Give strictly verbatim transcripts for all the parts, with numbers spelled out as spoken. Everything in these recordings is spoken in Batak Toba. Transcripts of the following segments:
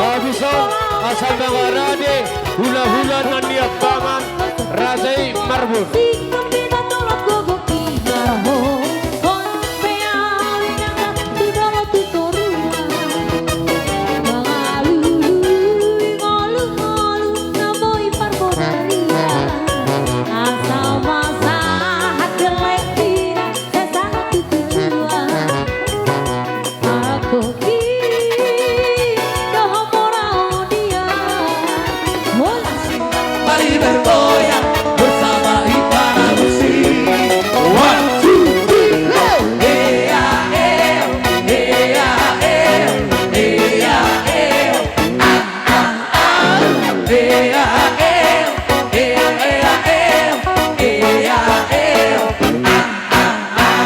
Habis on, asa mangarade hulahula na niambangan raja i marbun. Mari bergoyang bersama Ipana Musik. One, two, three, go. Ea, ea, ea, ea, ea, ea, ah, ah, ah. Ea, ea, ea, ea, ea, ea, ah, ah, ah.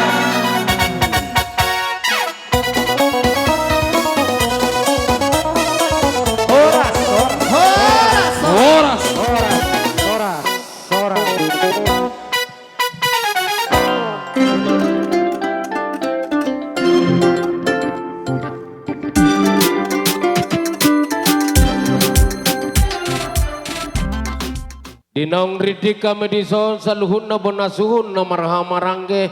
Horas, horas, horas, horas, horas. Di naung ringgit hami dison saluhutna bona suhut na marhahamaranggi.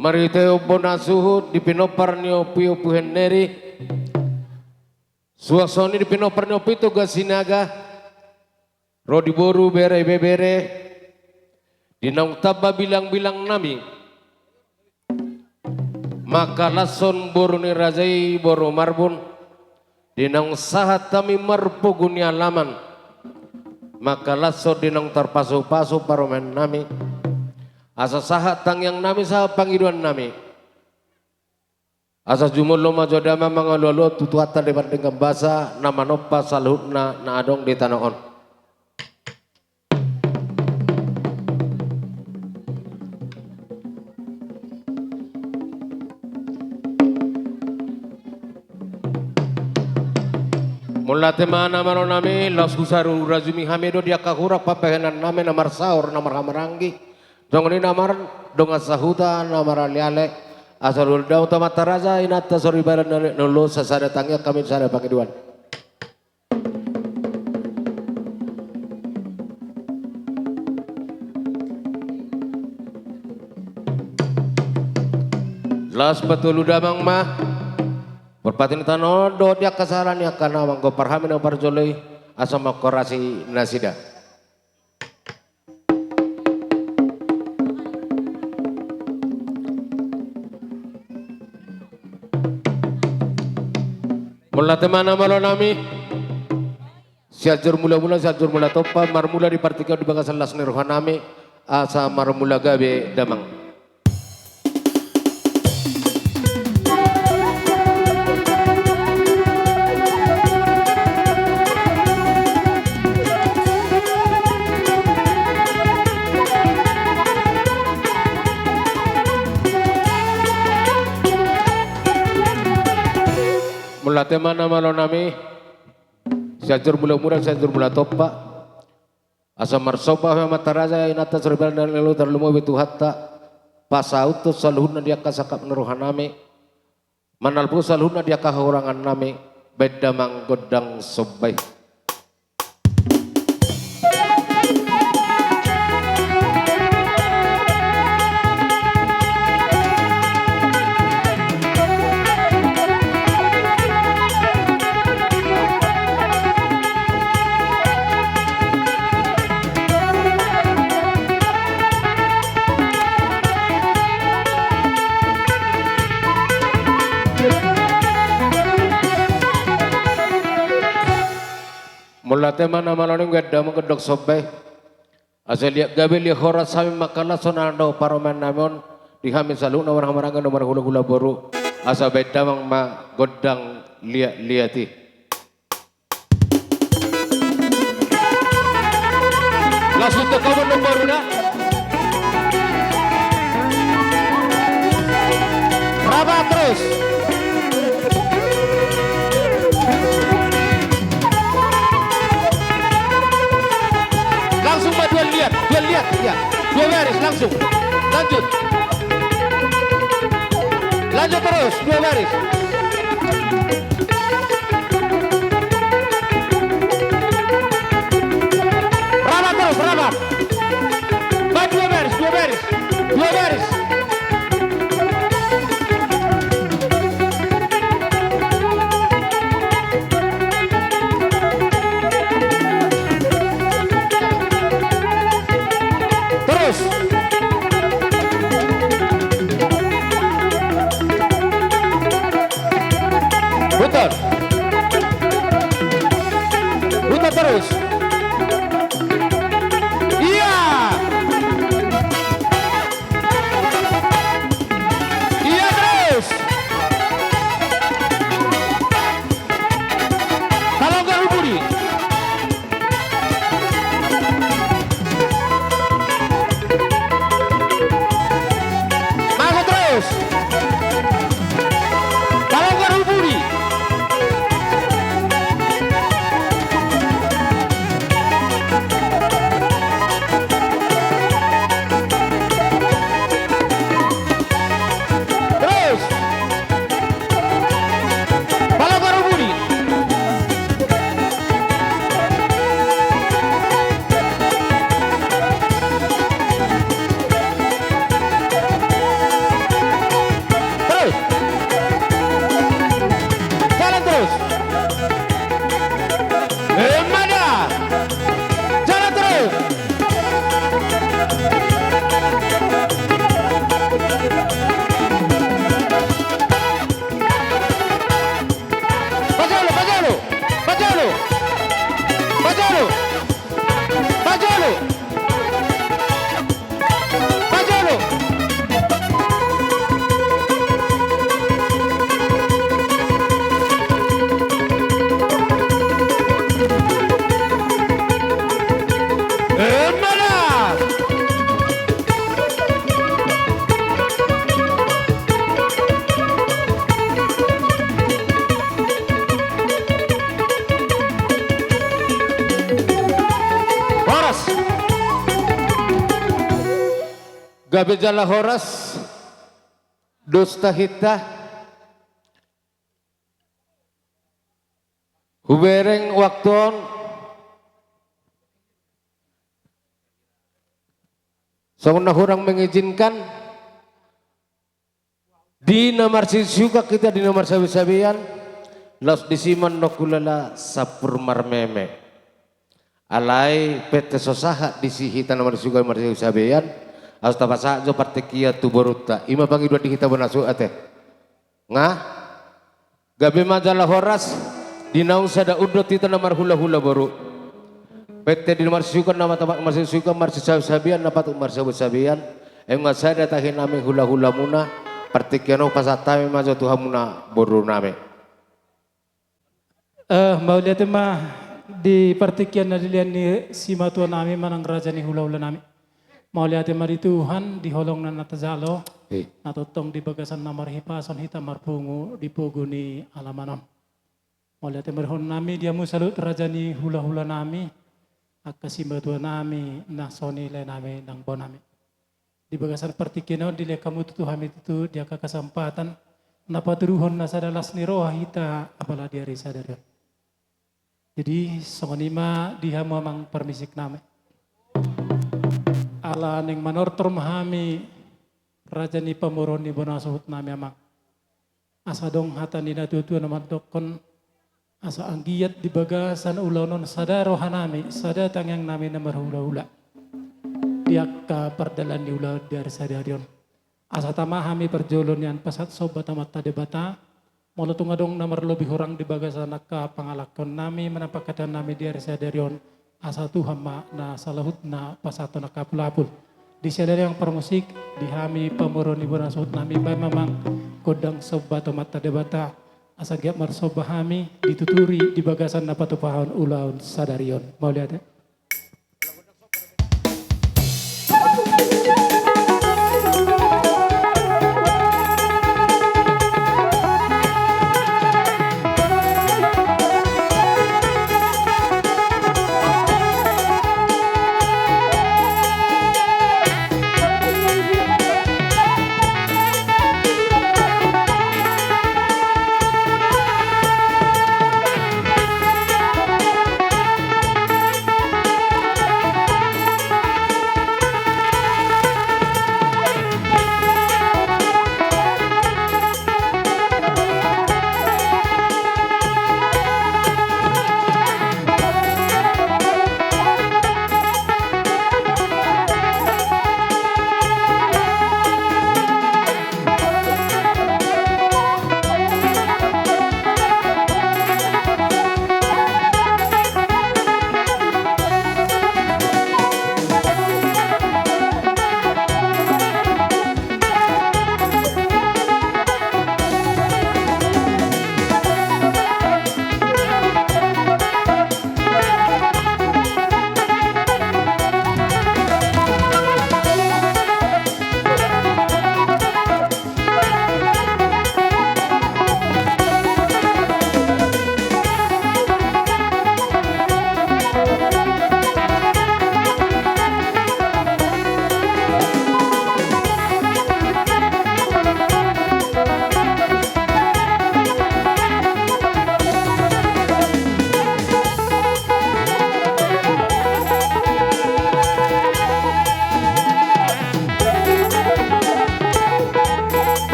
Marhite bona suhut di pinompar ni ompuompu Henneri. Suang songon i di pinompar ni ompu Toga Sinaga. Ro di boru, bere, ibebere. Di naung tamba bilangbilang nami. Mangkalashon boru ni raja i boru Marbun. Di naung sahat hami marpogu ni alaman. Mangkalashon di naung tarpasupasu parumaen nami. Asa sahat tangiang nami, sahat pangidoan nami. Asa jumolo ma jo damang mangalualuhon tu Tuhanta debata denggan basa na manompa saluhutna na adong di tano on. Mauliate ma na malo nami, laos husarurajumi hami do di angka hurang pambahenan nami na marsaor na marhahamaranggi. Songon i na mardongan sahuta na maraleale. Asa ulaon damang tu amanta raja, inanta soripada na ulos, sasada tangiang hami sasada pangidoan. Laos patolu damang ma. Parpatini tano dohot di angka sala ni angka na manggompar hami na parjolo i, asa mangkorasi nasida. Mauliate ma na malo nami. Sianjur mulamula, Sianjur Mulatompa, marmula di partingkian di bagasan las ni roha nami, asa marmula gabe damang. Mauliate ma na malo nami. Sianjur mulamula, Sianjur Mulatompa. Asa marsomba hami amanta raja, inanta soripada na ulos, tarlumobi Tuhanta. Pasauthon saluhutna di angka sangkap ni roha nami. Manalpuhon saluhutna di angka hahurangan nami. Baen damang gondang somba i. Mauliate ma na malo nami, baen damang gondang somba i. Asa liat gabe liat horas hami mangkalashon anak dohot parumaen nami on, di hami saluhutna marhahamaranggi dohot marhulahula boru, asa baen damang ma gondang liatliat i. Langsung tu kawan nomor udah. Rapat terus. Langsung ma dua liat, dua liat, ya. Dua baris langsung. Lanjut. Lanjut terus, dua baris. Terus. Ia. Ia terus. Palonggar ubu i. Maju terus. Palonggar ubu i. Terus. Palonggar ubu i. Terus. Jalan terus. Emma da. Jalan terus. Pajolo, pajolo, pajolo. Pajolo. Pajolo. Pajolo. Emma da. Horas. Gabe jala horas. Dos tahinta. Hubereng waktu on. Songon na hurang mengizinkan. Di na marsiusukan hita di na marsabesabean, laos disi ma annon hulala sampur marmeme. Alai pette so sahat disi hita na marsiusukan marsabesabean, laos tapasahat jo partingkian tu borunta. I ma pangidoan di hita bona suat ate. Nga? Gabe ma jala horas, di naung sada undot hita na marhulahula boru. Pette di na marsiusukan na mata marsiusukan marsisabesabean na patut marsabesabean. Ai nunga sada tahi nami hulahulamuna, partingkian on pasahat hami ma jo tu hamuna boru nami. Eh, mauliate ma di partingkian na dilehon ni simatua nami manang raja ni hulahula nami. Mauliate ma di Tuhan, di holong na, na tajalo, eh, na tongtong di bagasan na marhipason hita marpungu di pogu ni alaman on. Mauliate ma dohonon nami di hamu saluhut raja ni hulahula nami, angka simatua nami, na songon i lae nami nang bao nami. Di bagasan partingkian on dilehon hamu tutu hami tutu di angka kesempatan, na patuduhon na sada las ni roha hita apala di ari sadari on. Jadi, songon i ma di hamu amang parmisik nami. Ala naeng manortor ma hami raja ni pamoruon ni bona suhut nami amang. Asa adong hata ni natuatua na mandokkon, asa anggiat di bagasan ulaon on sada roha nami, sada tangiang nami na marhulahula. Di angka pardalan ni ulaon di ari sadari on. Asa tama hami parjolo nian pasahat somba tu Amanta Debata, molo tung adong na marlobi hurang di bagasan angka pangalangkon nami manang panghataion nami di ari sadari on, asa Tuhan ma na saluhutna pasahathon angka apulapul. Di sadari on parmusik, di hami pamoruon ni bona suhut nami baen ma amang gondang somba tu Amanta Debata, asa anggiat marsomba hami dituturi di bagasan na patupahon ulaon sadari on. Mauliate.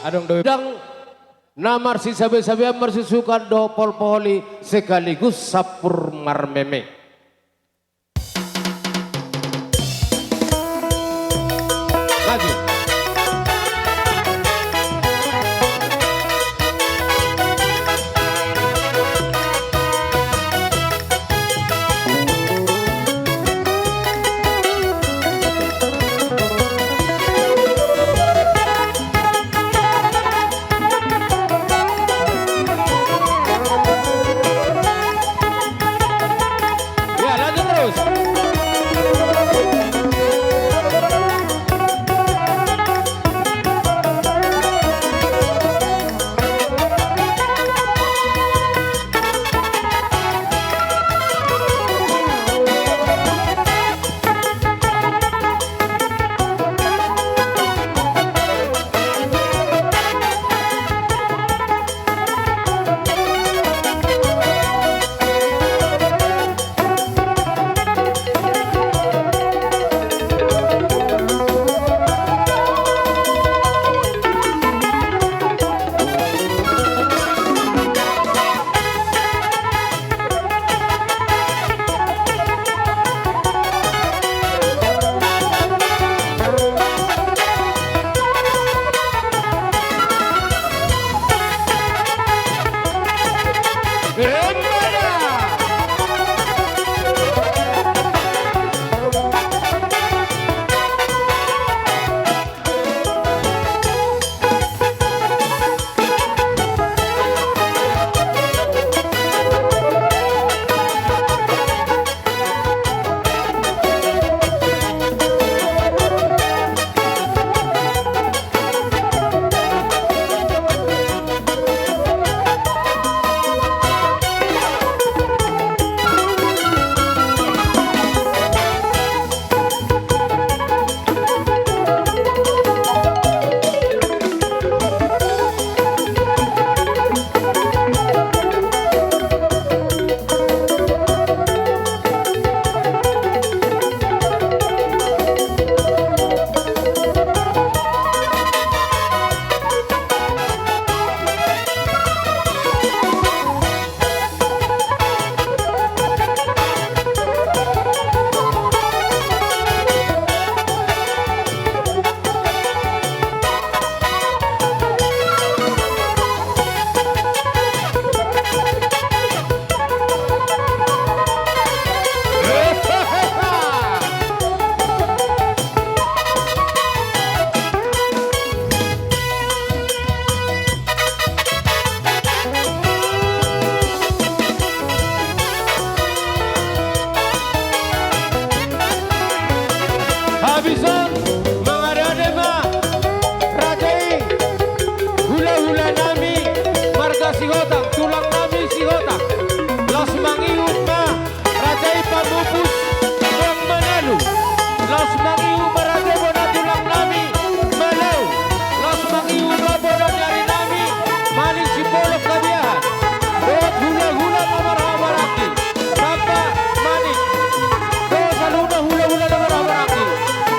Adong do dang na marsisabe-sabean, marsusukan dohot poholi sekaligus sampur marmeme. Laju. Ya, lanjut terus. Habis on, mangaradei ma raja i, hulahula nami marga Sihotang, tulang nami Sihotang. Laos mangihut ma raja i pamupus Tulang Manalu. Laos mangihut ma raja i bona tulang nami Malau. Laos mangihut ma bona ni ari nami Manik Sipolok Kabiahan. Dohot hulahula na marhahamaranggi. Samba Manik. Dohot saluhutna hulahula na marhahamaranggi.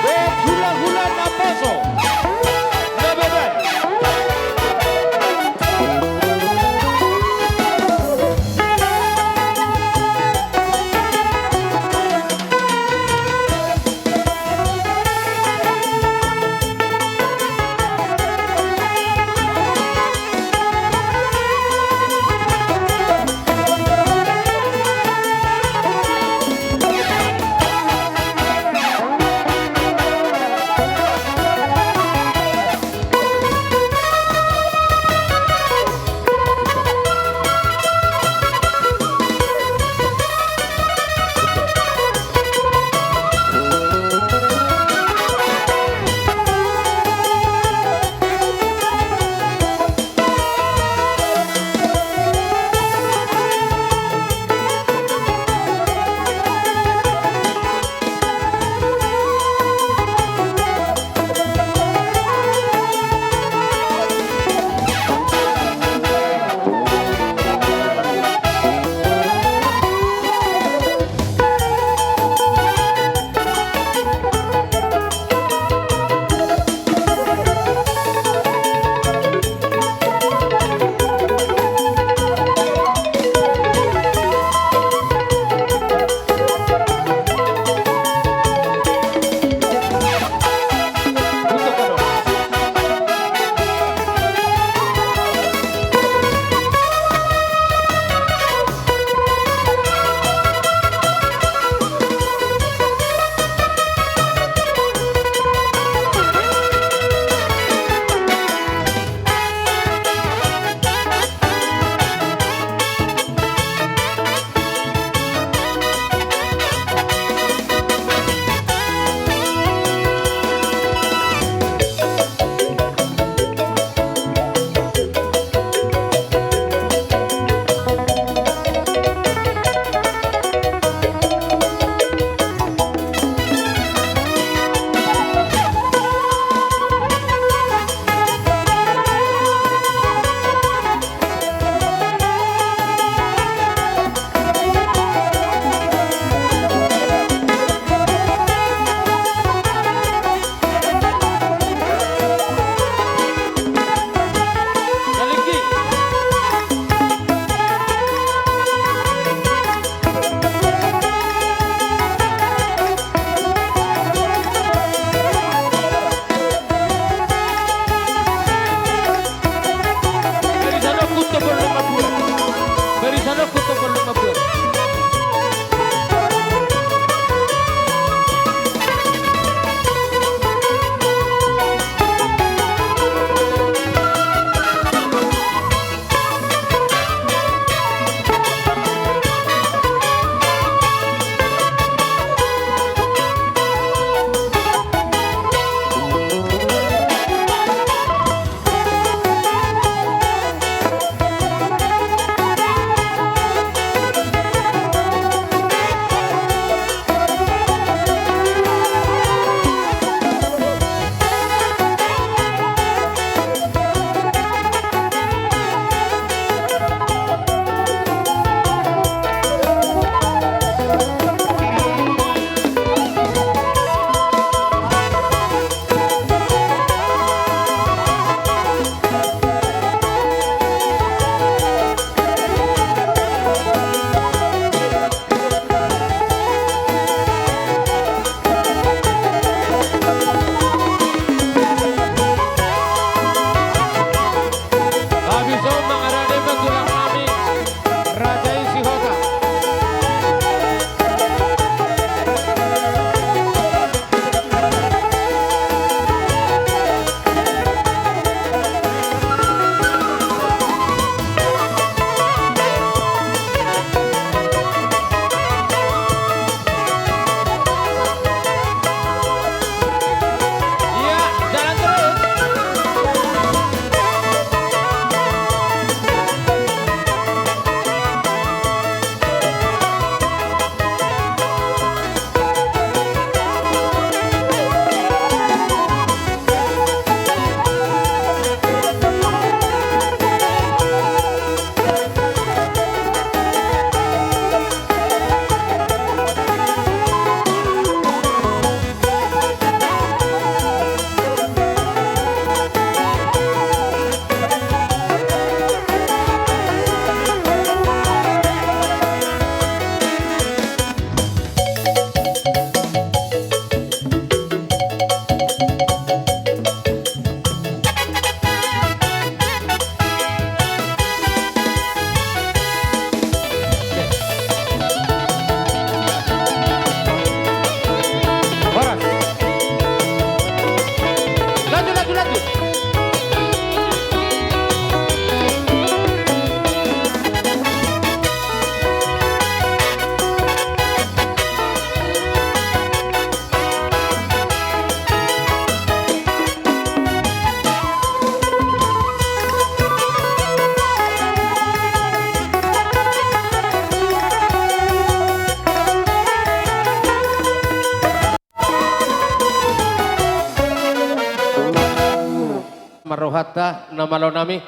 Dohot hulahula na poso. Na beban. marrohanta na malo nami.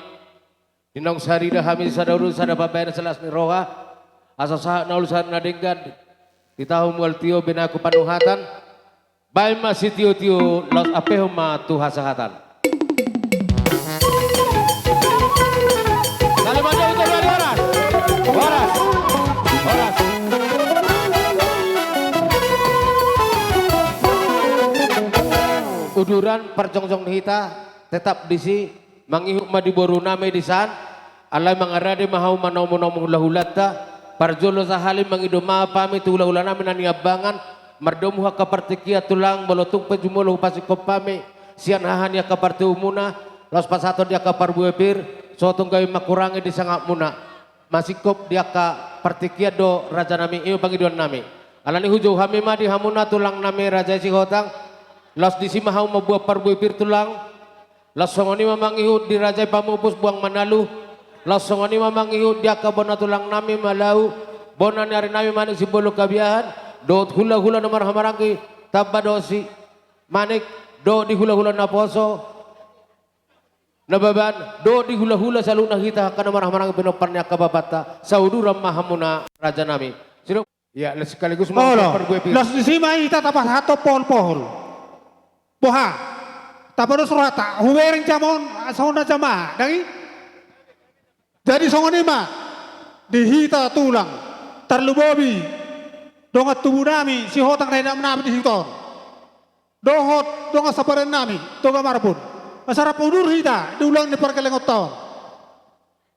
Di naung sarida hami sada ulu sada pambahenan silas ni roha, asa sahat na uli sahat na denggan. Di tahu mual tio binaku panuhatan. Baen ma sitio-tio laos ampehon ma tu hasahatan. Saleman do utor bari horas. Horas. Horas. Uduran parjongjong ni hita tetap disi. Mangihut ma di boru nami di san, alai mangarade ma hamu manomu-nomu hula-hulanta, parjolo sahali mangido maaf hami tu hula-hula nami na niambangan, mardomu angka partingkian tulang, molo tung pe jumolo hupasingkop hami, sian haha ni angka partingkian muna, laos pasahaton di angka parbue pir, so tung gabe mangkurangi di sangap muna. Masingkop di angka partingkian do raja nami, i ma pangidoan nami. Alani hujou hami ma di hamuna tulang nami raja i Sihotang, laos disi ma hamu mambuat parbue pir tulang, laos songon i ma mangihut di raja i pamupus Buang Manalu. Laos songon i ma mangihut di angka bona tulang nami Malau, bona ni ari nami Manik Simbolon Kabiahan, dohot hula-hula na marhaha-maranggi Tamba dohot Simanik, dohot di hula-hula naposo Nababan, dohot di hula-hula saluhutna hita angka na marhaha-maranggi pinompar ni angka bapanta, sauduran ma hamuna raja nami. Sidok. Ia, laos sekaligus ma parbue pir. Laos disi ma hita tapasahat pohol-pohol. Boha? Tapados rohanta, hubereng jamon, songon na jamaah, dang i? Jadi songon i ma, di hita tulang, tarlumobi, dongan tubu nami, Sihotang na inang nami di huta on. Dohot dongan sapodan nami, Toga Marbun. Asa rap udur hita, di ulang ni parkelengonta on.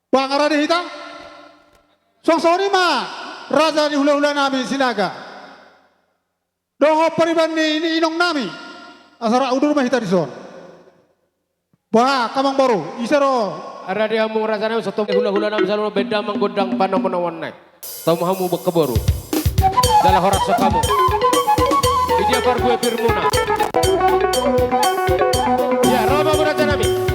Boha, nga rade hita? Suang songon i ma, raja ni hula-hula nami Sinaga. Dohot pariban ni, ni inong nami. Asa rap udur ma hita dison. Boha, angka amangboru, ise ro? Rade hamu raja nami, songon i hula-hula nami saluhutna, baen damang gondang panomu-nomuan nai. Tau ma hamu bangka boru. Jala horas ma hamu. Di dia parbue pir muna? Ia, ro ma hamu raja nami.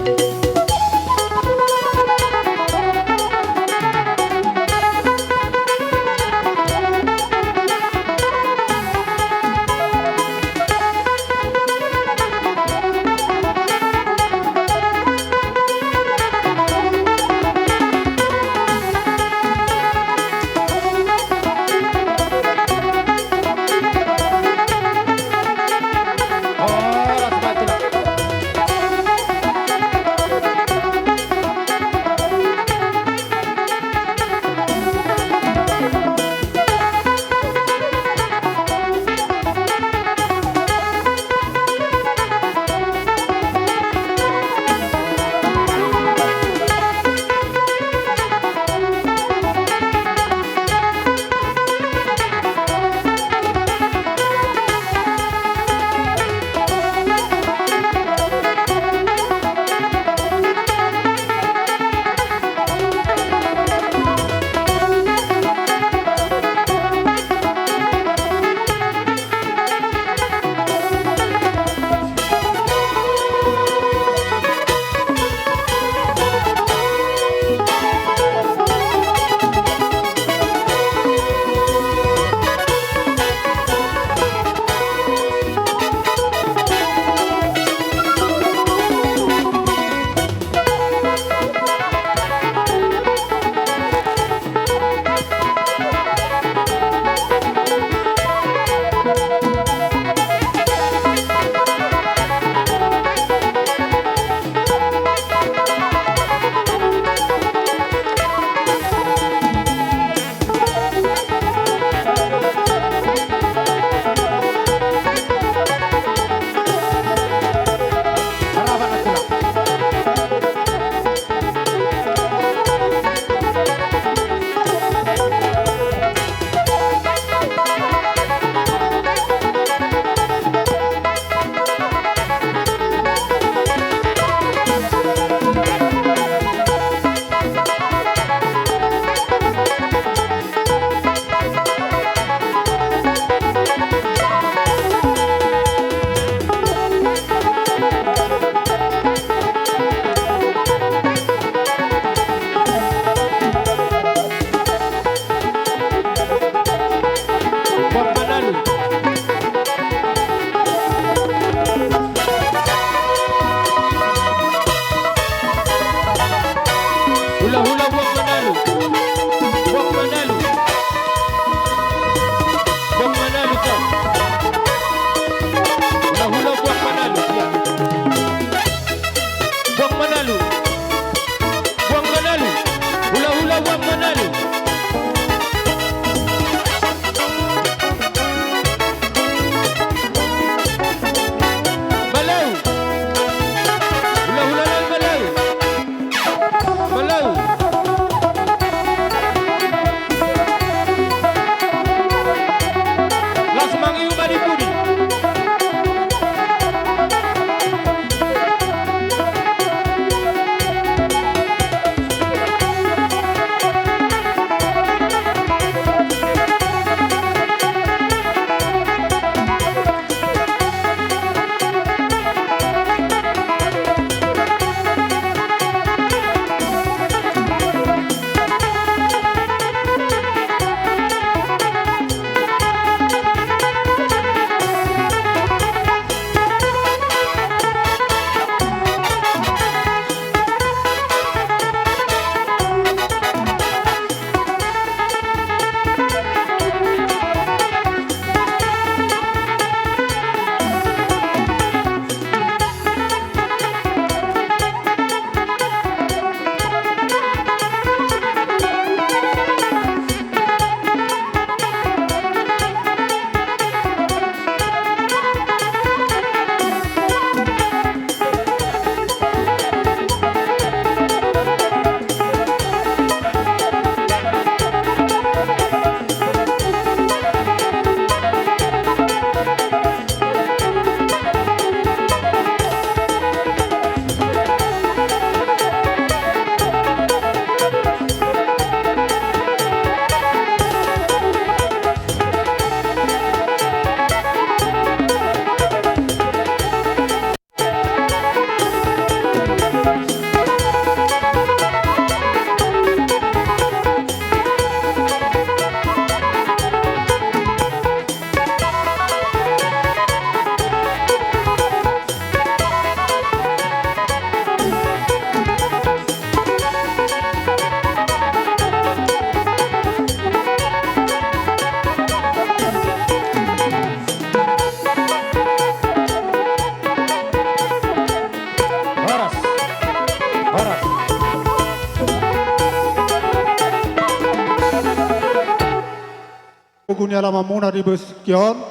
ni alamanmuna di bagasan tingki on.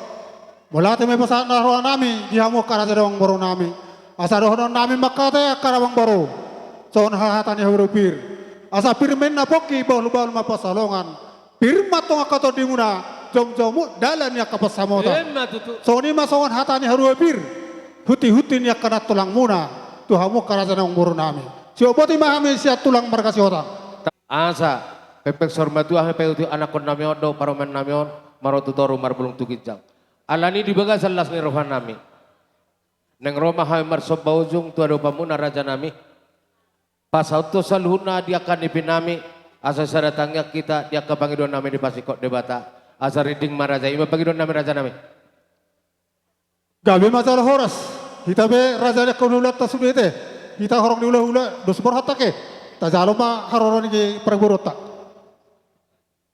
Mauliate ma i pasahat na rohanami di hamu angka raja dohot amangboru nami. Asa dohonon nami ma angka hata i angka amangboru, songon hata ni haurupir. Asa pir ma inna pongki, bahulbahul ma pansalongan. Pir ma tong angka tondimuna, jomjom dalan ni angka pansamotan. Emma tutu. Songon i ma songon hata ni haurupir, hutihutih ni angka nantulangmuna tu hamu angka raja dohot amangboru nami. Siop boti ma hami sian tulang marga Sihotang. Asa pengpeng saur matua hami paihutihut anakkonnami on dohot parumaennami on, marorot tu toru marbulung tu ginjang. Alani di bagasan las ni rohanami, naeng ro ma hami marsomba ujung tu adopanmuna rajanami. Pasahathon saluhutna di angka nipinami, asa sada tangiang hita di angka pangidoannami dipasingkop Debata. Asa rinding ma raja i, i ma pangidoannami rajanami. Gabe ma jala horas. Hita be raja ni angka hulahulanta sude te. Hita horong ni hulahula dos borhat ate. Tajalo ma haroro ni parboruonta.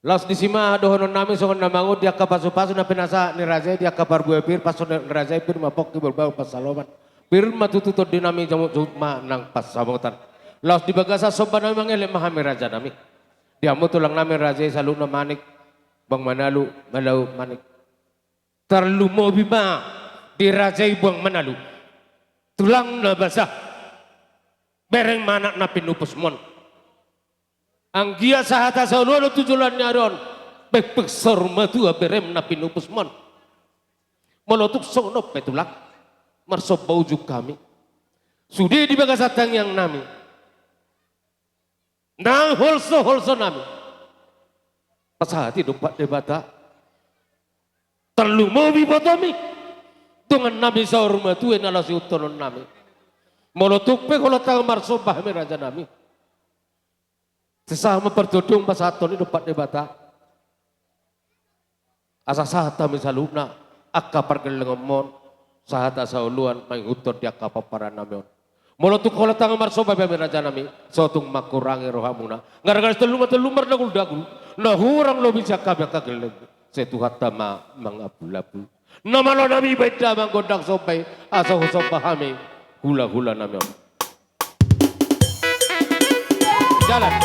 Laos disi ma dohononnami songon na mangihut di angka pasupasu na pinasahat ni raja i di angka parbue pir, pasonang ni raja i pir ma pongki, bahulbahul pansalongan. Pir ma tutu tondinami, jomjom ma nang pansamotan. Laos di bagasan sombanami mangelek ma hami rajanami. Di hamu tulangnami raja i saluhutna Manik, Boang Manalu, Malau, Manik. Tarlumobi ma di raja i Boang Manalu, tulang na basa, bereng ma anak na pinupusmon. Anggiat sahata saoloan tu joloan ni ari on, pengpeng saur matua berem na pinupusmon. Molo tung songon on pe tulang, marsomba ujung hami. Sude di bagasan tangiangnami, nang holsoholsonami, pasahat i dompak Debata. Tarlumobi ibotomi, dongannami saur matua i na laos ihutkononnami. Molo tung pe holan tangan marsomba hami rajanami, sai sahat ma partondong pasahathon i dompak Debata. Asa sahat hami saluhutna angka pargellengonmon, sahata saoloan mangihuthon di angka pomparanami on. Molo tung holan tangan marsomba be hami rajanami, so tung mangkurangi rohamuna. Ngarga ni tolu ma tolu mardaguldagul, na hurang lobi sian hami angka gelleng, sai Tuhanta ma mangapulapul. Na malonami baen damang gondang somba i, asa husomba hami hulahulanami on. Jalan.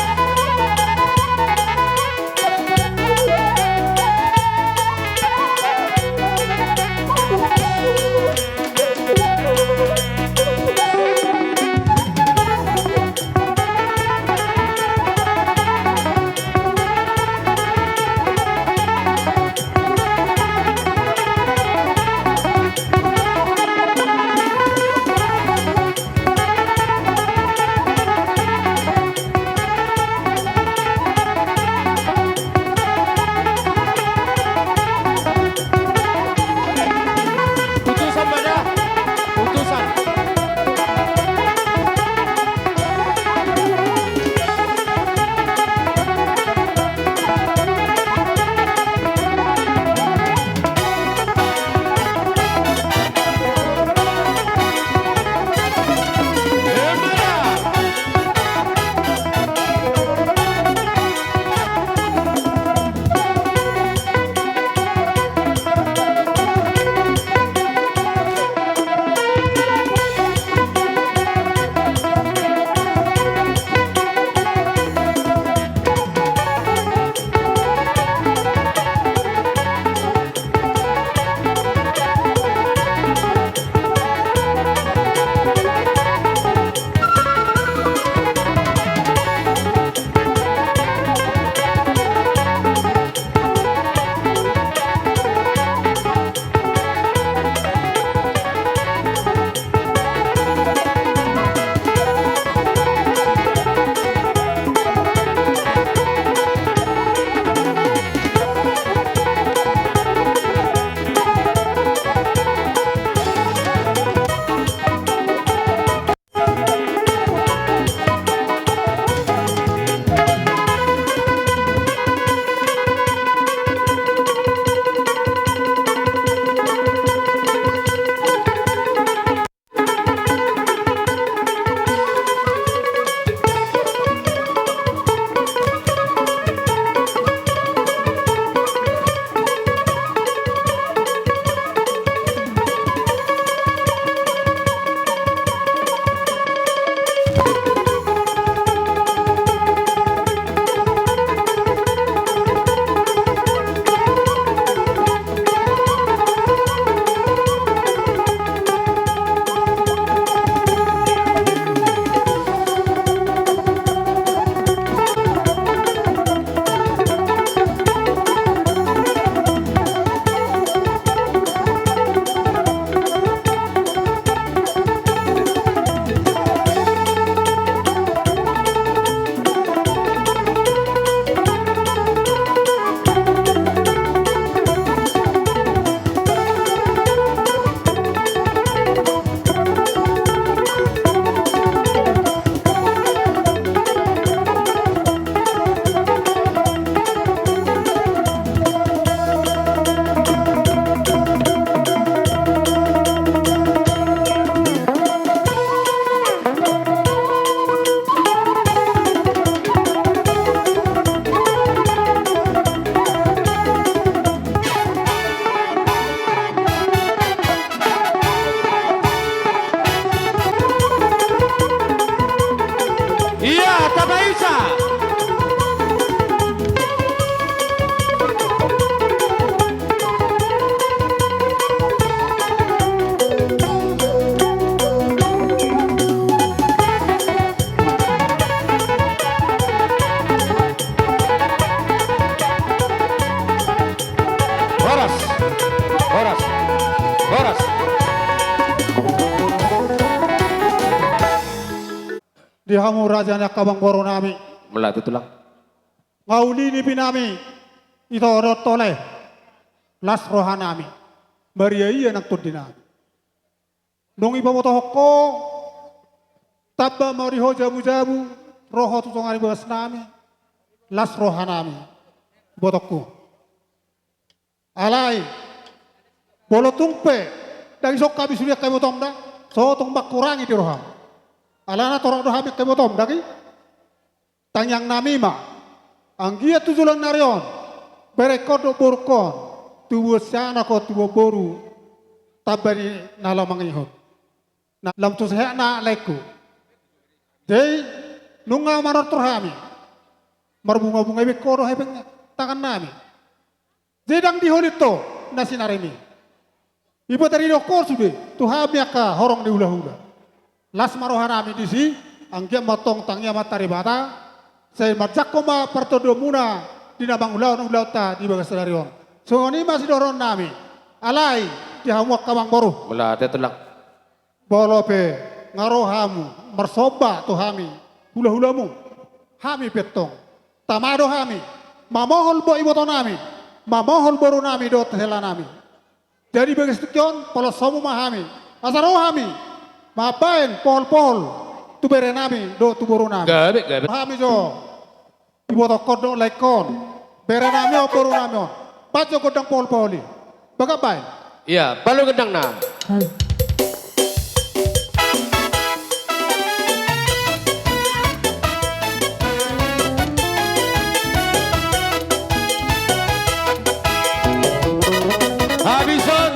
Di hamu raja ni angka amangboru nami. Mauliate tulang. Nga uli nipi nami, ito dohot tole. Las roha nami. Maria ia nang tondi nami. Dung dipabotohon ho, tamba ma di ho jabu-jabu, ro ho tu tonga ni bagas nami. Las roha nami. Botohonku. Alai, molo tung pe, ndang dison hami sude angka ibotom da, so tung mangkurangi di roham. Alana torop do hami angka ibotom da i. Tangiang nami ma, anggiat tu joloan ni ari on, berengkon dohot borungkon, tubuan sianak ho tubuan boru, tamba ni na laho mangihut. Na lam tu sehat na laengku. Jadi, nunga manortor hami. Marbunga-bunga ibaen ho do hepeng tangan nami. Jadi ndang diholit ho na sinarim i. Ipataridahon ho sude tu hami angka horong ni hula-hula. Las ma roha nami disi, anggiat ma tong tangiang ma Amanta Debata, sai manjangkon ma partondion muna di na mangulahon ulaonta di bagas sadari on. Songon i ma sidohonon nami, alai di hamu angka amangboru. Mauliate tulang. Molo pe nga ro hamu marsomba tu hami hula-hulamu, hami pe tong tama do hami mamohol boa iboto nami, mamohol boru nami dohot hela nami. Jadi bagas tingki on, palos hamu ma hami, asa ro hami mambaen pohol-pohol tu bere nami dohot tu boru nami. Gabe, gabe. Hami jo. Ibotohon dohot laengkon, bere nami on, boru nami on. Baen jo gondang pohol-pohol i. Bagas baen. Ia, balu gondangna. Habis on,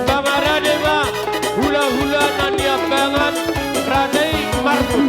pamarade ma hula-hula na niambangan. Raja i marbun.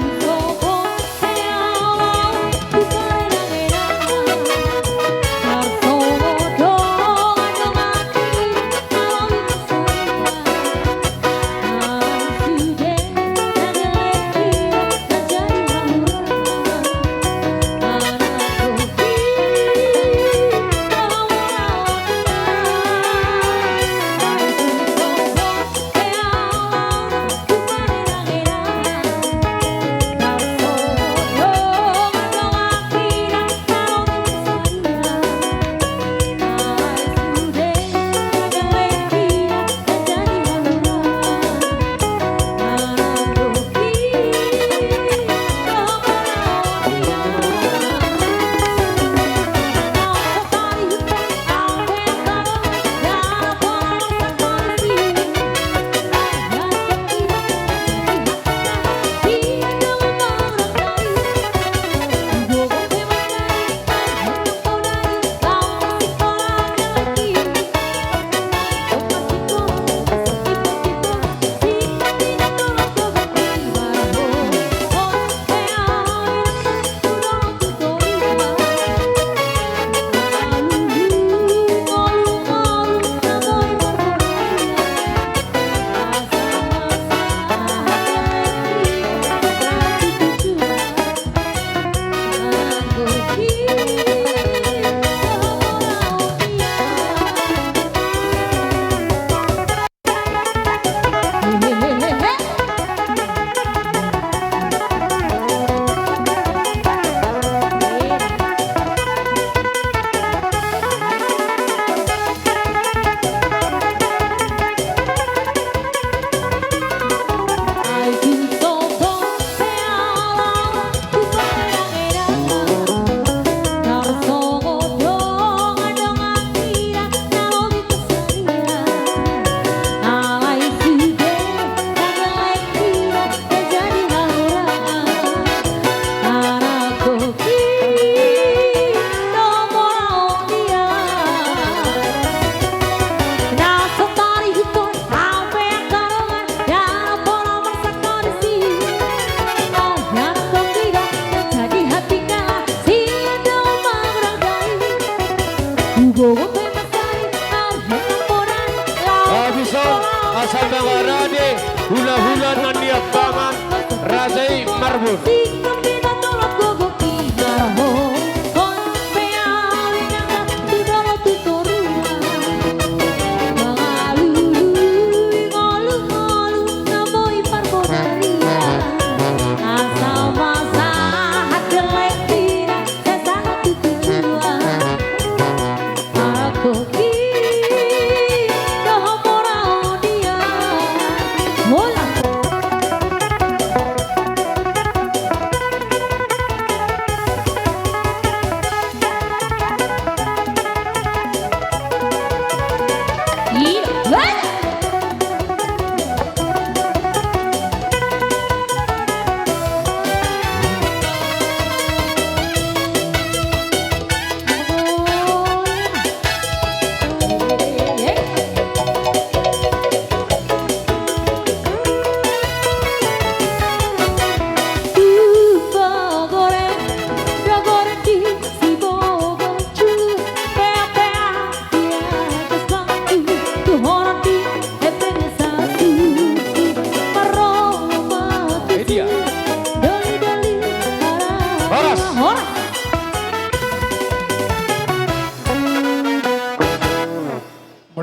Habis on, asa mangarade hula-hula na niambangan, raja i marbun.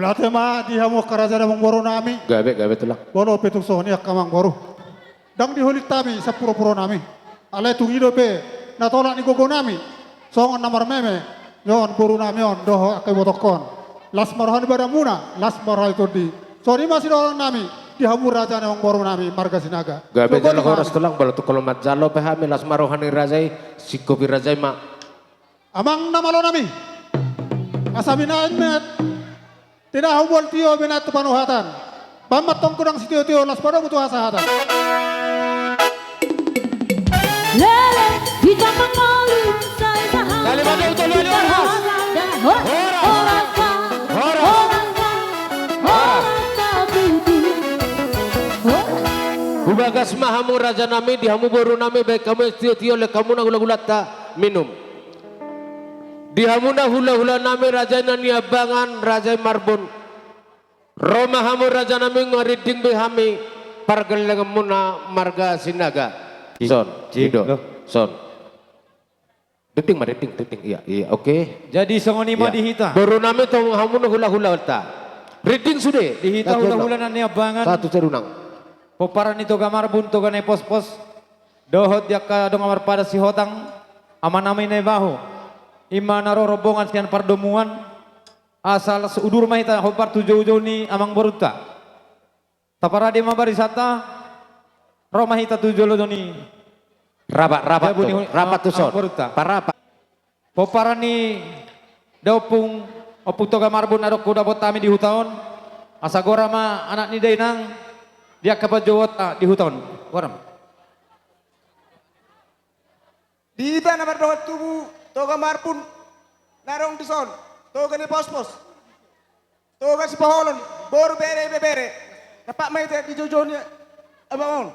Mauliate ma di hamu angka raja ni amangboru nami. Gabe, gabe tulang. Molo pe tung songon i angka amangboru, ndang dihulit hami sian purpura nami. Alai tung i dope na tolap ni gogo nami songon na marmeme, songon boru nami on dohot angka ibotongkon. Las ma roha ni badanmuna, las ma roha ni tondi. Songon i ma sidohonon nami di hamu raja ni amangboru nami marga Sinaga. Gabe. Jalo, horas tulang. Molo tung holan manjalo pe hami, las ma roha ni raja i, singkopi raja i ma. Amang na malo nami, asa binahen ma tinahu, mual tio binahen tu panuhatan. Bam ma tong godang sitiotio, las padomu tu hasahatan. Lele, hita mangolu, sai sahat. Kalimat yang kedua, horas. Horas. Horas. Horas. Horas. Horas. Hubagas ma hamu raja nami, di hamu boru nami, baen hamu sitiotio, lehon hamu na hulahulanta minum. Di hamu na hulahula nami, raja i Naniambangan, raja i Marbun. Ro ma hamu raja nami, nunga rinding be hami pargellenganmuna marga Sinaga. Son, Indo, son. Rinding ma, rinding, rinding. Iya, iya, oke. Jadi songon i ma di hita. Boru nami, tong hamu na hulahulanta. Rinding sude. Di hita hulahula Naniambangan. Satu serunang. Pomparan ni Toga Marbun, Toga Naipospos. Dohot di angka dongan marpadan Sihotang, ama nami Naibaho. I ma na ro rombongan sian pardomuan, asa las udur ma hita hombar tu joujou ni amangborunta. Taparade ma barisanta, ro ma hita tu jolo ni. Rap, rap tu son. Amangborunta. Parap. Pomparan ni da Ompung, Ompung Toga Marbun, na adong hudapot hami di huta on, asa gora ma anak ni dainang di angka panjouonta di huta on. Gora ma. Di hita na mardongan tubu Toga Marbun na adong dison, Toga Naipospos, Toga Sipoholon, boru, bere, ibebere, rap ma hita di joujou ni amang on.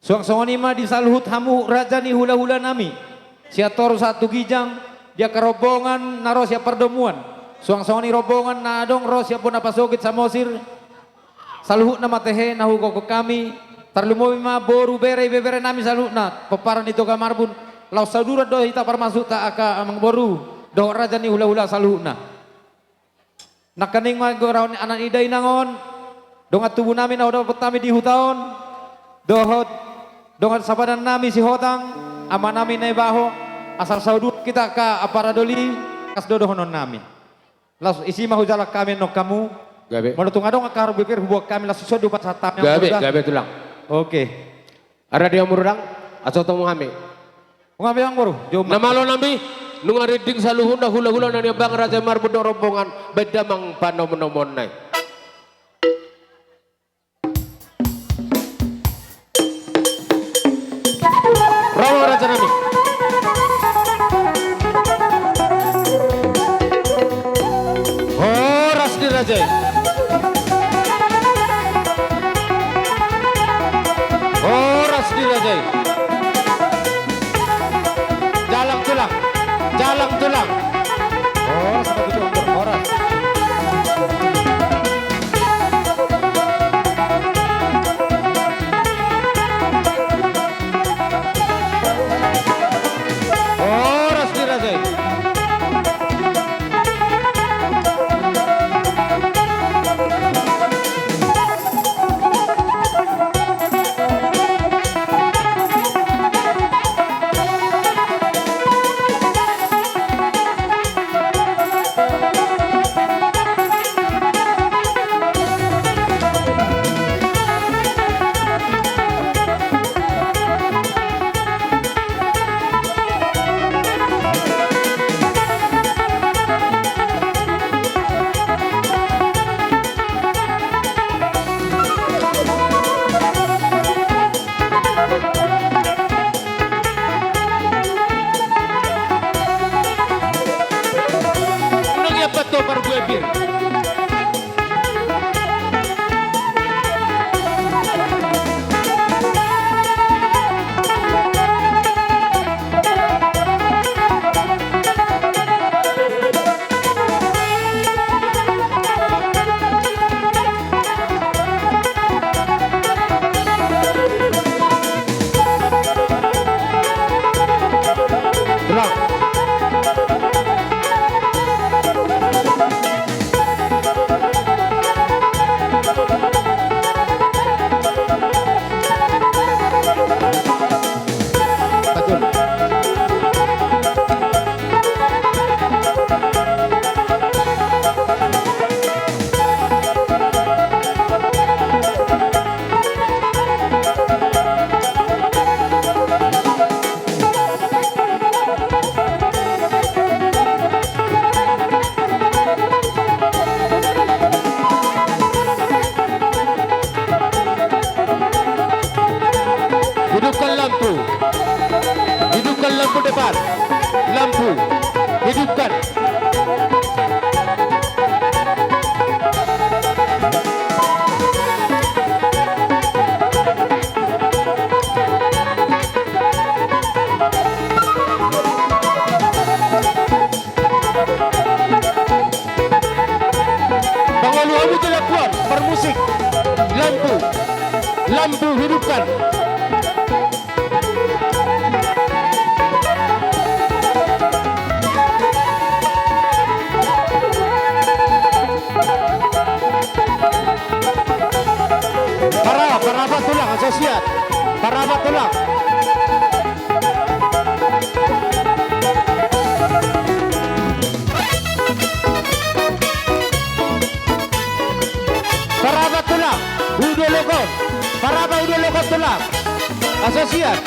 Suang songon i ma di saluhut hamu raja ni hulahula nami, sian toru sahat tu ginjang, di angka rombongan na ro sian pardomuan, suang songon i rombongan na adong ro sian bona pasogit Samosir, saluhutna ma tehe na hugokhon hami, tarlumobi ma boru, bere, ibebere nami saluhutna, pomparan ni Toga Marbun, laos sauduran do hita parmasukta angka amangboru dohot raja ni hulahula saluhutna. Nangkaning ma goraon ni anak ni dainang on, dongan tubu nami na hudapot hami di huta on, dohot dongan sapadan nami Sihotang, ama nami Naibaho, asa sauduran hita angka ampara doli, kas do dohonon nami. Laos isi ma hujalang hami annon hamu. Gabe. Molo tung adong angka haru bibir huboan hami, laos ison do pasahat hami. Gabe, gabe tulang. Oke. Ara di amang boru, asa tong hami. Nunga be amang boru, jom. Na malo nami, nunga rinding saluhutna hulahula Naniambangan, raja Marbun dohot rombongan, baen damang panomunomuonna i. Ro ma raja nami. Horas di raja i. Horas di raja i. Jalang tulang. Jalang tulang. Horas, horas. Lampu. Hidupkan lampu depan. Lampu. Hidupkan. Mangolu hamu tu lampuan, bermusik. Lampu. Lampu hidupkan. Para, para apa tulang, asosiat. Para apa tulang. Paraba tulang, udo lokon. Paraba udo lokon tulang. Asosiat.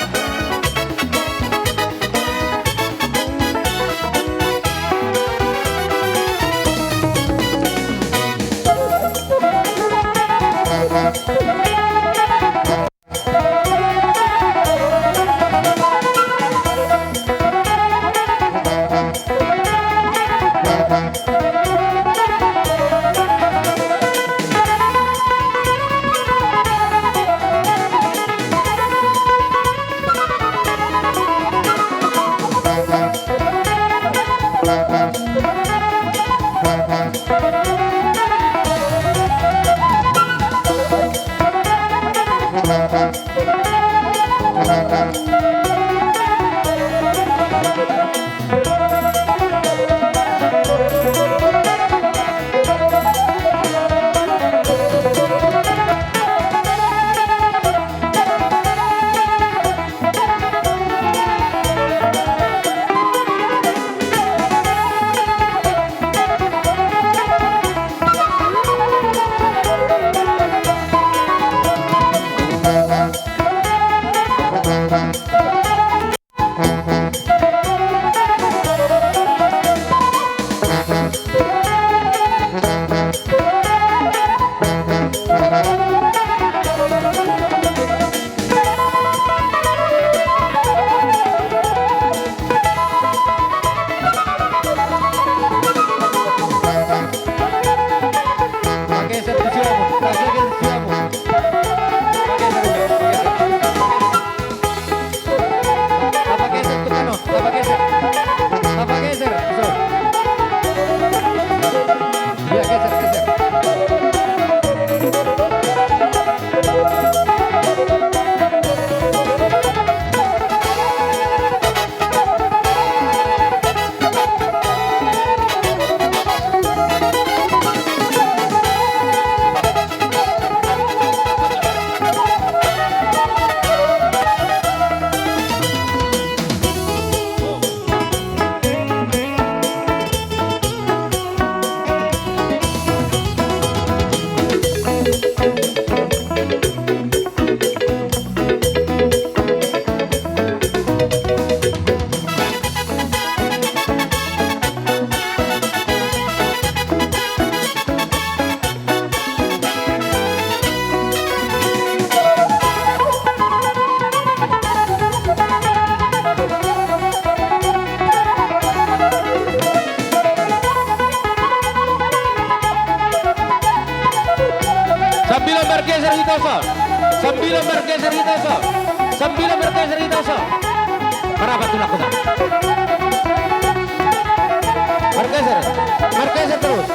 Sambilan bergeser hita, Sa. Sambilan bergeser hita, Sa. Sambilan bergeser hita, Sa. Marapat tulang kita. Bergeser. Bergeser terus.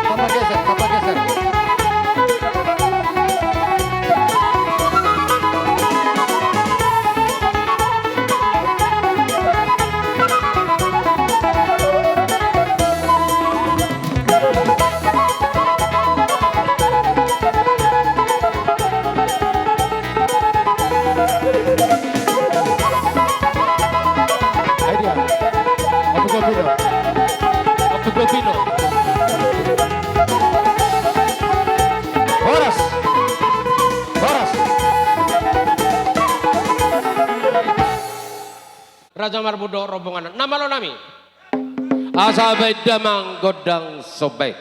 Tapa geser, tapa geser. Horas. Horas. Raja Marmundo rombongan na malo nami. Asa baen damang gondang somba i.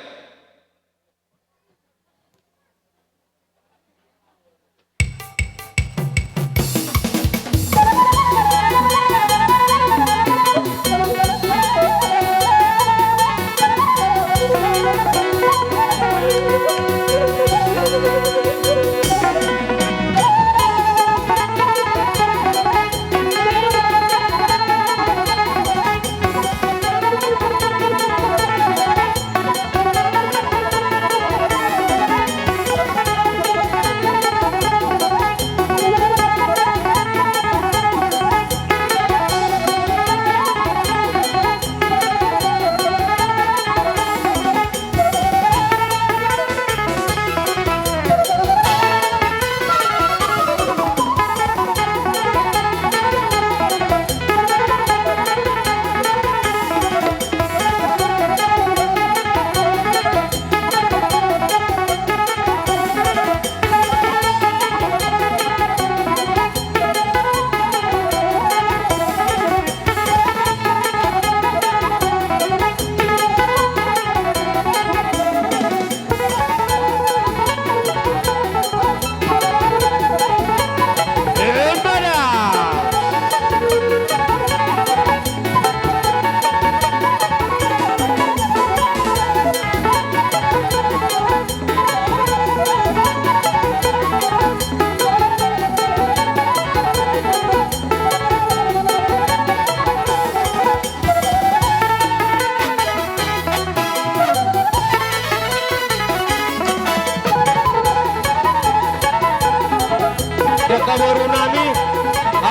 Dengke boru nami,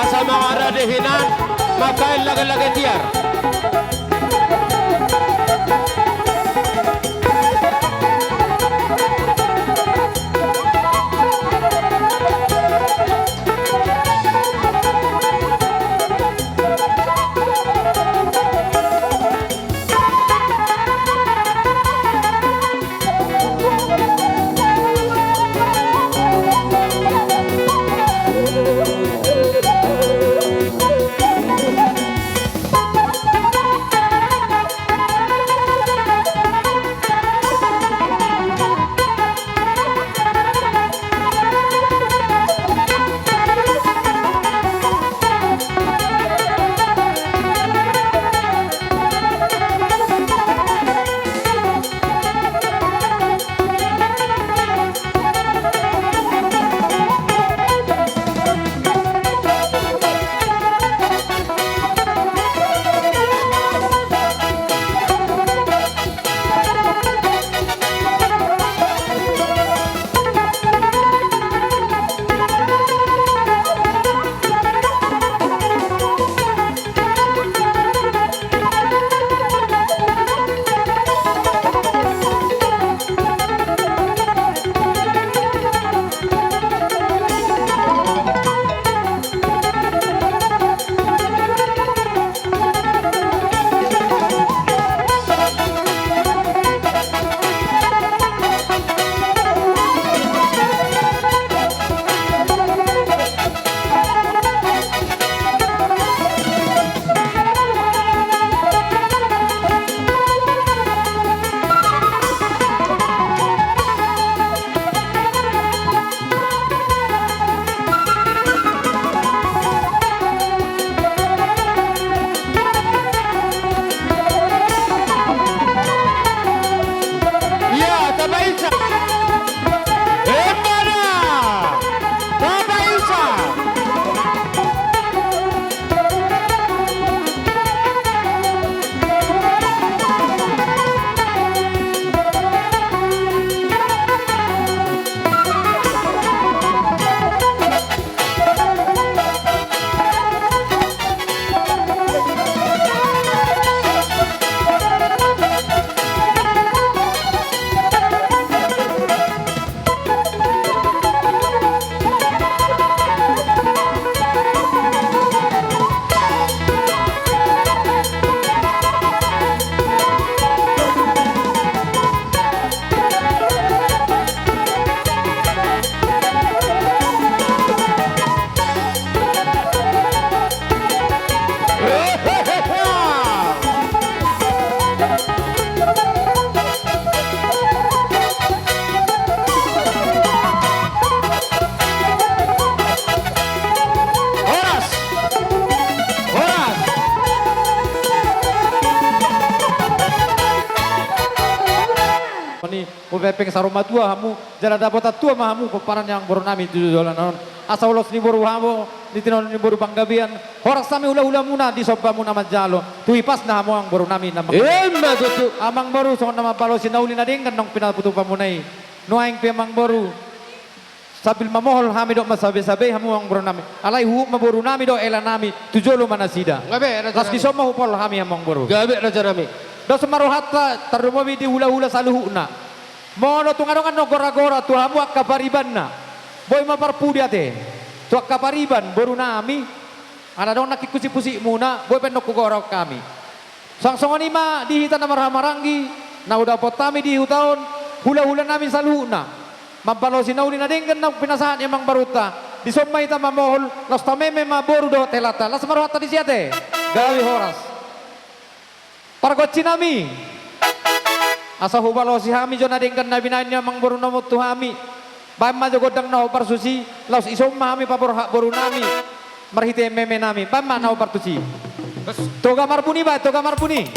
asa mangarade hinan, mangkaen lage-lage tiar. Horas! Horas! Mani, hupepeng saur matua hamu, jala dapotan tua ma hamu pomparan ni amangboru nami tu joloan on. Asa ulos ni boru hamu, di tinodo ni boru Panggabean, horas hami hulahulamuna di sombamuna manjalo, tu hipasna hamu amangboru nami na mang-, ima tutu. Amangboru, songon na mambalosi na uli na denggan naung pinatupa muna i. Nuaeng pe amangboru, sambil mamohol hami dohot mansabesabei hamu amangboru nami. Alai huhut ma boru nami dohot hela nami, tu jolo ma nasida. Gabe, raja nami. Laos dison ma hupaul hami amangboru. Gabe, raja nami. Dos ma rohanta, tarlumobi di hulahula saluhutna. Molo tung adong annon goragora tu hamu angka paribanna, boi ma parpudi ate tu angka pariban boru nami. Ala adong nangkin husipusipmuna, boi pe annon hugoarahon hami. Suang songon i ma di hita na marhahamaranggi, na hudapot hami di huta on, hulahula nami saluhutna, mambalosi na uli na denggan naung pinasahat ni amangborunta, dison ma hita mamohol, laos tameme ma boru dohot helanta. Las ma rohanta disi ate. Gabe, horas. Pargonsi nami, asa hubalosi hami jo na denggan na binahen ni amangboru nami on tu hami. Baen ma jo gondang na hombar tusi, laos dison ma hami paborhat boru nami marhite meme nami. Baen ma na hombar tusi. Toga marbuni, baen toga marbuni.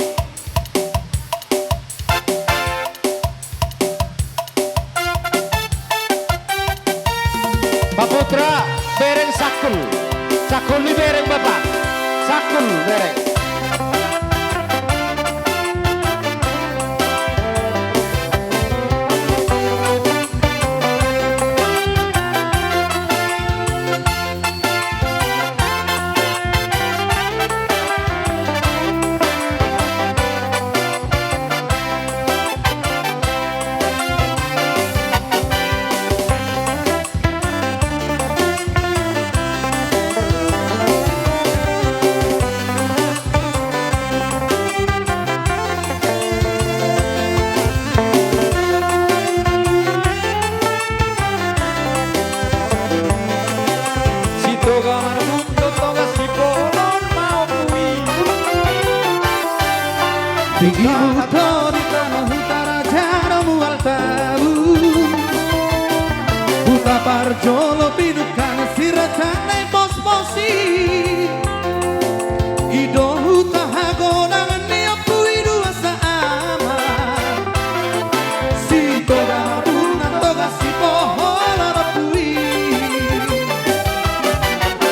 Pak Putra, bereng sangkul. Sangkul ni bereng, Bapak. Sangkul bereng. Sitoga marbundu, toga sipohon ma ompu i. Tinggi muto di tano huta raja do mual tabu. Huta parjolo pinungka na siratan na i pospos i. I do huta hagodang ni ompu i dua saama. Sitoga marbundu, toga sipohon ompu i.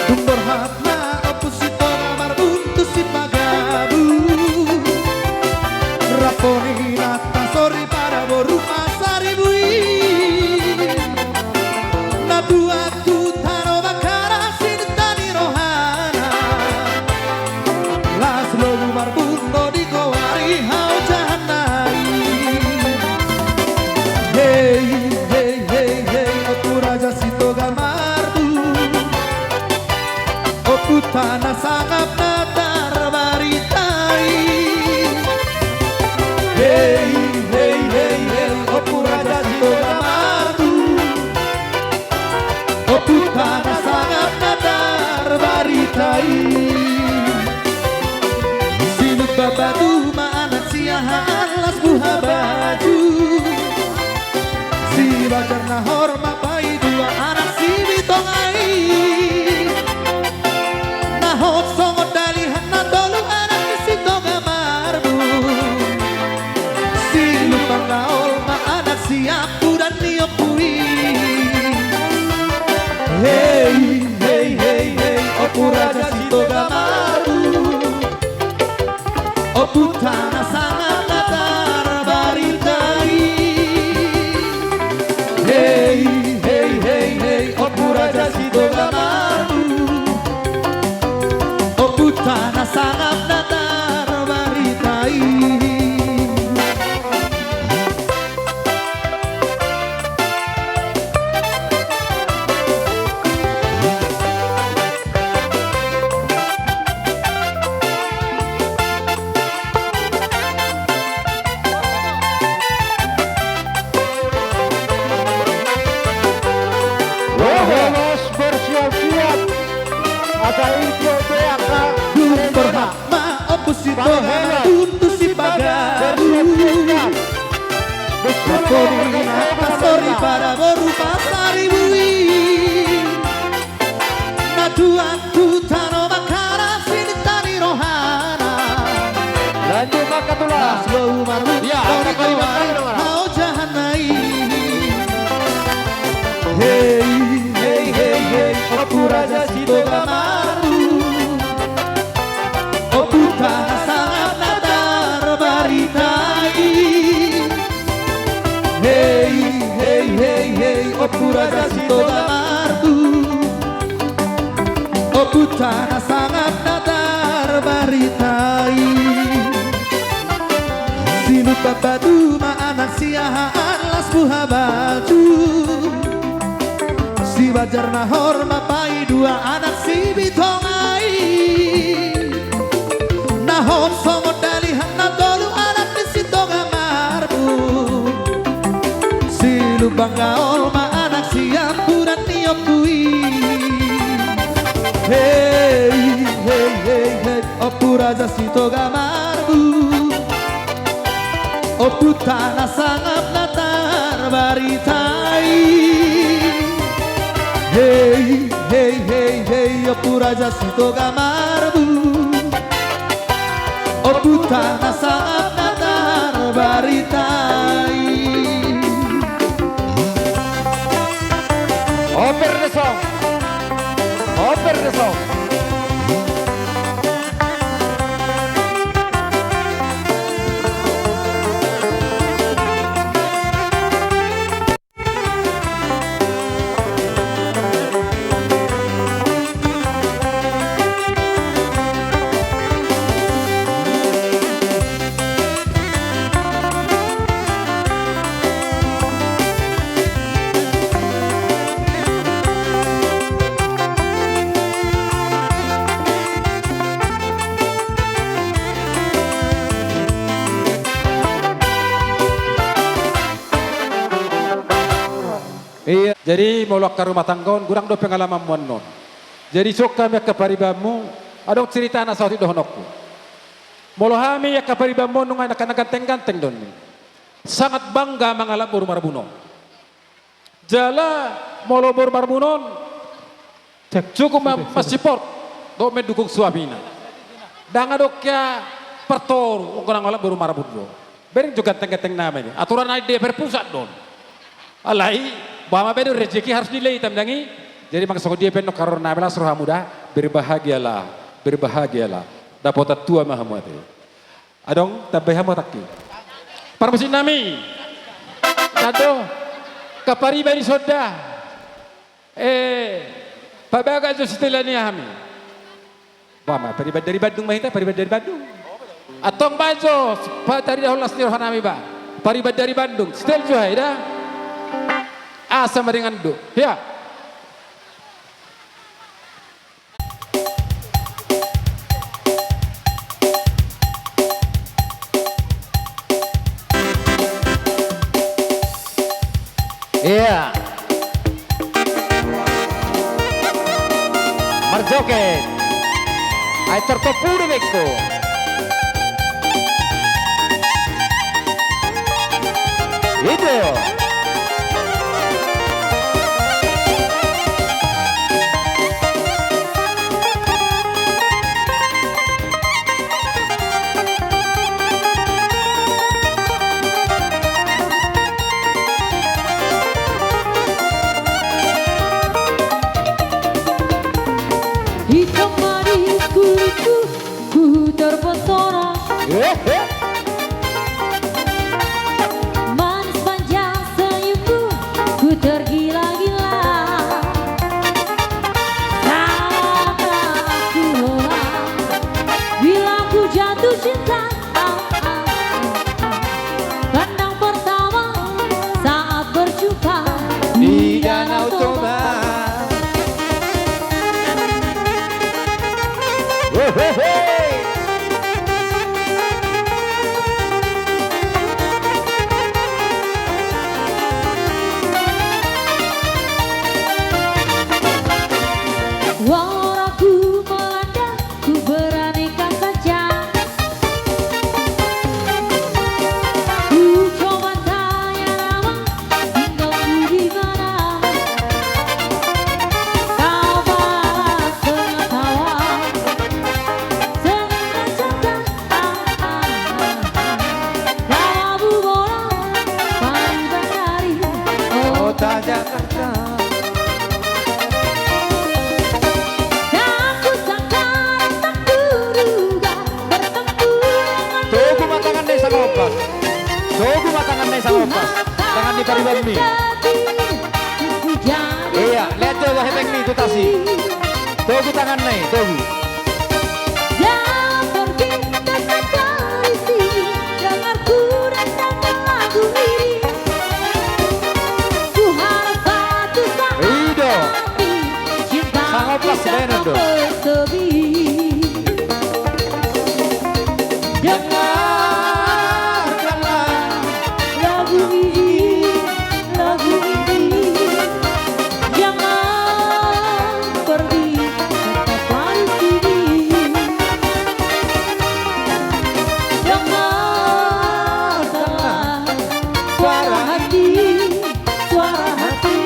Tung borhat ma ompu Sitoga marbundu Sipagabu. Rampo ni inanta soripada boru Pasaribu i. Na tuat tu tano Bakkara sinta ni rohana. Las lobu marbundu digoari haojahanna i. Hei, hei, hei, hei, ompu raja Sitoga marbundu. Ompunta na sangap na tarbarita i. Hei, hei, hei, hei, ompu raja Sitoga marbundu. Ompunta na sangap na tarbarita i. Sinumba batu ma anak siahaan las buha baju. Sibajar na hormat paidua anak Sibitonga i. Na hot songon dalihan na tolu anak ni Sitoga marbundu. Silupang gaol ma anak siampudan ni ompu i. Hei, hei, hei, hei, ompu raja Sitoga marbundu. Ompunta na sangap na tarbarita i. Hei, hei, hei, hei, ompu raja Sitoga marbundu. Ompunta na sangap na tarbarita i. Horas, bersiap-siap. Ada info P K. Dung borhat ma ompu Sitoga marbundu Sipagabu. Boru na pastor i pada boru Pasaribu i. Na tuat tu tano Mangharas i ninta ni rohana. Lanjut, Maka Tulang. Las boru marbu. Ya, Maka Tulang. Hau jahan nai. Hei, hei, hei, hei, Ompu Raja Sitoga marbu. Ompunta na sangap na tarbarita i. Hei, hei, hei, hei, Ompu Raja Sitoga marbu. Ompunta na sangap na tarbarita i. Silumban Batu ma anak siahaan las buha batu. Sibanjar na hor ma paidua anak Sibitonga i. Na hot songon dalihan na tolu anak ni Sitoga marbu. Silumban Gaol ma anak siampudan ni ompu i. Hei, hei, hei, hei, Ompu Raja Sitoga marbu. Ompunta na sangap na tarbarita i. Hei, hei, hei, hei, Ompu Raja Sitoga marbu. Ompunta na sangap na tarbarita i. Over the song. Over the song. Iya, jadi molo angka rumah tangga on godang do pengalamanmu annon. Jadi songon hami angka paribanmu, adong cerita na saotik dohononku. Molo hami angka paribanmu on nunga na ganteng-ganteng do on. Sangat bangga mangalap boru marbun on. Jala molo boru marbun on, cukup ma-, mansupport dohot mendukung suamina. Ndang adong hea partoru, anggo na mangalap boru marbun do. Bereng jo ganteng-ganteng nama i. Aturan na di D P R pusat do on. Alai, boha ma baen do, rezeki harus dilehon, ndang i. Jadi manang songon dia pe annon haroro nami, las rohamu da, berbahagialah, berbahagialah. Dapotan tua ma hamu ate. Adong, tambai hamu hatangki. Parmusik nami. Tando. Angka pariban ni sonda. Eh, pabaga jo sitelan ni hami. Boha ma, pariban dari Bandung ma hita, pariban dari Bandung. Antong baen jo, pataridahon las ni roha nami ba. Pariban dari Bandung, setel jo hita. Asa maringan do. Ya. Iya. Marjoget. Ai tortopu do bengko. Itu. Hitam manis kulitku, ku terpesona. Eh, eh. Manis panjang Togu ma tanganna i sangompas. Tangan ni paribanmi. Ia, lihat jo hepengmi tu tasi. Togu tanganna i, togu. I do. Sangompas bahenon do. Dengarkanlah lagu ini, lagu ini. Jangan pergi, tetaplah di sini. Dengarkanlah suara hati, suara hati.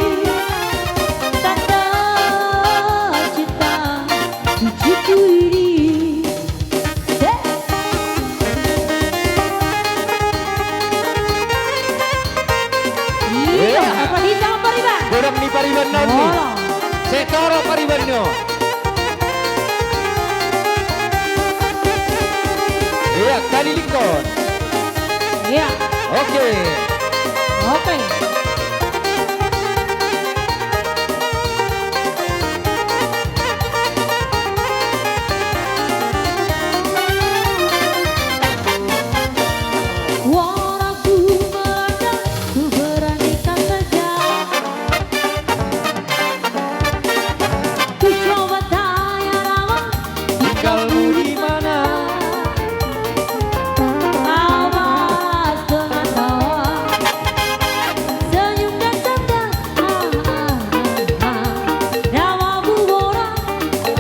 Tanda cinta suciku ini. Ia, ia. Apa hita pariban? Godang ni pariban nami. Olo. Sai toro pariban nami. Ia, kalilingkon. Ia. Oke. Oke. Suaraku meledak, ku beranikan saja. Ku coba tanya nama, tinggalmu di mana? Awas dengan tawa, senyum dan canda. Ah, ah, ah, ah. Nama buboran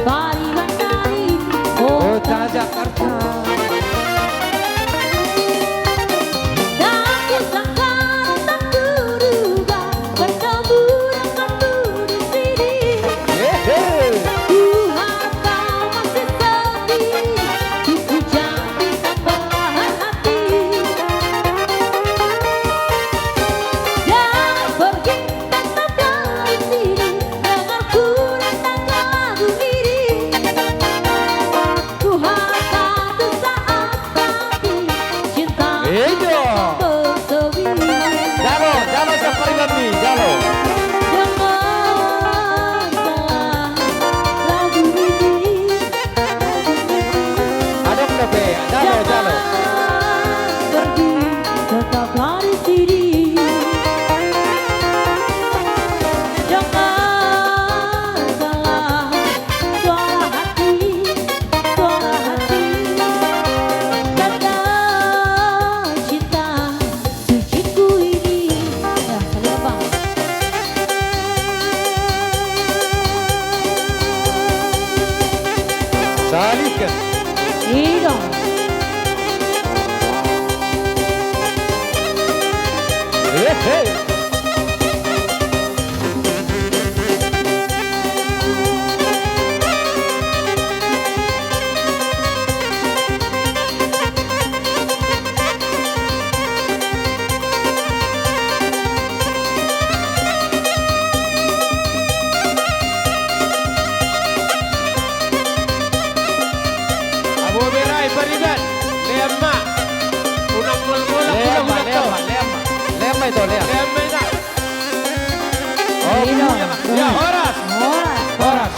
pariban nami, Kota Jakarta. Tak kusangka, tak kuduga bertemu denganmu di sini. Yehe. Ku harap kau masih setia, ku puja di tambah hati. Jangan pergi, tetaplah di sini, dengar ku datangkan lagu ini. Ku harap satu saat nanti cinta bersemi. Jalo, jalo, siap pariban nami, jalo. Jangan salah lagu ini. Adong dope, jalo, jalo. Jangan pergi, tetaplah di sini. Jangan salah suara hati, suara hati. Tanda cinta suciku ini. Ya, salut, Bang. Salihkan. I do. Hehe. Abo berai pariban, lean ma. Unang molmol, lean ma, lean ma, lean ma. Lean ma ito, lean. Lean ma ito. Oh, iya. Ya, horas. Horas. Horas.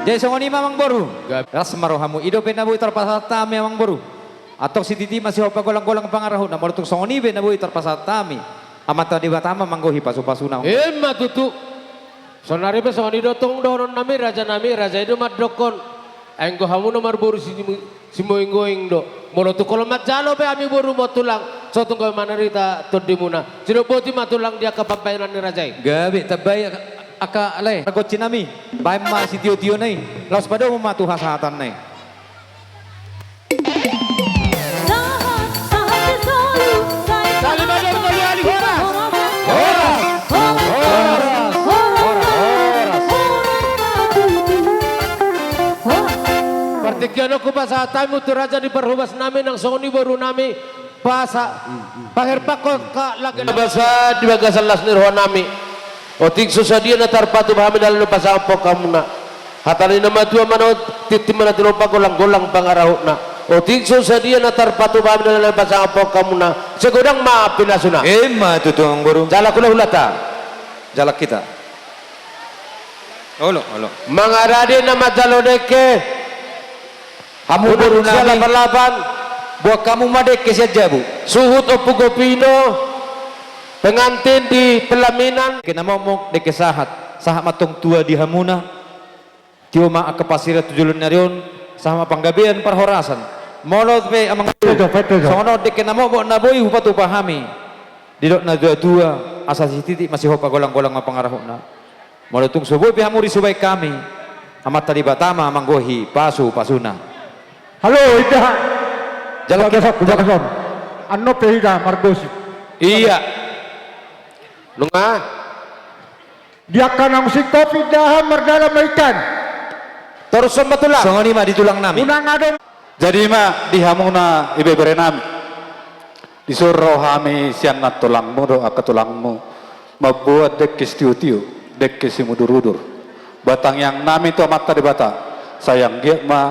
Jadi songon i ma, Amangboru. Gabe. Las ma rohamu. I dope na boi tarpasahat hami, Amangboru. Antong sititi ma sihompa, golang-golang pangarahutna. Molo tung songon i pe na boi tarpasahat hami, Amanta Debata ma manggohi pasu-pasuna. Ima tutu. Saonari pe songon i do tong dohonon nami, raja nami, raja i do mandokkon. Ai anggo hamu na marboru si-, simoing-oing do. Molo tung holan manjalo pe hami borumu, Tulang, so tung gabe manarita tondimuna. Sidok boti ma, Tulang, di angka pambahenan ni raja i. Gabe, tambai angka, angka lae, ragonsi nami. Baen ma sitio-tiona i. Laos padomu ma tu hasahatanna i. Sahat, sahat si solu, sai sahat. Horas. Horas. Horas. Horas. Partingkian on hupasahat hami tu raja ni parhobas nami nang songon i boru nami. Pasa, paherpakkon angka lage na basa di bagasan las ni roha nami. Otik so sadia na tarpatupa hami, na laho pasahathon hamuna. Hata ni na matua ma na otik, tintin ma na tinompa, golang-golang pangarahutna. Otik so sadia na tarpatupa hami na pasangaphon hamuna. Sai godang ma pinasuna. Ima tutu amangboru. Jala hula-hulata. Jala hita. Olo, olo. Mangarade na manjalo dengke. Hamu boru nami. Lapan-lapan. Boan hamu ma dengke sian jabu. Suhut Ompu Gopino. Pengantin di pelaminan. Dengke na mokmok, dengke sahat. Sahat ma antong tua di hamuna. Tio ma angka parsirangan tu joloan ni ari on, sahat ma panggabean parhorasan. Molo pe amang, songon on dengke na mokmok na boi hupatupa hami. Didok na tua-tua, asa sititik ma sihompa, golang-golang ma pangarahutna. Molo tung so boi pe hamu ris hubaen hami, Amanta Debata ma manggohi pasu-pasuna. Halo, inda. Jala hita, jala. Annon pe hita margosip. Iya. Nunga. Di angka naung singkop indahan mardalan ma ingkan. Torus ma tulang. Songon i ma di tulang nami. Unang adong. Jadi ma di hamuna ibebere nami. Disuruh hami sian nantulangmu dohot angka tulangmu mamboan dengke sitio-tio, dengke simudur-udur. Ba tangiang nami tu Amanta Debata, sai anggiat ma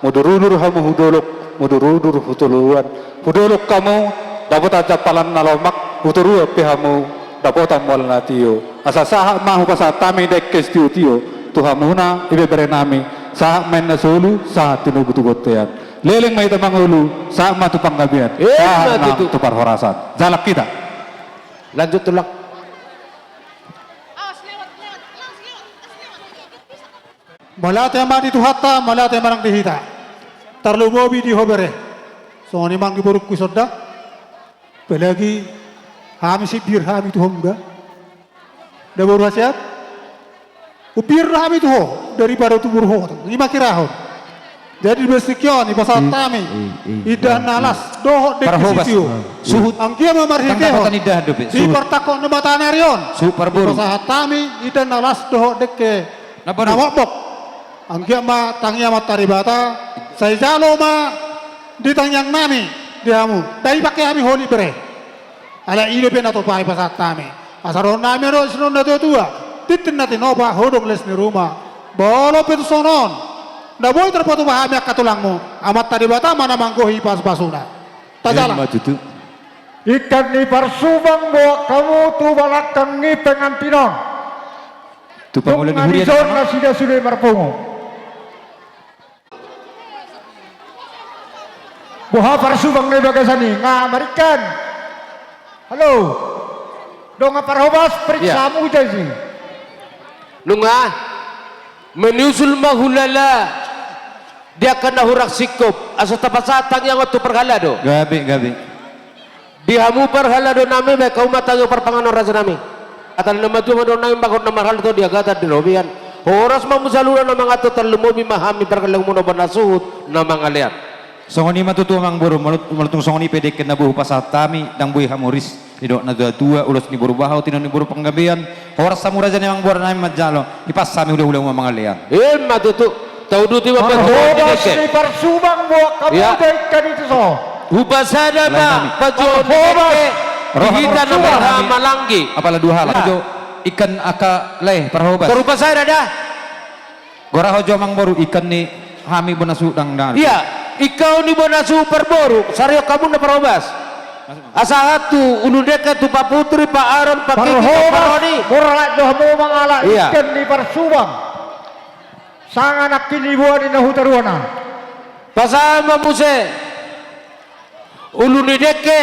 mudur-udur hamu hu dolok, mudur-udur hu toruan, hu dolok hamu dapotan jampalan na lomak, hu toruan pe hamu dapotan mual na tio. Asa sahat ma hupasahat hami dengke sitio-tio tu hamuna ibebere nami, sahat ma inna solu, sahat tu nogu tu bontean. Leleng ma hita mangolu, sahat ma tu panggabean, sahat ma tu parhorasan. Jala hita. Lanjut tulang. Mauliate ma di Tuhanta, mauliate ma nang di hita. Tarlumobi di ho bere. Songon i ma nang di borungku sonda. Apalagi hami sipir hami tu ho da. Da boru hasian. Upir hami tu ho daripada tu boru ho. I ma kirahon. Jadi di basic on dipasahat hami indahan na las dohot dengke sitio. Suhut. Anggiat ma marhitehon di partangkok ni mata ni ari on. Suhut parboru. Dipasahat hami indahan na las dohot dengke na mokmok. Anggiat ma tangiang Amanta Debata, sai jalo ma di tangiang nami di hamu. Dai pake hami holi bere. Ala i dope na tupa i pasahat hami. Asa dohonon nami do songon na tua-tua. Tintin na tinopa, hodong les ni ruma. Molo pe tu songon on na boi tarpatupa hami angka tulangmu, Amanta Debata ma na manggohi pasu-pasuna. Tajala. Ima tutu. Ingkon ni parsubang boan hamu tu balakang ni pengantin on. Tu pangula ni huria na nasida sude marpungu. Boha parsubang na di bagasan i, nga maringkan. Halo. Dongan parhobas, periksa hamu jasi. Nunga, menyusul ma hulala di angka na hurang singkop, asa tapasahat tangiang on tu parhalado. Gabe, gabe. Di hamu parhalado nami, baen hamu ma tangiang parpanganon raja nami. Hata ni na matua ma dohonon nami, bagot na marhalado di agatan di robean. Horas ma hamu saluhutna na mangantusi, tarlumobi ma hami pargellengmuna bona suhut na mangalean. Songon i ma tutu amang boru, molo, molo tung songon i pe dengke na boi hupasahat hami, ndang boi hamu ris. Didok na tua-tua, ulos ni boru baho, tinodohon ni boru panggabean. Horas hamu raja ni amang boru nami manjalo. Hipas hami hula-hulamu mangalean. Ima tutu. Tauduti ma panjouon ni dengke. Parhobas ni parsubang boan hamu da ingkon i tuson. Hupasada ma panjouon ni dengke di hita na marhaha mananggi. Apala dua halak jo ingkon angka lae parhobas. Parhobas sada da. Goraho jo amang boru, ingkon ni hami bona suhut dang dang. Iya, ingkon ni bona suhut parboru, sarion hamu na parhobas. Asa sahat tu ulu ni dengke, tu Pak Putri, Pak Aron, Pak Kiki, Pak Roni. Parhobas, borhat jo hamu mangalap ingkon ni parsubang. Sanga nangkin ni boa ni na hutaruan. Pasahat ma muse ulu ni dengke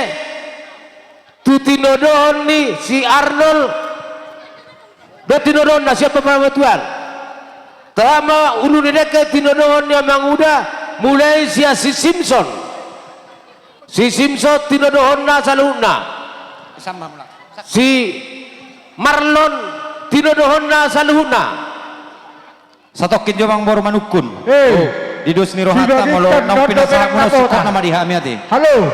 tu tinodohon ni si Arnold. Dohot tinodohonna sian pamatuan. Tama ulu ni dengke tinodohon ni amang uda, mulai sian si Simpson. Si Simpson tinodohonna saluhutna. Si Marlon tinodohonna saluhutna. Satongkin jo amang boru manungkun. Eh. Di dos ni rohanta molo naung pinasahat muna, sungkot nama di hami ate. Halo.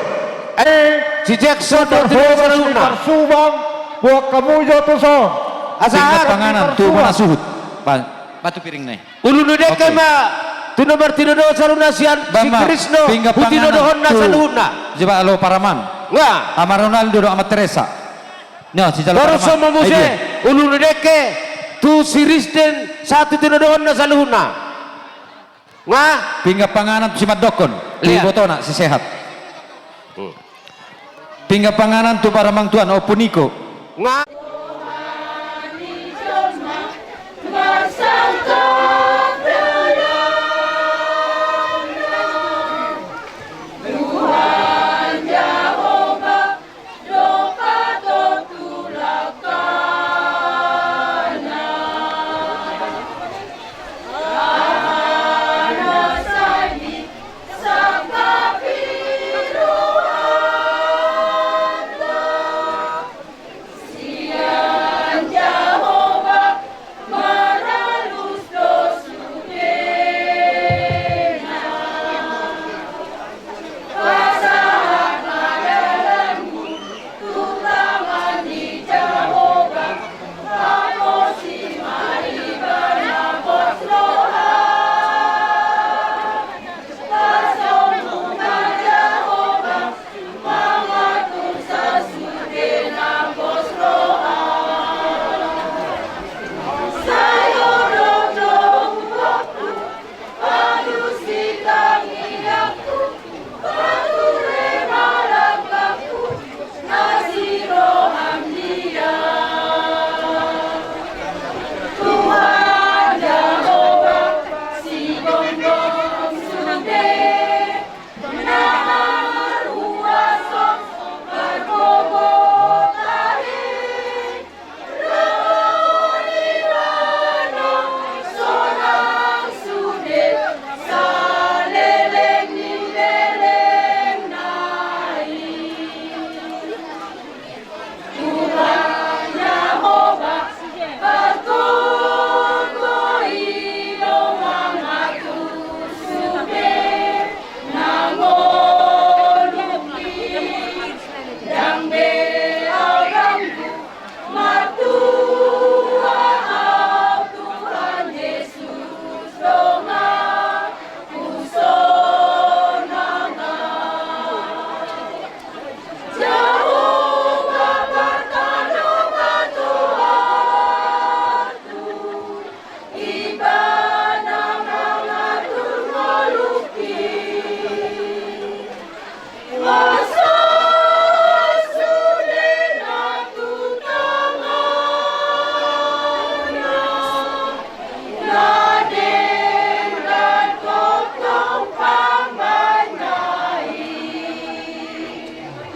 Eh, si Jackson dohot tinodohon saluhutna. Parsubang boan hamu jo tuson. Asa pingat panganan tu bona suhut. Batu piring na i. Ulu ni dengke ma tu nomor tinodohon saluhutna sian si Krisno, tu tinodohonna saluhutna. Jeba alo Paraman. Nga. Ama Ronaldo dohot Ama Teresa. Torus ma muse ulu ni dengke tu si Risten sahat tu tinodohonna saluhutna. Nga. Pinggan panganan tu si Mandokkon. Ia. Ibotona si Sehat. Pinggan panganan tu paramangtuan, Ompu Niko. Nga.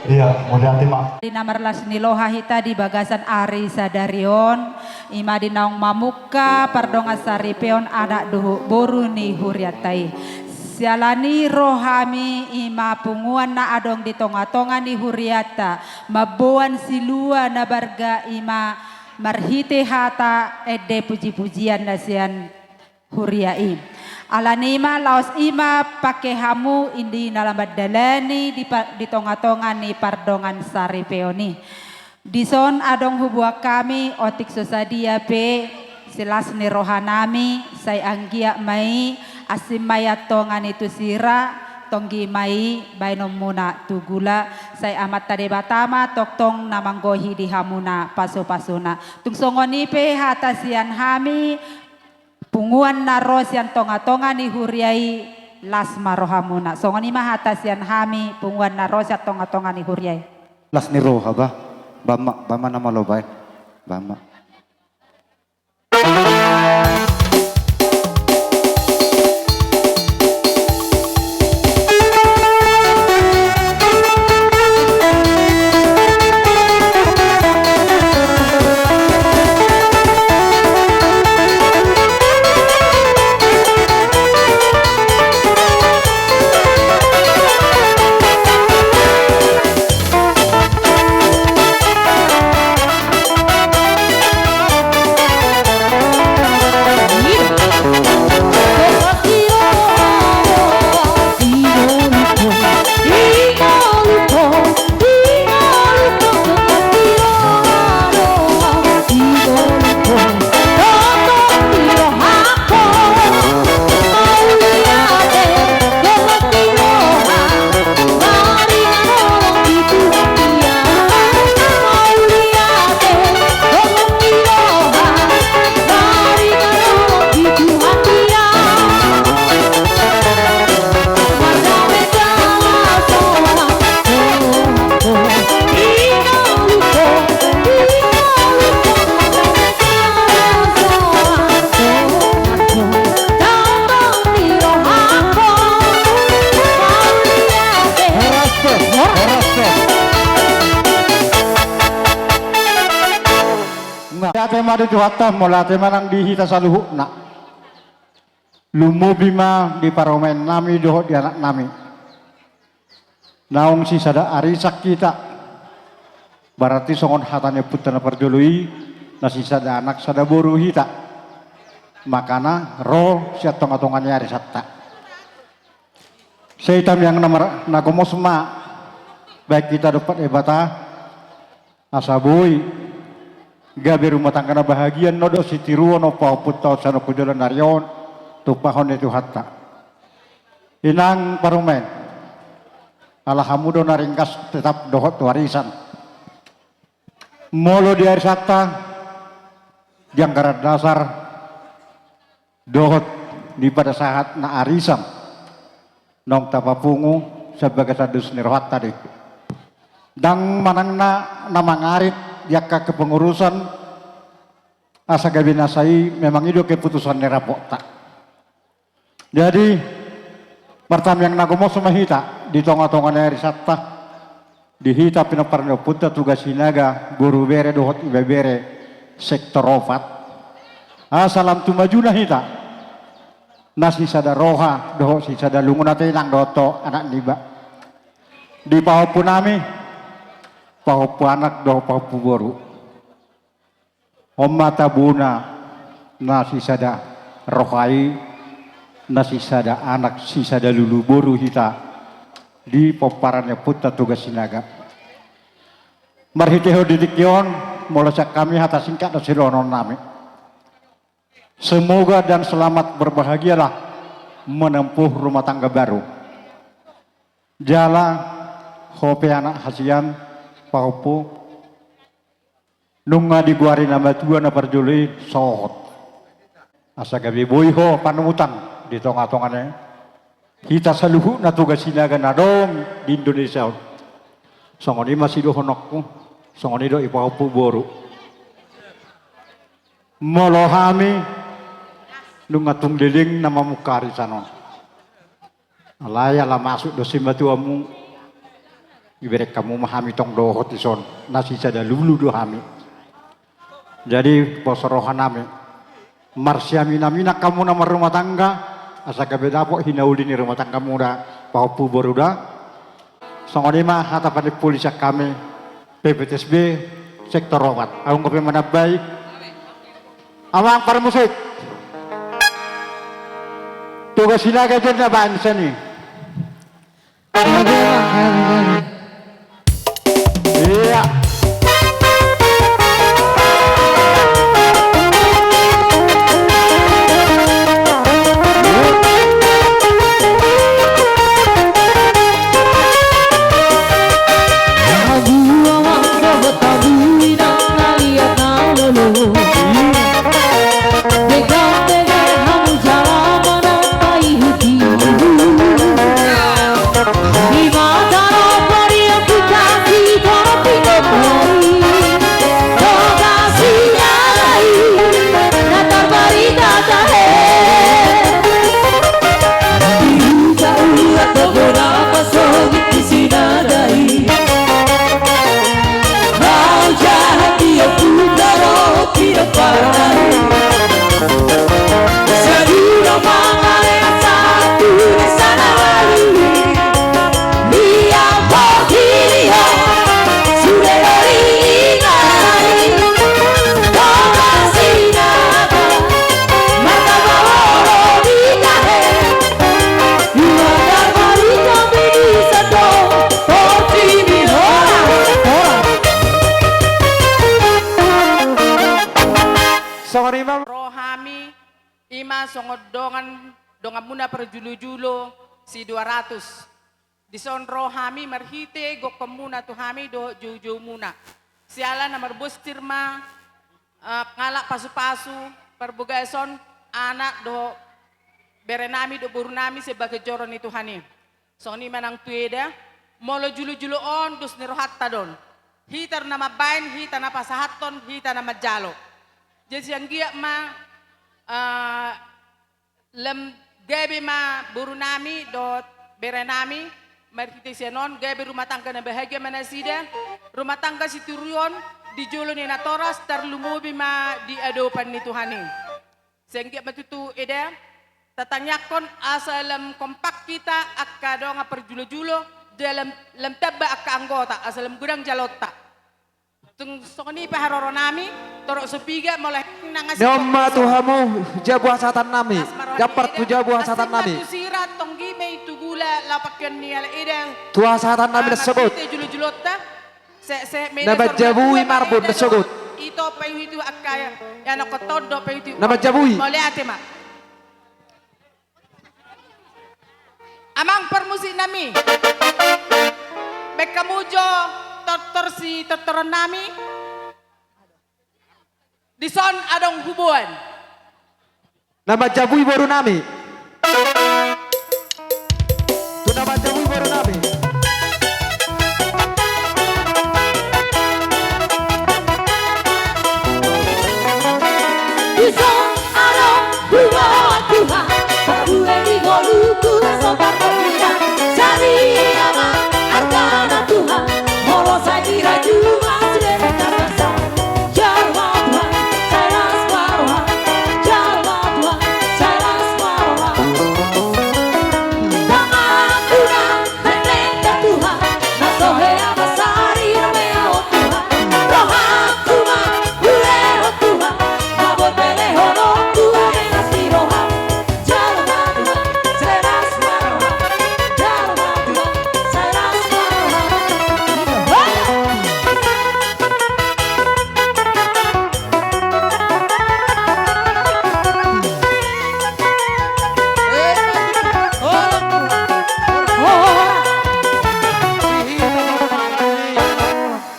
Ia, mauliate ma. Di na marlas ni roha hita di bagasan ari sadari on, i ma di naung mamungka pardongan saripeon anak dohot boru ni hurianta i. Siala ni i ro hami i ma punguan na adong di tongatonga ni hurianta, mamboan silua na barga i ma marhite hata ende pujipujian na sian huria i. Alani i ma laos i ma pangke hamu i di na lam mandalani di pa-, di tongatonga ni pardongan saripeon i. Dison adong huboan hami otik so sadia pe silas ni rohanami, sai anggiat ma i, asing ma i antongani tu sira, tonggi ma i baenonmuna tu gula, sai Amanta Debata ma tongtong na manggohi di hamuna pasupasuna. Tung songon i pe hata sian hami, punguan na ro sian tongatonga ni huria i, las ma rohamuna. Songon i ma hata sian hami, punguan na ro sian tongatonga ni huria i. Las ni roha, bah. Bahen ma, bahen ma na malo, bah, e. Bahen ma. Ate ma di Tuhanta, mauliate ma nang di hita saluhutna. Lumobi ma di parumaennami dohot di anaknami. Naung sisada arisan hita. Berarti songon hata ni ompunta na parjolo i, na sisada anak sada boru hita. Makana ro sian tongatonga ni arisanta. Sai tamiang na mar-, na gomos ma baen hita dompak Debata. Asa boi gabe rumah tangga na bahagia, na dohot sitiruon pahompunta on sian ompu jolo ni ari on, tumpahon ni Tuhanta. Inang parumaen, ala hamu do na ringgas tetap dohot tu arisan. Molo di arisanta, di anggaran dasar, dohot di pada saat na arisan, naung tapapungu sian bagasan dos ni rohanta do i. Ndang manang na, na mangarit di angka kepengurusan, asa gabe nasa i memang i do keputusan ni rapotta. Jadi, martamiang na gomos ma hita di tongatonga ni arisanta, di hita pinompar ni ompunta Toga Sinaga, boru bere dohot ibebere sektor opat. Asa lam tu majuna hita, na sisada roha dohot sisada lungun, ate inang dohot ho anak niba. Di pahompunami, pahompu anak dohot pahompu boru. On ma tabona na sisada roha i, na sisada anak, sisada lulu boru hita di pomparan ni ompunta Toga Sinaga. Marhitehon di tingki on, molo sian hami hata singkat do sidohononnami. Semoga dan selamat berbahagialah menempuh rumah tangga baru. Jala ho pe anak hasian, pahompu, nunga digoari na matua na parjolo i, sohot. Asa gabe boi ho panutan di tongatonga ni hita saluhutna Toga Sinaga na adong di Indonesia on. Songon i ma sidohononku, songon i do i pahompu boru. Molo hami, nunga tung leleng na mamungka arisan on. Alai ala masuk do simatuamu, ibereng hamu ma hami tong dohot dison, na sisada lulu do hami. Jadi, pos rohanami, marsiaminaminan hamu na marrumah tangga, asa gabe dapot hinauli ni rumah tanggamu da, pahompu boru da. Songon i ma hata panimpuli sian hami, P P T S B sektor opat. Aung, dope manambai. Amang parmusik. Toga Sinaga do na baen sian i. Iya. Songon i ma ro hami, i ma songon dongan, donganmuna parjulojolo si dua ratus. Dison ro hami marhite gokhonmuna tu hami dohot joujoumuna. Siala na marbonsir ma, eh, pangalap pasupasu, parbagason anak dohot berenami dohot borunami sebagai joro ni Tuhan i. Songon i ma nang tueda, molo julojolo on dos ni rohanta do on. Hita do na mambaen, hita na pasahathon, hita na manjalo. Jadi sian i ma, eh, lam gabe ma borunami dohot berenami, marhite sian on gabe rumah tangga na bahagia ma nasida, rumah tangga sitiruon, di jolo ni natoras, tarlumobi ma di adopan ni Tuhan i. Sai anggiat ma tutu eda, tatangiangkon asa lam kompak hita angka dongan parjulojolo, jala lam tamba angka anggota, asa lam godang jaloonta. Tung songon i pe haroronami, torop so piga molo heng nang asi. Ni on ma tu hamu jabu hasahatan nami. Jambar tu jabu hasahatan nami. Sira tonggi ma i tu gula lapakion ni ala eda. Tu hasahatan nami na sogot. Julu-julonta. Na manjabui marbun na sogot. Ito payu itu akka ya na kotondo payu itu. Na manjabui. Mauliate ma. Amang parmusik nami. Baen hamu jo tortor si tortoron nami. Dison adong huboan. Na manjabui boru nami. Tu na manjabui boru nami. Dison adong huboan Tuhan, parbue di ngolungku so tarpinda. Jadi amang argana Tuhan, molo sai dirajuma sude mereka rasa.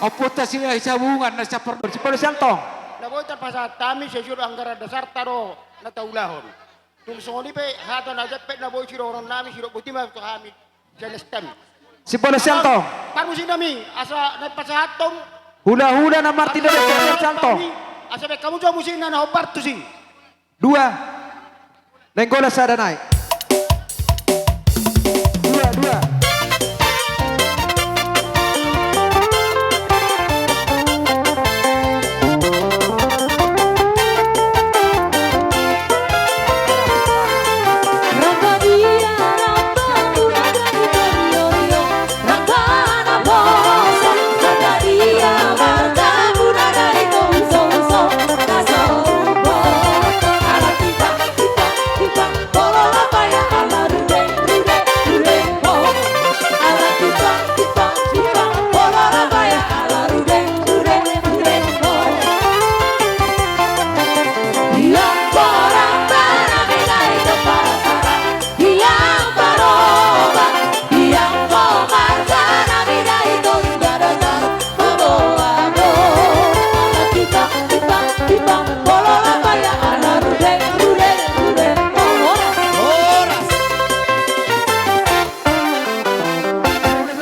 Ompunta si Sabungan na siampar do. Sipalu siantong. Na boi tarpasahat hami sesuai anggaran dasarta do na taulahon. Tung songon i pe hata na jempek na boi sidohonon nami sidok boti ma tu hami. Sian S T M. Sipalu siantong. Parmusik nami asa na pasahathon. Hula-hula na martina sipalu siantong. Asa baen hamu jo musikna na hombar tusi. Dua. Nainggolan sada nai. Dua, dua.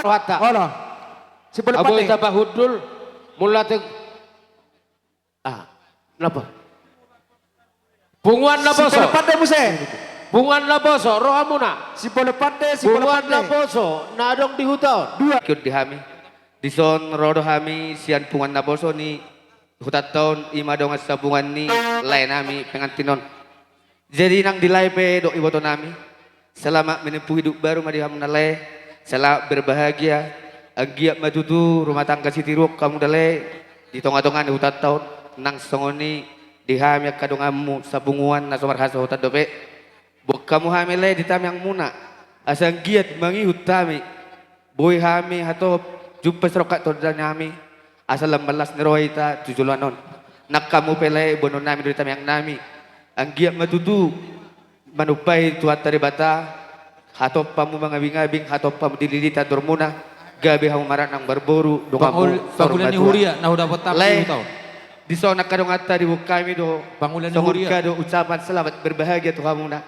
Rohanta. Olo. Sipalu pande. Abo ita pahundul, mulate. Ah, napa? Punguan Naposo. Sipalu pande muse. Punguan Naposo, rohamuna. Sipalu pande, sipalu pande. Punguan Naposo na adong di huta on. Dua. Ikut di hami. Dison ro do hami sian punguan Naposo ni hutanta on, i ma dongan sabungan ni lae nami pengantin on. Jadi nang di lae pe dohot iboto nami, selamat menempuh hidup baru ma di hamu na lae, selamat berbahagia, anggiat ma tutu rumah tangga sitiruon hamu na lae, di tonga-tonga ni hutanta on, nang songon i di hami angka donganmu sapunguan na so marhasohotan dope. Boan hamu hami lae di tangiangmuna, asa anggiat mangihut hami, boi hami hatop jumpa sirongkap tonda nami, asa lam las ni roha hita tu joloan on. Nang hamu pe lae boanon nami do di tangiang nami. Anggiat ma tutu manumpahi Tuhanta Debata, hatop hamu mangabing-abing, hatop hamu dilili tanjormuna, gabe hamu maranak marboru, donganmu. Pangula ni huria na hudapot hami di huta on. Dison angka donganta diboan hami do songon kado ucapan selamat berbahagia tu hamuna.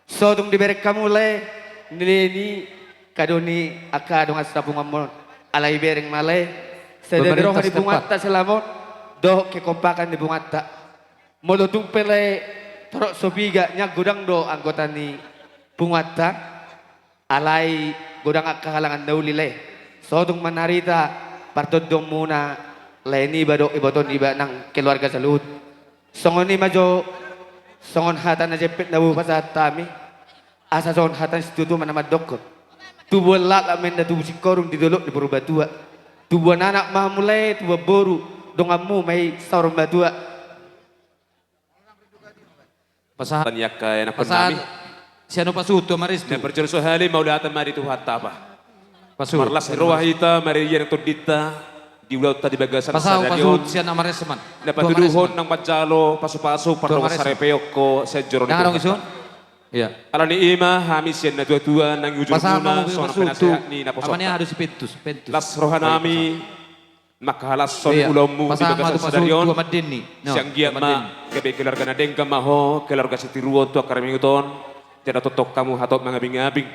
So tung dibereng hamu lae, nilai ni kado ni angka dongan sapunguanmon. Alai bereng ma lae, sada ni roha ni punguanta selama on, dohot kekompakan ni punguanta. Molo tung pe lae, torop so piga nian godang do anggota ni punguanta. Alai godang angka halangan na uli lae. So tung manarita partondongmuna Lae niba dohot iboto niba nang keluarga saluhut. Songon i ma jo, songon hata na jempek na hupasahat hami. Asa songon hata ni situatua ma na mandokkon: Tubuan laklak ma inna tubu singkoru di dolok ni Purbatua. Tubuan anak ma hamu lae, tubuan boru donganmu ma i saur matua. Pasahat. Tani angka anakkon nami. Sian Ompu Pasuhut tu Ama Restu. Na parjolo sahali mauliate ma di Tuhanta, Pak. Pasuhut. Marlas ni roha hita, marhite tondinta, di ulaonta di bagasan sadari on. Pasahat Ompu Pasuhut sian Ama Resman. Na patuduhon nang manjalo pasupasu pardongan saripeon ho sian joro ni Tuhanta. Iya. Alani i ma hami sian natuatua nang ujurmuna songon penasehat ni naposo. Las roha nami mangkahalashon ulaonmu di bagasan sadari on. Sian giat ma gabe keluarga na denggan ma ho, keluarga sitiruon tu angka na mangihut on. Jala tongtong hamu hatop mangabingabing.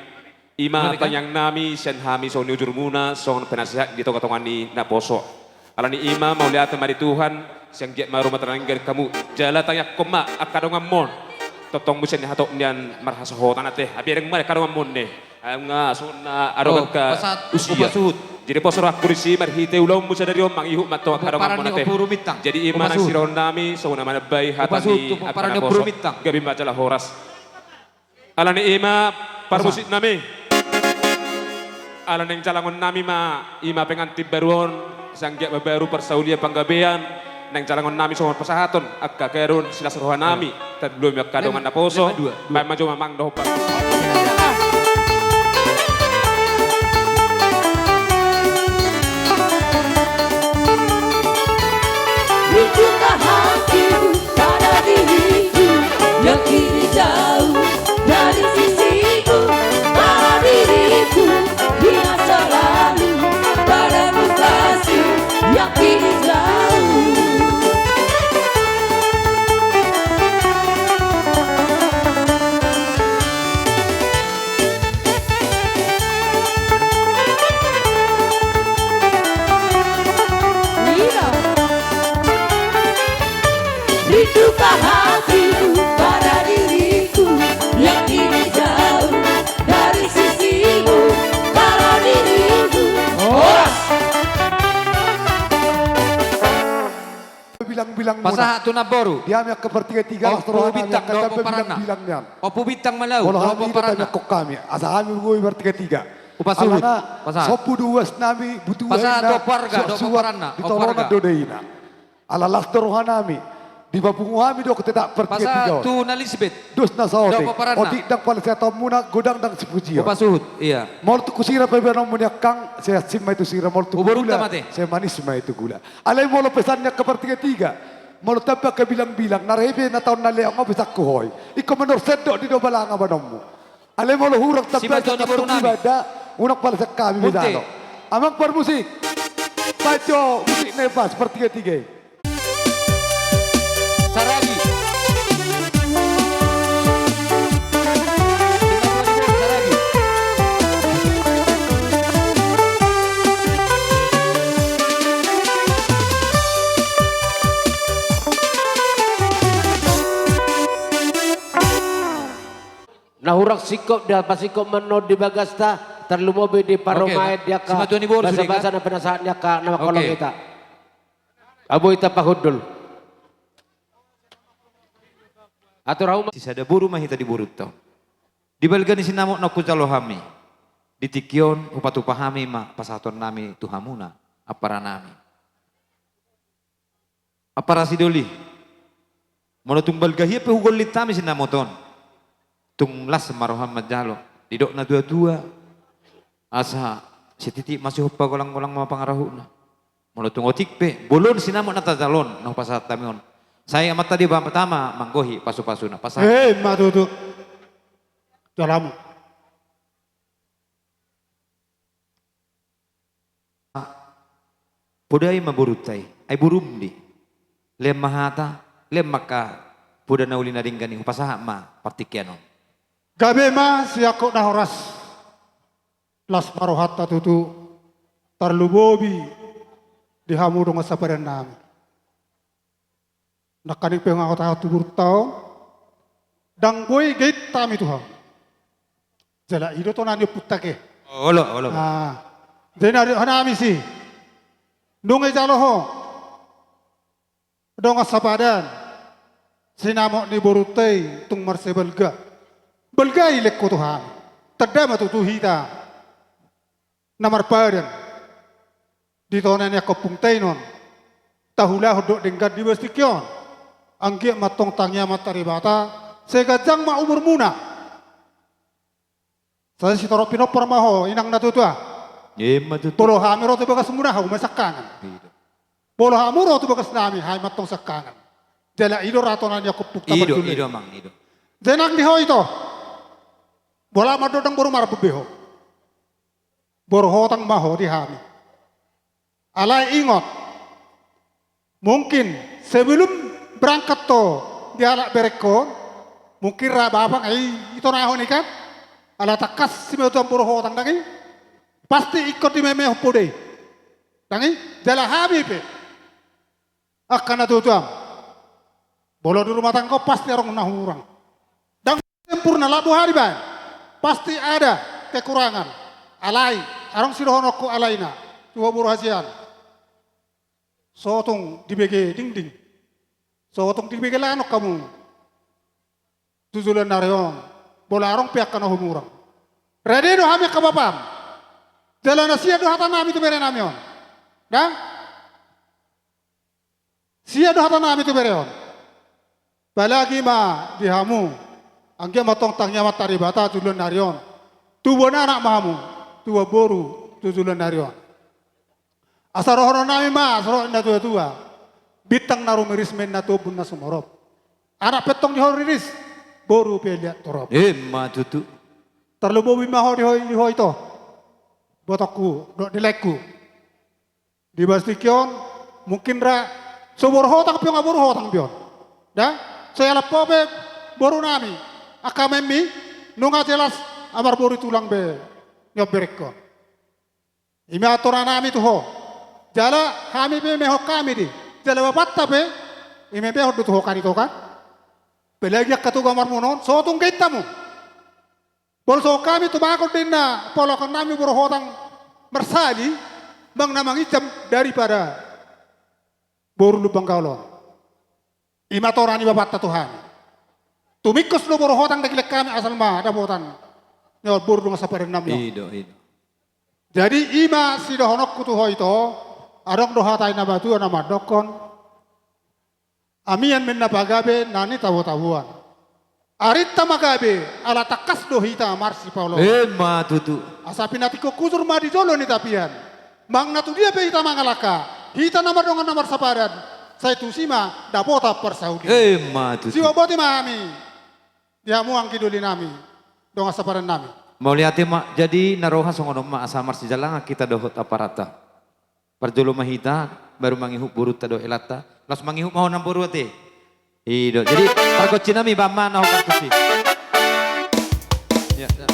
I ma tangiang nami sian hami songon ujurmuna songon penasehat di tongatonga ni naposo. Alani i ma mauliate ma di Tuhan, sian giat ma ro martangiang hamu jala tangiangkon ma angka donganmon. Tongtong muse ni hatop nian marhasohotan ate, habereng ma angka donganmon ne. Nga songon na adong angka usia. Jadi poso rohangku disi marhite ulaonmu sadari on, mangihut ma antong angka donganmon ate. Jadi i ma na sirahon nami songon na manambai hata ni angka naposo. Gabe ma jala horas. Alani i ma parmusik nami. Ala naeng jalangon nami ma i ma pengantin baru on, sian giat ma baru parsaulian panggabean, naeng jalangon nami songon pasahaton angka keadaan silas roha nami. Tarlumobi angka dongan naposo. Baen ma jo ma amang dohot parmusik. Pada diriku yang kini jauh dari sisiku, pada diriku di masa lalu, padamu kasih yang kini jauh. Rinduka hatiku pada diriku yang kini jauh dari sisimu, pada diriku. Horas. Bilang-bilang muna. Pasahat tu namboru. Di hami angka partigatiga, Ompu Bintang dohot Ompu Paranna. Bilang-bilang nian. Ompu Bintang ma laho, Ompu Paranna. Asa hami boi partigatiga. Upa suhut. Alana sombu do uas nami, butuha inna, suaksuak di tolonan do daina. Ala las do roha nami, dipapungu hami do angka partigatiga on. Pasahat tu na Lisbet. Dos na saotik. Otik ndang paleseatonmuna, godang ndang sipujion. Upa suhut, iya. Molo tu husira pe baenonmu nian, Kang, sai asing ma i tu sira, molo tu gula, sai manis ma i tu gula. Alai molo pesan ni angka partigatiga, molo tamba angka bilang-bilang, na rehe pe na taon na leang, nga pesanku ho i. Ingkon mandor sendok di do balanga baenonmu. Alai molo hurang tamba i, unang palesean hami be jalo. Amang parmusik, baen jo musik na pas partigatiga i. Saragi. Na hurang singkop, da pasingkop ma annon di bagasta, tarlumobi di parumaen, di angka basabasa na pinasahat ni angka na mangkaholongi hita. Abo hita pahundul. Atur hamu ma. Sisada boru ma hita di borunta on. Di balga ni sinamot na hujalo hami, di tingki on hupatupa hami ma pasahaton nami tu hamuna, ampara nami. Ampara sidoli. Molo tung balga hian pe hugollit hami sinamot on, tung las ma roham manjalo. Didok natuatua, asa sititik ma sihompa, golanggolang ma pangarahutna. Molo tung otik pe, bolon sinamot na tajalo on na hupasahat hami on, sai Amanta Debata ma manggohi pasupasuna. Pasahat. Emma tutu. Jalamu. Poda i ma borunta i, ai borum do i. Lean ma hata, lean ma angka poda na uli na denggan i, hupasahat ma partingkian on. Gabe ma siangkop na horas. Las ma rohanta tutu, tarlumobi di hamu dongan saparian nami. Nangkaning pe nga hutahon tu borunta on, ndang boi gait hami tu ho. Jala i do tona ni ompunta ke. Olo, olo. Ah, jadi na didok hami si, nunga dijalo ho, Dongan sapadan, sinamot ni borunta i tung marsibalga. Balga i lehon ho tu hami. Tanda ma tutu hita na marpadan di tona ni angka ompungta i nuaeng. Taulahon dohot denggan di bagas tingki on. Anggiat ma tong tangiang ma tu Debata, sai ganjang ma umurmuna. Sai sitorop pinompar ma ho, inang na tuatua. Emma tutu. Molo hami ro tu bagasmuna, hamu ma siangkangan. I do. Molo hamu ro tu bagasnami, hami ma tong siangkangan. Jala i do ra tona ni angka ompungta. I do, parjolo i do, amang, i do. Jadi nang di ho ito. Molo mandondang boru marbombe ho, boru hotang ma ho di hami. Alai ingot, mungkin sebelum berangkat ho dialap berengkon, mungkin ra bapang i itonahon i kan? Ala tangkas simatuan boru hotang, dang i? Pasti ingkon dimemehon poda i, dang i? Jala hami pe, angka na tuatuam, molo di rumah tangga pasti adong na hurang. Dang sempurna, labo hami baen. Pasti ada kekurangan. Alai, adong sidohononku alaina tu ho boru hasian. So tung dibege dingding, so tung dibege lanok hamu tu joloan ni ari on, molo adong pe angka na humurang. Rade do hami angka bapam. Jala na sian do hatanami tu berenami on. Dang? Sian do hatanami tu bere on. Apalagi ma di hamu, anggiat ma tong tangiang ma tu Debata tu joloan ni ari on. Tubuan anak ma hamu, tubuan boru tu joloan ni ari on. Asa dohononnami ma, asa dohot na tuatua: Bintang na rumiris ma inna tu ombun na sumorop. Anak pe tong di ho riris, boru pe liat torop. Emma tutu. Tarlumobi ma ho di ho, di ho ito, ibotongku dohot di laengku. Di bagas tingki on, mungkin ra so boru hotang pe on, nga boru hotang be on. Dang? So ialap ho pe borunami, angka amangmi, nunga jelas amar boru tulang be nion berengkon. I ma toranami tu ho. Jala hami pe mehon hami do i. Jala bapanta pe, i ma mehon do tu ho kan, ito kan? Apalagi angka toga marmuna on, so tung gait hamu. Molo so hami tumagon do inna polokonami boru hotang marsali, manang na manginjam daripada boru Lumban Gaol on. I ma tora ni bapanta tu hami. Tumingkos do boru hotang dagilek hami asal ma dapotan ni boru dongan sapadannami on. I do, i do. Jadi i ma sidohononku tu ho ito, adong do hata ni na matua na mandokkon: Amian ma inna pagabe na nitabotaboan. Arinta ma gabe ala tangkas do hita marsipaoloan. Emma tutu. Asa pinatik hujur ma di jolo ni tapian. Manang na tu dia pe hita mangalangka, hita na mardongan na marsapadan, sai tusi ma dapotan parsaulian. Emma tutu. Siboan boti ma hami di hamu anggi dolinami, dongan sapadannami. Mauliate ma. Jadi na roha songon on ma, asa marsijalangan hita dohot aparanta. Parjolo ma hita, baru mangihut borunta dohot helanta. Laos mangihut ma ho namboru ate. I do. Jadi pargonsinami, baen ma na ho pargonsi. Ya, ya.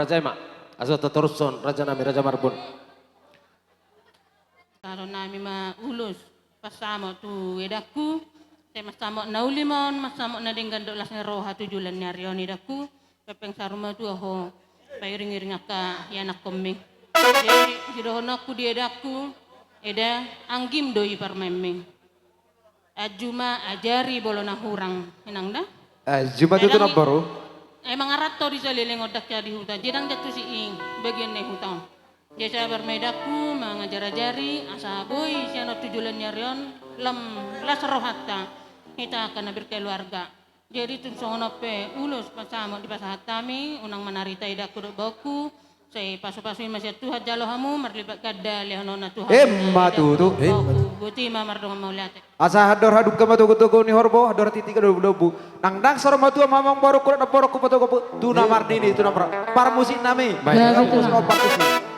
Raja i ma, asa tatorushon raja nami, Raja Marbun. Taro nami ma ulos pansamot tu edangku. Sai mansamot na uli ma on, mansamot na denggan dohot las ni roha tu joloan ni ari on edangku. Hepeng saur matua ho, pairing-iring angka ianakkonmi. Jadi sidohononku di edangku, eda, anggim do i parumaenmi. Anju ma ajari molo na hurang, inang da? Anju ma tutu, namboru. Emang aranto di saleleng on, ndang jadi huta, jadi ndang jatuh si i bagian ni huta on. Jadi sabar ma edangku mangajar-ajari, asa boi sian on tu joloan ni ari on lam las rohanta hita angka na berkeluarga. Jadi tung songon on pe ulos pansamot dipasahat hami, unang manarita edangku dohot baongku. Sai pasu-pasu i ma sian Tuhan, jalo hamu marlipat ganda lehononna tu hamu. Emma tutu. Boti ma mardongan mauliate. Asa andor hadungka ma togu-togu ni horbo, andor titi ma dombu-dombu. Nang ndang saur matua ma amangboru, kuda na borokku patogu tu na marnini, tu na mar-, parmusik nami. Baik. Parmusik.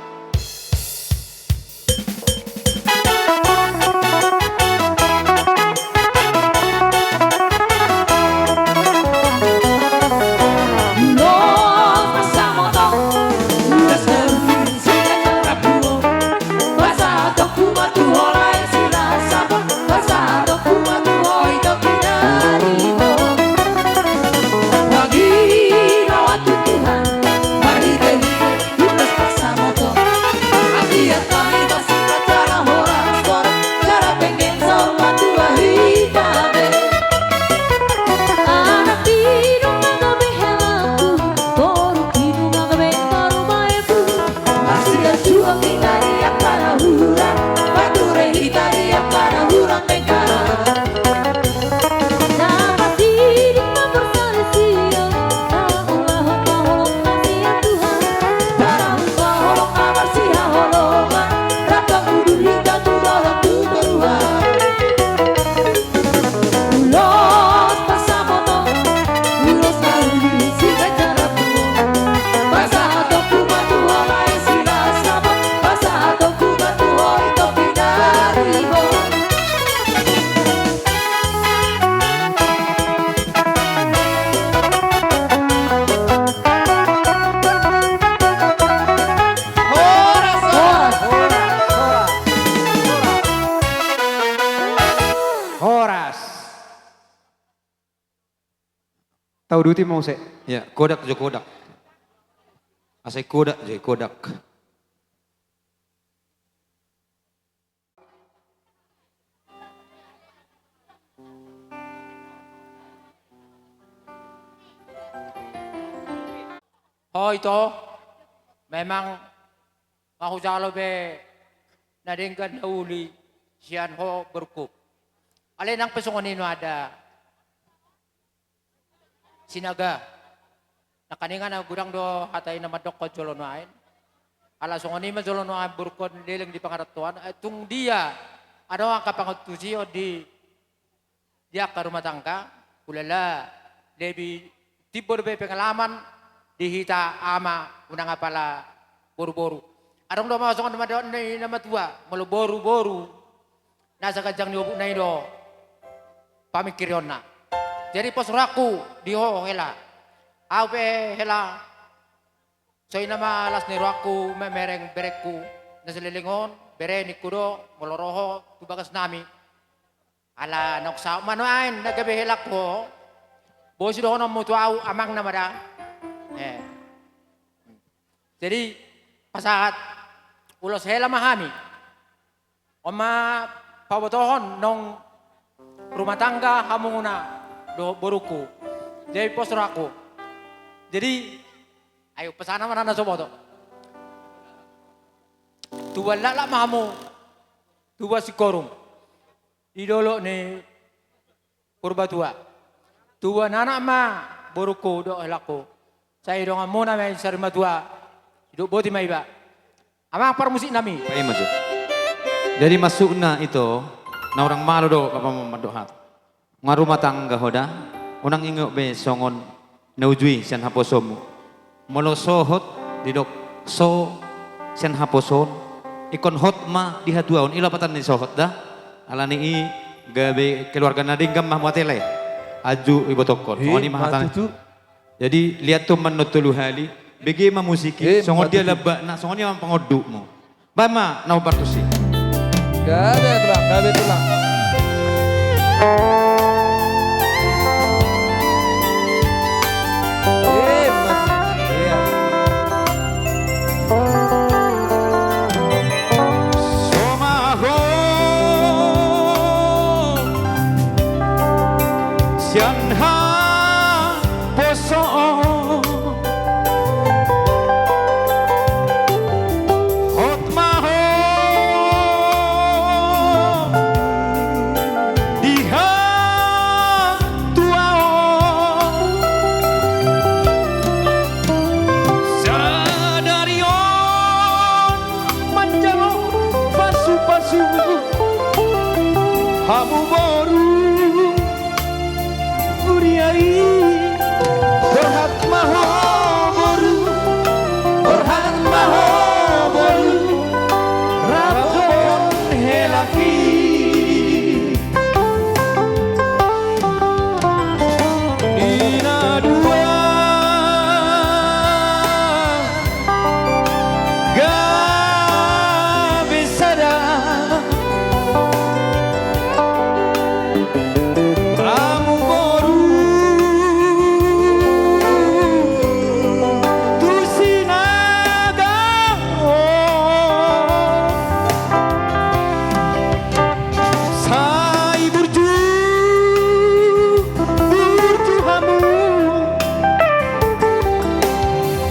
Horas, horas, horas, horas. Horas. Tauduti ma muse. Ya, kodak jo kodak. Asa i kodak jo i kodak. Ho ito, memang nga hujalo be na denggan na uli sian ho borungku. Alai nang pe songon i nuaeng da Sinaga. Nangkaningan godang do hata i na mandokkon jolo nuaeng. Ala songon i ma jolo nuaeng borungkon leleng di pangarantoan, eh, tung dia adong angka pangantusion di, di angka rumah tangga, hulala lebih timbo dope pengalaman di hita ama unang apala boru-boru. Adong do ma songon na mandok ni na matua, molo boru-boru na saganjang ni obukna i do pamingkirionna. Jadi pos rohangku di ho hela. Au pe hela, songon i nama las ni rohangku memereng berengku na saleleng on, bere ningku do molo ro ho tu bagas nami. Ala naung saut ma nuaeng na gabe helangku ho. Boi sidohononmu tu au amangna ma da. Eh. Jadi pasahat ulos hela ma hami. On ma pabotohon naung rumah tangga hamuna dohot borungku. Jadi pos rohangku. Jadi ayo pasahat nama na so boto. Tubuan laklak ma hamu. Tubuan singkoru di dolok ni Purbatua. Tubuan anak ma borungku dohot helangku. Sai donganmuna ma i sari matua. Sidok boti ma iba. Amang parmusik nami. Paima jo. Jadi masukna ito, na hurang malo do bapa mandok hata. Nunga rumah tangga ho da, unang ingot be songon na uju i sian haposomu. Molo sohot didok so sian haposoon, ingkon hot ma di hatuaon, i lapatan ni sohot da. Alani i gabe keluarga na denggan ma hamu ate lae. Anju ibotokkon. Songon i ma hata. Jadi liat tu mannon tolu hali, Bege ma musik i. Eh, songon dia patut i. Lambakna, songon dia ma pangondukmu. Baen ma na hombar tusi. Gabe tulang, gabe tulang. Eh, masih. Iya. Somaho sian haposoon. Hot ma ho di hatuaon. Sadari on manjalo pasupasu hamu boru. Huria i, borhat ma ho boru, borhat ma ho boru, rap dohot hela i. Di na dua gabe sada. Hamu boru tu sinaga on. Sai burju, burju hamu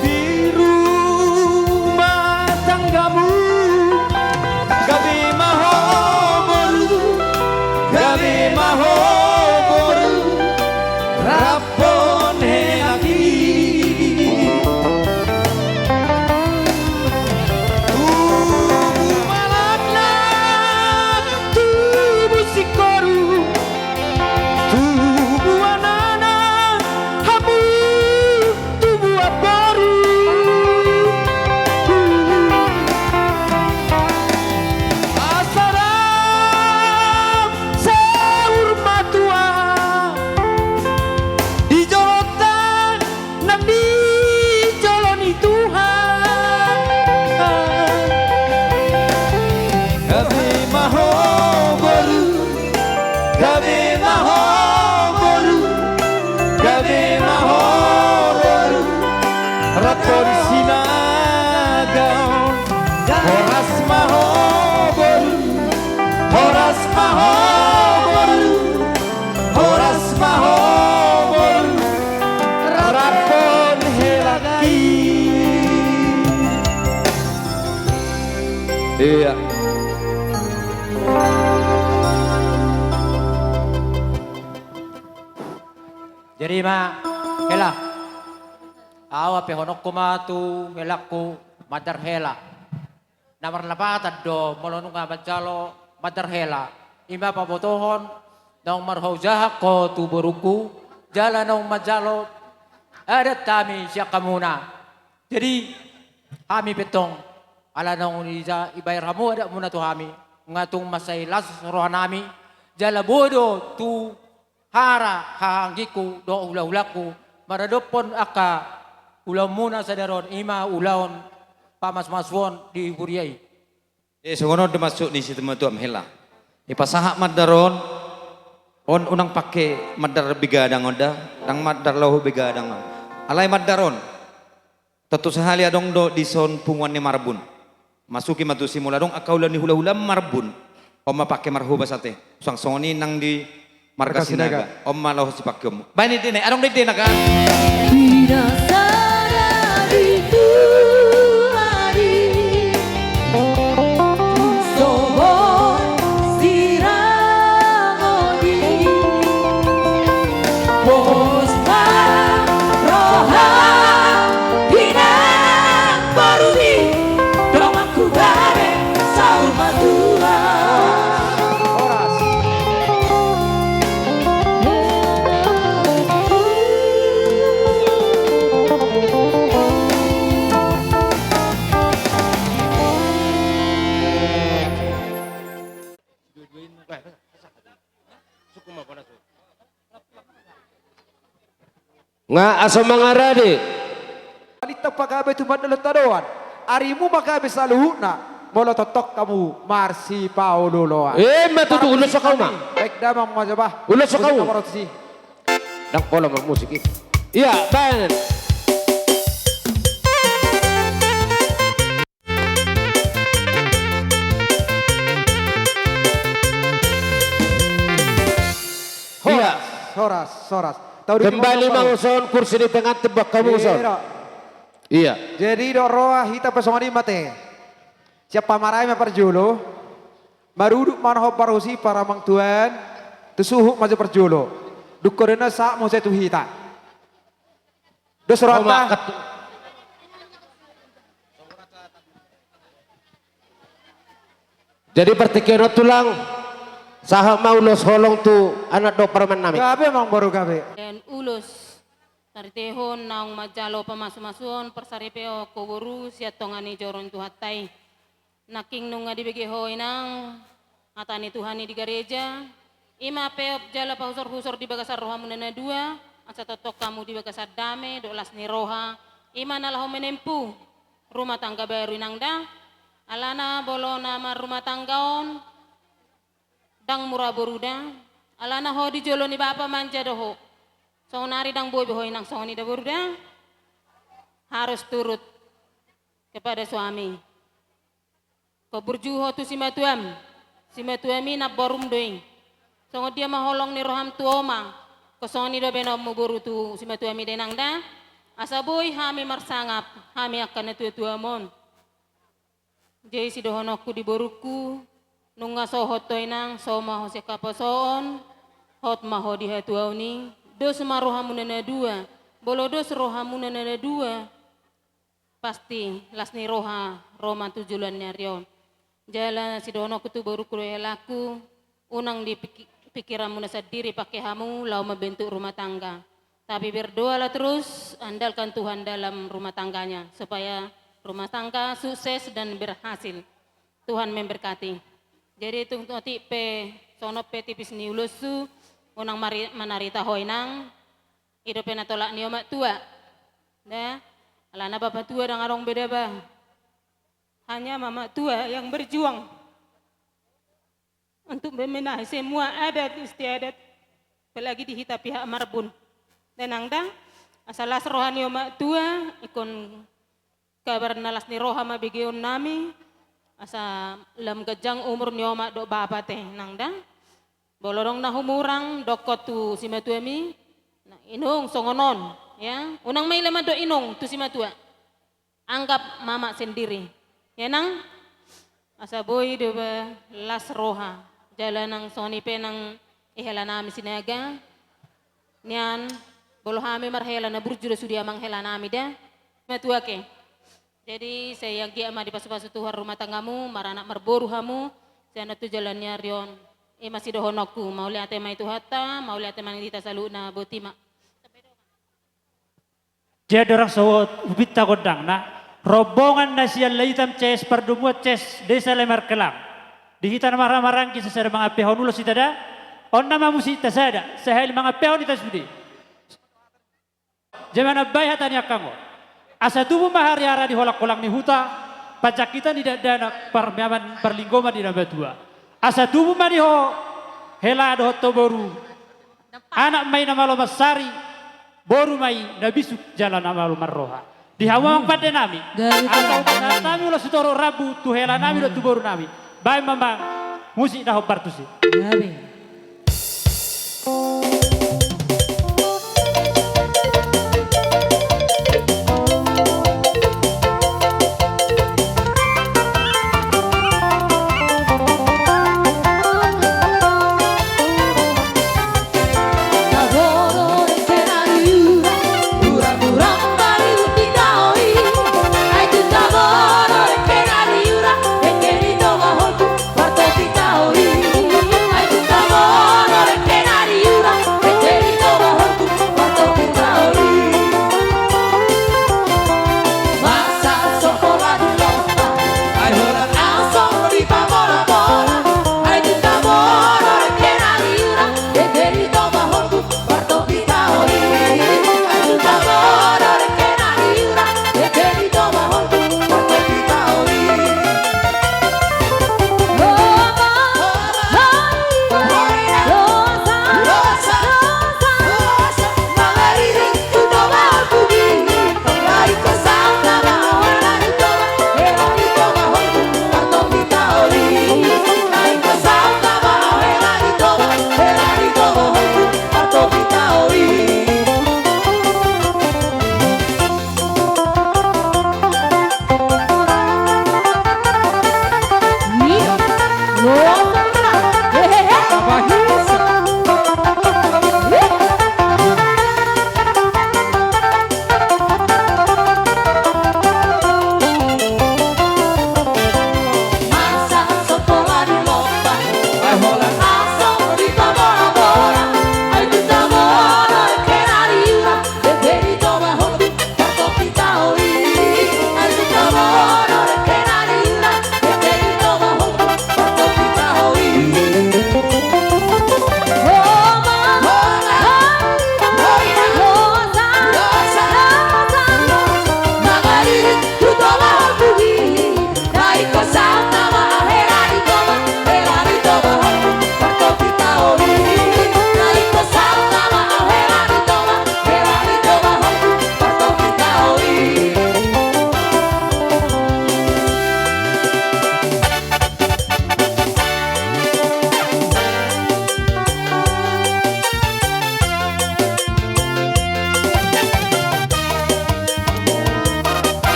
di rumah tanggamu. Gabe ma ho boru, gabe ma ho boru, rap dohot hela i. Tubu ma lakna, tubu singkoru, tubu anana, hamu tubu boru. Asa rap saur matua di jolonta nang di jolo ni Tuhan. Gabe ma ho boru, gabe ma ho boru, gabe ma ho boru, rap dohot sinaga on. Horas ma ho boru, horas ma ho boru, horas ma ho boru, rap dohot hela i. Iya. Jadi ma, hela. Au ampehononku ma tu helangku mandar hela. Na marlapatan do molo nunga manjalo mandar hela. I ma pabotohon naung marhaujahon ho tu borungku, jala naung manjalo adat hami sian hamuna. Jadi, hami pe tong, ala naung dibaen hamu adatmuna tu hami, nunga tung mansai las rohanami, jala boi do tu hara hahaanggingku dohot hulahulangku maradophon angka ulaonmuna sadari on, i ma ulaon pamasumasuon di huria i. Eh, songon on do maksud ni situmatuam hela. Dipasahat mandar on, on unang pake mandar begadang on da, ndang mandar laho begadang on. Alai mandar on, tontu sahali adong do dison punguan ni Marbun. Masuki ma tusi, molo adong angka ulaon ni hulahula Marbun, on ma pake marhobas ate. Suang songon i nang di marga Sinaga. Marga Sinaga. On ma laho sipake on. Baen indena, adong do indena kan? Di na sada di Tuhan i, sogot sirangon i. Pos ma roha di na boru i, donganku gabe saur matua. Horas. Nga asa mangarade. Lintang pagabe tu mandolon tadoan. Arimu ma gabe saluhutna. Molo tongtong hamu marsipaolooloan. Ima tutu, ulos ho hamu ma. Baik damang ma jo bah. Ulos ho hamu. Musik nomor satu. Ndang pola marmusik i. Ia, baen. Horas, horas, horas. Kembali ma uson kursi di tengah, tebak hamu uson. Ia. Jadi dok roha hita pe songon i ma te. Sian pamarai ma parjolo. Marudut ma na hombar husi paramangtuan. Tu suhut ma jo parjolo. Dungkon do na sahat muse tu hita. Dos rohanta. Jadi partingkian on tulang, sahat ma ulos holong tu anak dohot parumaen nami. Gabe amang boru gabe. Ulos. Tartehon naung manjalo pamasumasuon parsaripeon ho boru sian tonga ni joro ni Tuhanta i. Nangkin nunga dibege ho inang hata ni Tuhan i di gareja. Ima peop jala pahusorhusor di bagasan rohamuna na dua. Asa tongtong hamu di bagasan dame dohot las ni roha. Ima na laho menempuh rumah tangga baru inang da. Alana molo na marrumah tangga on ndang mura boru da. Alana ho di jolo ni bapa manja do ho. Songon ari ndang boi be ho inang songon i da boru da. Harus turut kepada suami. Ho burju ho tu simatuam. Simatuam i namborum do i. Songon dia ma holong ni roham tu oma. Ho songon i do baenonmu boru tu simatuam i da inang da. Asa boi hami marsangap hami angka na tuatuam on. Jadi sidohononku di borungku, nunga sohot ho inang, so ma ho sian haposoon, hot ma ho di hatuaon i. Dos ma rohamuna na dua. Molo dos rohamuna na dua, pasti las ni roha ro ma tu joloan ni ari on. Jala sidohononku tu borungku dohot helaku, unang di piki-, pikiranmuna sandiri pake hamu laho mambentuk rumah tangga. Tapi berdoalah terus, andalkan Tuhan dalam rumah tangganya, supaya rumah tangga sukses dan berhasil. Tuhan memberkati. Jadi tung otik pe, songon on pe tipis ni uloshu, unang mari-, manarita ho inang, i dope na tolak ni omak tua. Da, alana bapa tua ndang adong be da ba. Hanya mama tua yang berjuang untuk membenahi semua adat istiadat, apalagi di hita pihak Marbun. Da inang da, asa las roha ni omak tua, ingkon kabar na las ni roha ma begeon nami, asa lam ganjang umur ni omak dohot bapa te inang da. Molo adong na humurang, dokkon tu simatuam i, na inong songon on, ya. Unang ma ila mandok inong tu simatua. Anggap mama sendiri. Ya nang? Asa boi do ba las roha. Jala nang songon i pe nang i hela nami Sinaga. Nian, molo hami marhela na burju do sude amang hela nami da. Matua ke. Jadi sai anggiat ma dipasupasu Tuhan rumah tanggamu, maranak marboru hamu, sian on tu joloan ni ari on. I ma sidohononku, mauliate ma i Tuhanta, mauliate ma di hita saluhutna, boti ma. Jadi orang sohot hubinta gondang na rombongan na sian Laitam C S Pardomuan C S Desa Lemarkelang. Di hita na marhahamaranggi sasada mangampehon ulos hita da. On nama musik ta sada sahali mangampehon hita sude. Jaman ambai hata ni angkang on. Asa tubu ma hariara di holangholang ni huta, panjangkitan ni dakdanak parmeaman parlinggoman di na matua. Asa tubu ma di ho hela dohot ho boru. Anak ma i na malo mansari, boru ma i na bisuk jala na malo marroha. Di hamu amang pande nami. Gabe. Asa tulang. Ubat hami ulos sitorop rambu tu hela nami dohot tu boru nami. Baen ma amang musik na hombar tusi. Gabe.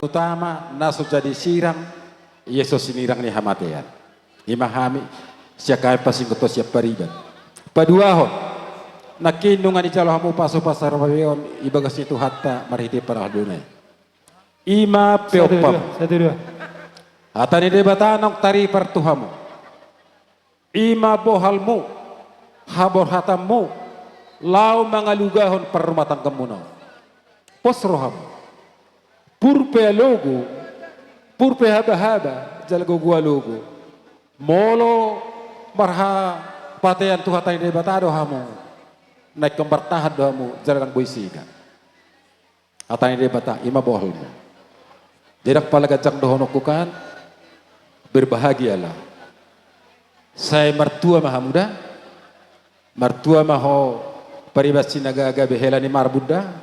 utama na so jadi sirang, ia so sinirang ni hamatean. Ima hami sian hami pasingkop sian pariban. Paduahon, nangkin nunga dijalo hamu pasupasu parbue on di bagas ni Tuhanta marhite parhalado i. Ima peompam. Satu, dua, satu, dua. Hata ni Debata naung taripar tu hamu. Ima bohalmu, haborhatanmu, laho mangalugahon parrumatanggaonmuna on. Pos rohamu. Pur pe alogo, pur pe habahaba, jala gogo alogo. Molo marhapatean tu hata ni Debata do hamu, na ingkon martahan do hamu, jala ndang boi sega. Hata ni Debata, ima bohalmu. Jadi ndang pala ganjang dohononku kan, berbahagialah. Sai martua ma hamu da, martua ma ho pariban si na gabe hela ni marbun da,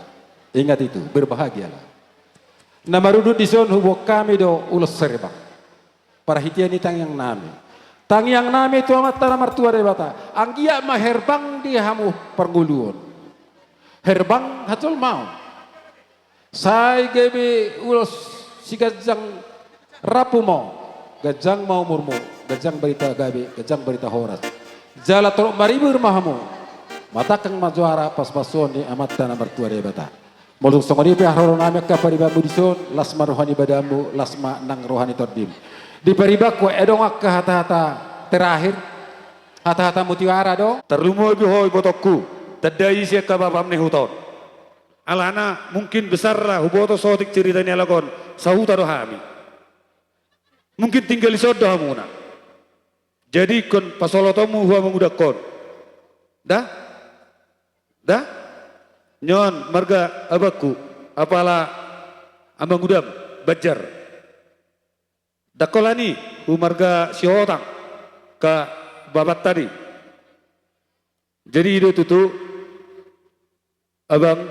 ingat itu, berbahagialah. Na marudut dison huboan hami do ulos herbang. Parhitean ni tangiang nami. Tangiang nami tu Amanta na martua Debata. Anggiat ma herbang di hamu parngoluon. Herbang hajolmaon. Sai gabe ulos siganjang rambu ma on. Ganjang ma umurmu. Ganjang barita gabe. Ganjang barita horas. Jala torop maribur ma hamu. Matangkang ma juara pasupasuon ni Amanta na martua Debata. Molo tung songon i pe haroro nami angka paribanmu dison, las ma roha ni badanmu, las ma nang roha ni tondim. Di paribanku, adong angka hata-hata terakhir, hata-hata mutiara do. Tarlumobi ho ibotongku, tanda isi angka bapam ni huta on. Alana mungkin besar lah huboto saotik cerita ni halak on, sahuta do hami. Mungkin tinggal dison do hamuna. Jadi ingkon pasolotonmu hu amangudangkon. Da? Da? Nion marga abangku, apala amangudam, Banjar. Ndang holan i, hu marga Sihotang, angka bapanta do i. Jadi i do tutu, abang,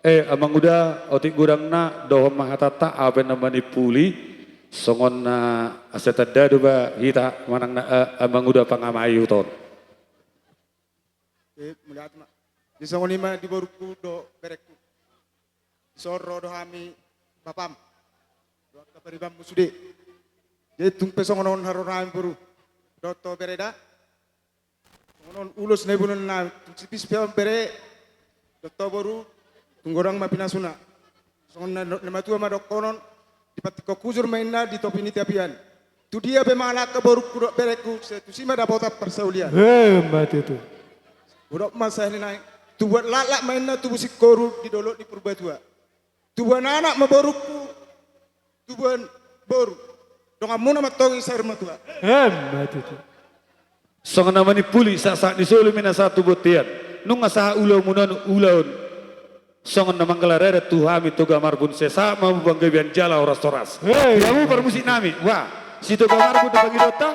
eh, amanguda, otik godangna, dohot ma hatanta, au pe na manimpuli, songon na asa tanda do ba hita manang na, eh, amanguda pangamai huta on. Eh, mauliate ma. Di songon i ma di borungku dohot berengku. Dison ro do hami bapam. Dohot angka paribanmu sude. Jadi tung pe songon on haroro nami boru. Dohot ho bere da. Songon on ulos na iboan nami. Tung sipis pe on bere. Dohot ho boru. Tung godang ma pinasuna. Songon na, na matua ma dohonon, di pantingkon hujur ma inna di topi ni tapian. Tu dia pe mangalangka borungku dohot berengku, sai tusi ma dapotan parsaulian. Emma tutu. Hudok ma sahali nai, tubuan laklak ma inna tubu singkoru di dolok ni Purbatua. Tubuan anak ma borungku, tubuan boru. Donganmuna ma antong i saur matua. Emma tutu. Songon na manimpuli, sahat-sahat ni solu ma inna sahat tu bontean. Nunga sahat ulaonmuna on, ulaon. Songon na manggalar adat tu hami Toga Marbun, sai sahat ma hamu panggabean jala horas-horas. Hei. Di hamu parmusik nami. Wah, si Toga Marbun na pangidoanta.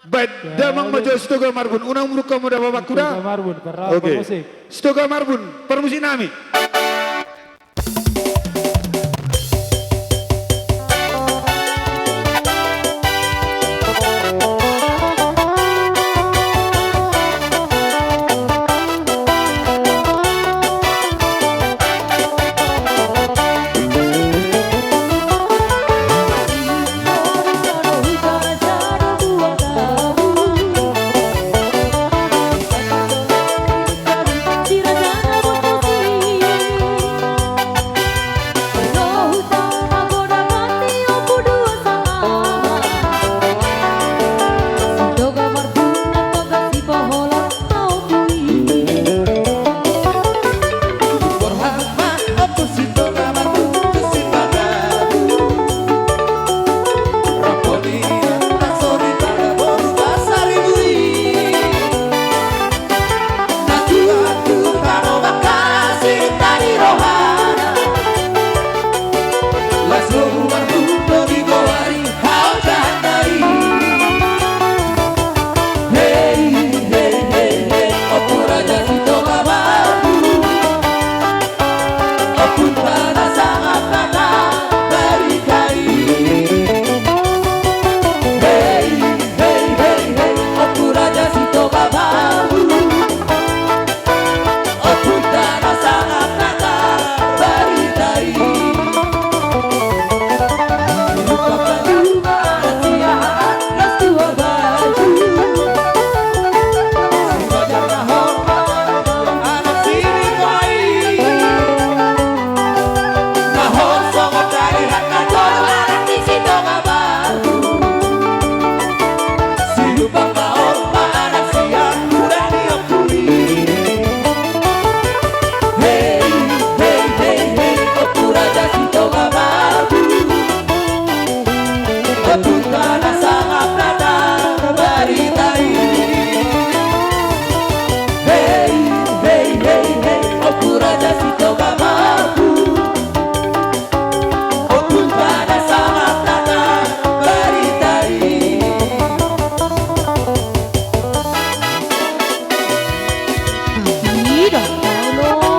Baen damang ma jo si Toga Marbun. Unang muruk hamu da bapakku da. Toga Marbun, parmusik. Oke. Si Toga Marbun, parmusik nami. Ida, olo.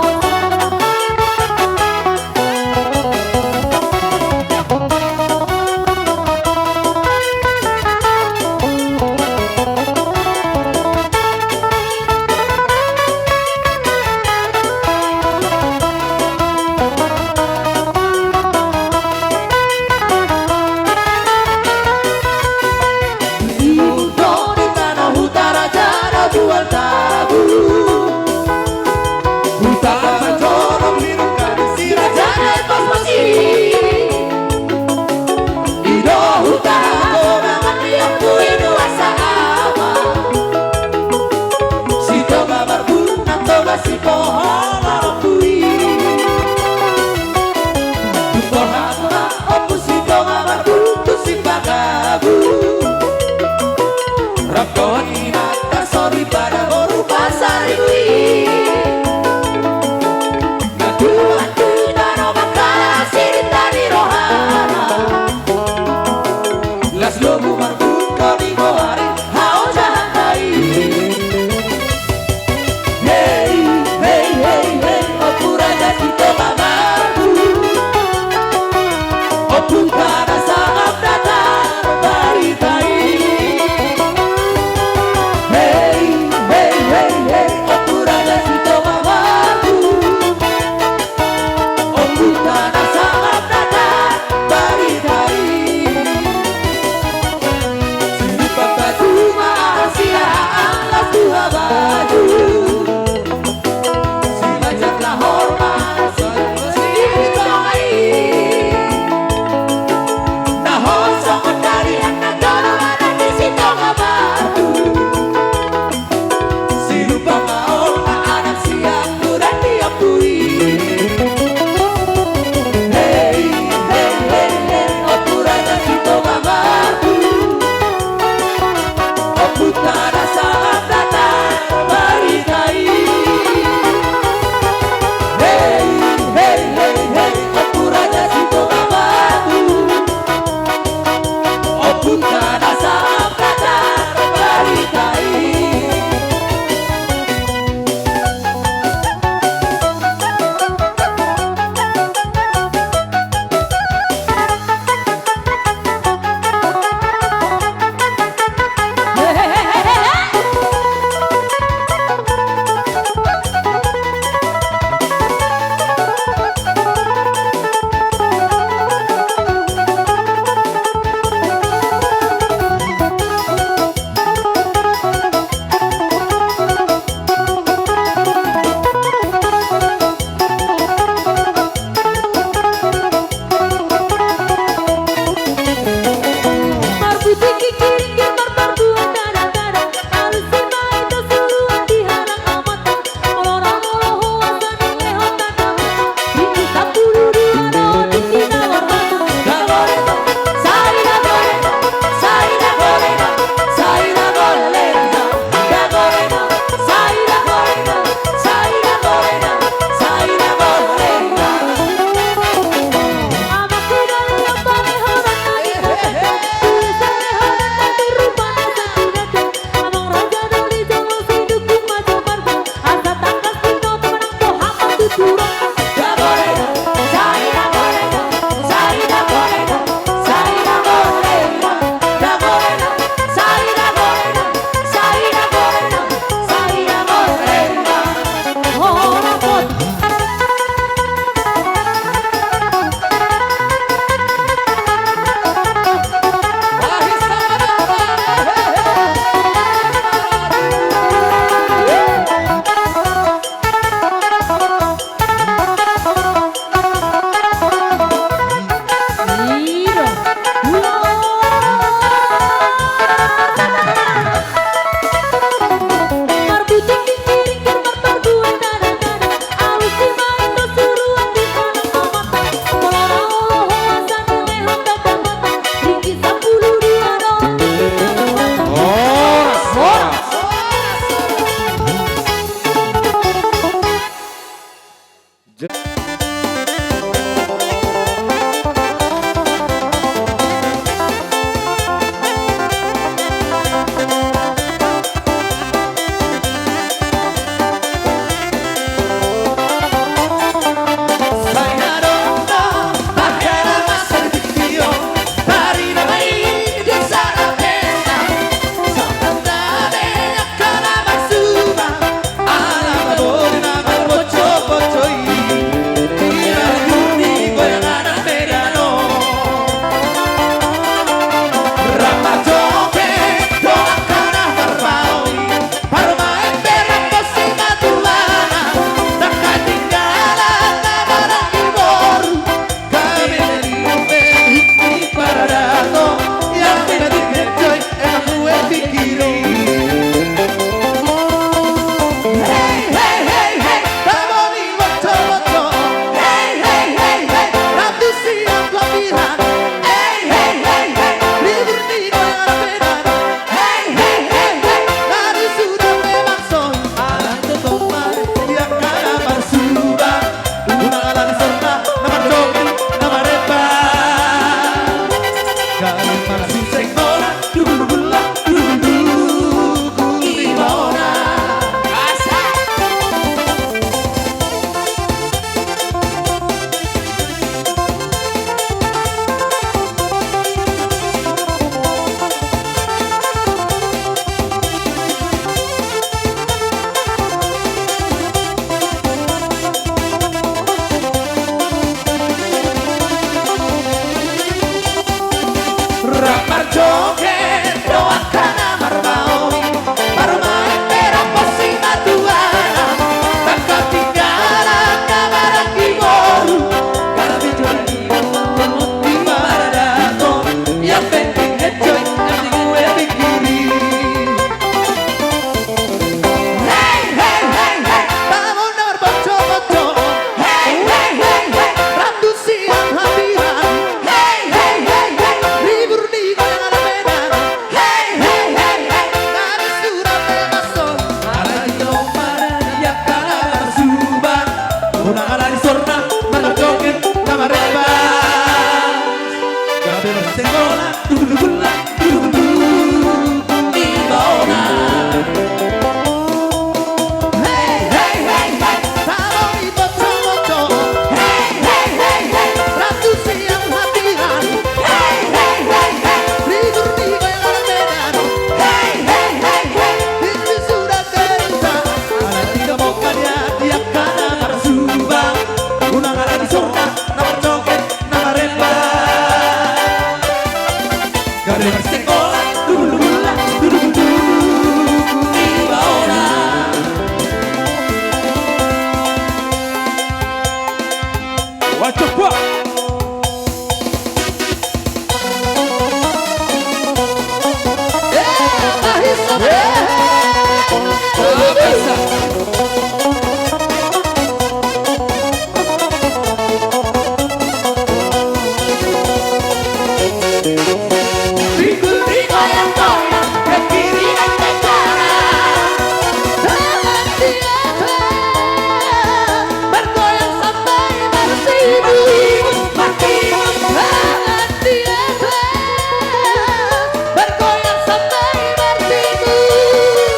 Bergoyang sampai martimus, martimus, tangan di atas. Bergoyang sampai martimus.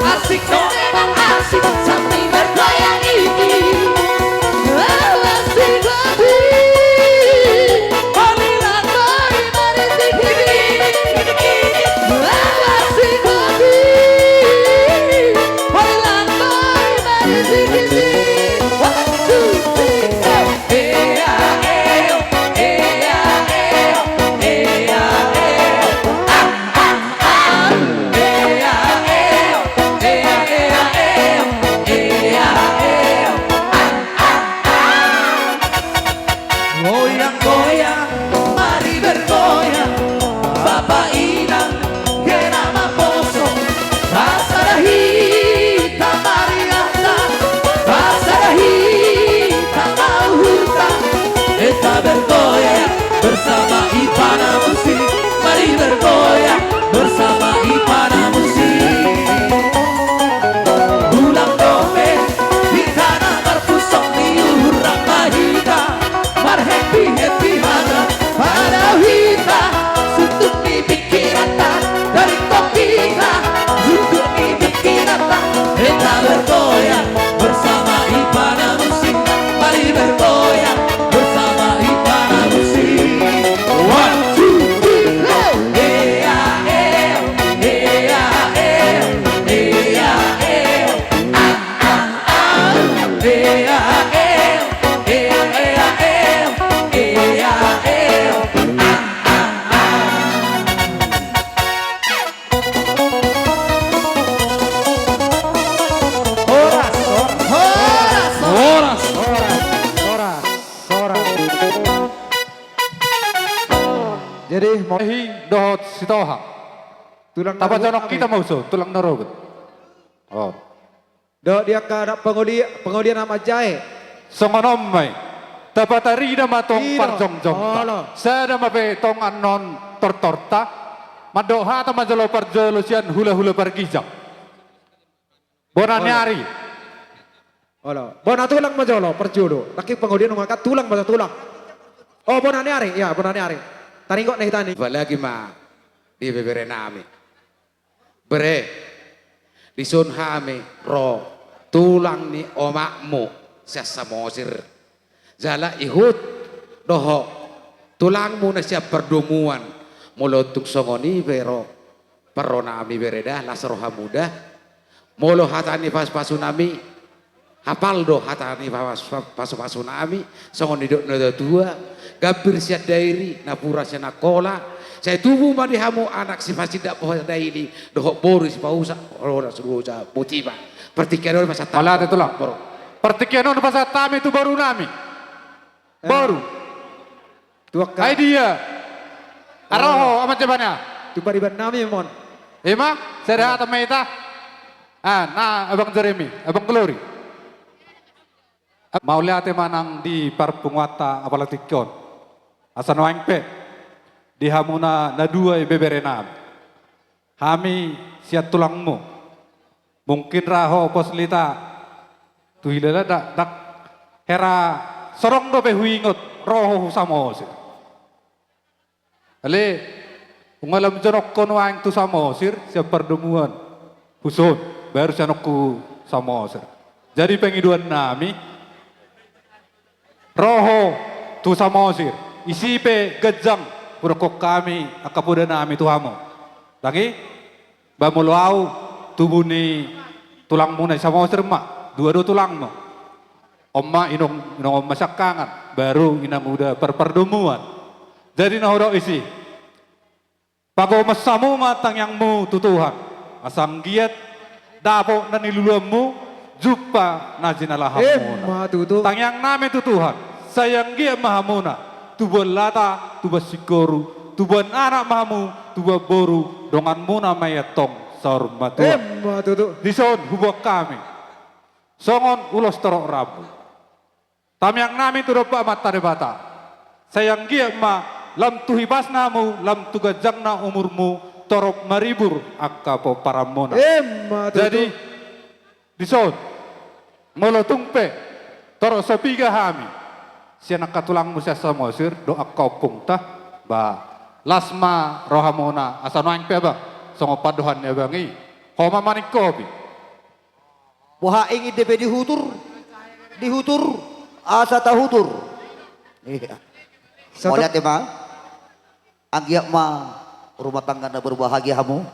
Asik dong, emang asik sambil bergoyang ini. Asik, asik. Goyang, goyang, mari bergoyang. Bapa inang, kena maposo. Pasada hita mariatta, pasada hita mauhurta. Hita bergoyang bersama Ipana Musik. Mari bergoyang bersama Ipana Musik. Ulang dope, hita na marpusok ni uhur ramba hita. Marhappy-happy hata, pada hita, suntuk ni pingkiranta, dari tong hita, suntuk ni pingkiranta, hita bergoyang bersama Ipana Musik, mari bergoyang bersama Ipana Musik. One, two, three, go! Ea, ea, ea, ea, ea, ea, ah, ah, ah. Ea, ea, ea, ea, ea, ea, ea, ah, ah, ah. Horas, horas, horas, horas, horas, horas. Jadi, mo- Ehi, dohot Sitohang. Tulang na rogot. Tapajonok hita ma uso, tulang na rogot. Oh. Dohot di angka na pangoli-, pangolian na manjae. Songon on ma i. Tapatarida ma tong parjongjongta. Olo. Sada ma pe tong annon tortorta. Mandok hata ma jolo parjolo sian hulahula pargijang. Bona ni ari. Olo. Bona tulang ma jolo parjolo. Nangkin pangolian nunga kan tulang ma tulang. Oh, bona ni ari. Ya, bona ni ari. Taringot na hita ni. Apalagi ma di beberenami. Bere, dison hami ro tulang ni omakmu sian Samosir. Jala ihut dohot tulangmu na sian pardomuan. Molo tung songon i pe ro parronami bere da, las ro hamu da. Molo hata ni pasupasunami, hapal do hata ni pasu-, pasupasunami, songon nidok ni natuatua, gambir sian Dairi, napuran sian Angkola, sai tubu ma di hamu anak sipasindak poda daini, dohot boru sipausa, roda surusa, botima. Partingkian on pasahat hami. Mauliate tulang. Boru. Partingkian on pasahat hami tu borunami. Eh. Boru. Tu angka. Ai dia. Aro ho, Amang Jemania. Tu paribannami mon. Ima, sada hata ma hita. Ah, na Abang Jeremy, Abang Glory. Mauliate ma nang di parpunguanta apala tingki on. Asa nuaeng pe di hamuna na dua i beberenami. Hami sian tulangmu. Mungkin ra ho pos lita tu hilala da, dak hera sorong dope huingot ro ho hu Samosir. Ale, nunga lam jonok ho nuaeng tu Samosir, sian pardomuan. Huson, baru sian on hu Samosir. Jadi pangidoannami, ro ho tu Samosir, isi pe ganjang, hudokkon hami angka podanami tu hamu. Tangi, ba molo au, tubu ni tulangmuna i Samosir ma, dua do tulangmu. On ma inong, inong on ma siangkangan, baru inanguda parpardomuan. Jadi na hudok isi. Pagomos hamu ma tangiangmu tu Tuhan. Asa anggiat dapot na niluluanmu, jumpa na jinalahanmuna. Emma tutu. Tangiangnami tu Tuhan. Sai anggiat ma hamuna. Tubuan lata, tubuan singkoru, tubuan anak ma hamu, tubuan boru, donganmuna ma i antong saur matua. Emma tutu. Dison huboan hami. Songon ulos torop rambu. Tangiangnami tu Debata Debata. Sai anggiat ma lam tu hipasna hamu, lam tu ganjangna umurmu, torop maribur angka pomparanmuna. Emma tutu. Jadi, Dison, molo tung pe torop so piga hami sian angka tulangmu sian Samosir dohot angka ompungta, ba las ma rohamuna, asa nuaeng pe abang, songon pandohan ni abang i, ho ma maningkopi. Boha ingin dope dihutur, dihutur, asa tahutur. Iya. Satu. Mauliate ma. Anggiat ma rumah tangga na berbahagia hamu,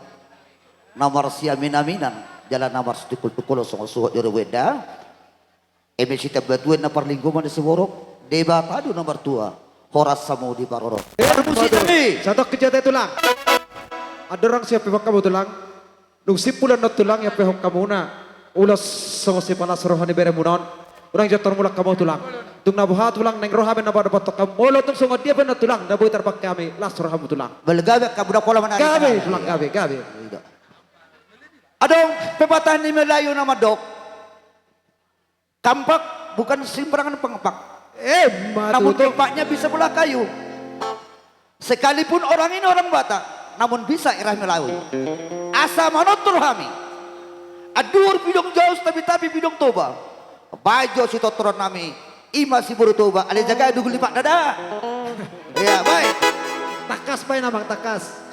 na marsiaminaminan jala na marsitungkoltungkol songon suhut ni robean da. Eme sitamba tuan na parlinggoman ni siborok, Debata do na martua, horas hamu diparorot. Eh, parmusik betul. Kami. Satu kejata tulang. Andorang siap pe hamu tulang. Dung simpul on tulang, iapehon hamuna ulos songon sipalas roha ni beremuna on. Unang jottor mulak hamu tulang. Tung na boha tulang, naeng ro hami na padopathon hamu. Molo tung songon dia pe on tulang, na boi tarbangke hami, las rohamu tulang. Balga be, hamu na pola manari. Gabe, gabe, tulang, gabe, gabe. Adong pepatah ni Melayu na mandok. Kampak bukan sembarangan pengpak. Eh, namun tutu. Kempaknya bisa belah kayu. Sekalipun orang ini orang Batak, namun bisa irah Melayu. Asa manortor hami. Anduhur pidong jaus, tapi-tapi pidong Toba. Baen jo sitortoron nami, i ma siboru Toba, ale jaga dugul lipat dada. Ya, baik. Tangkas baen, Amang, tangkas.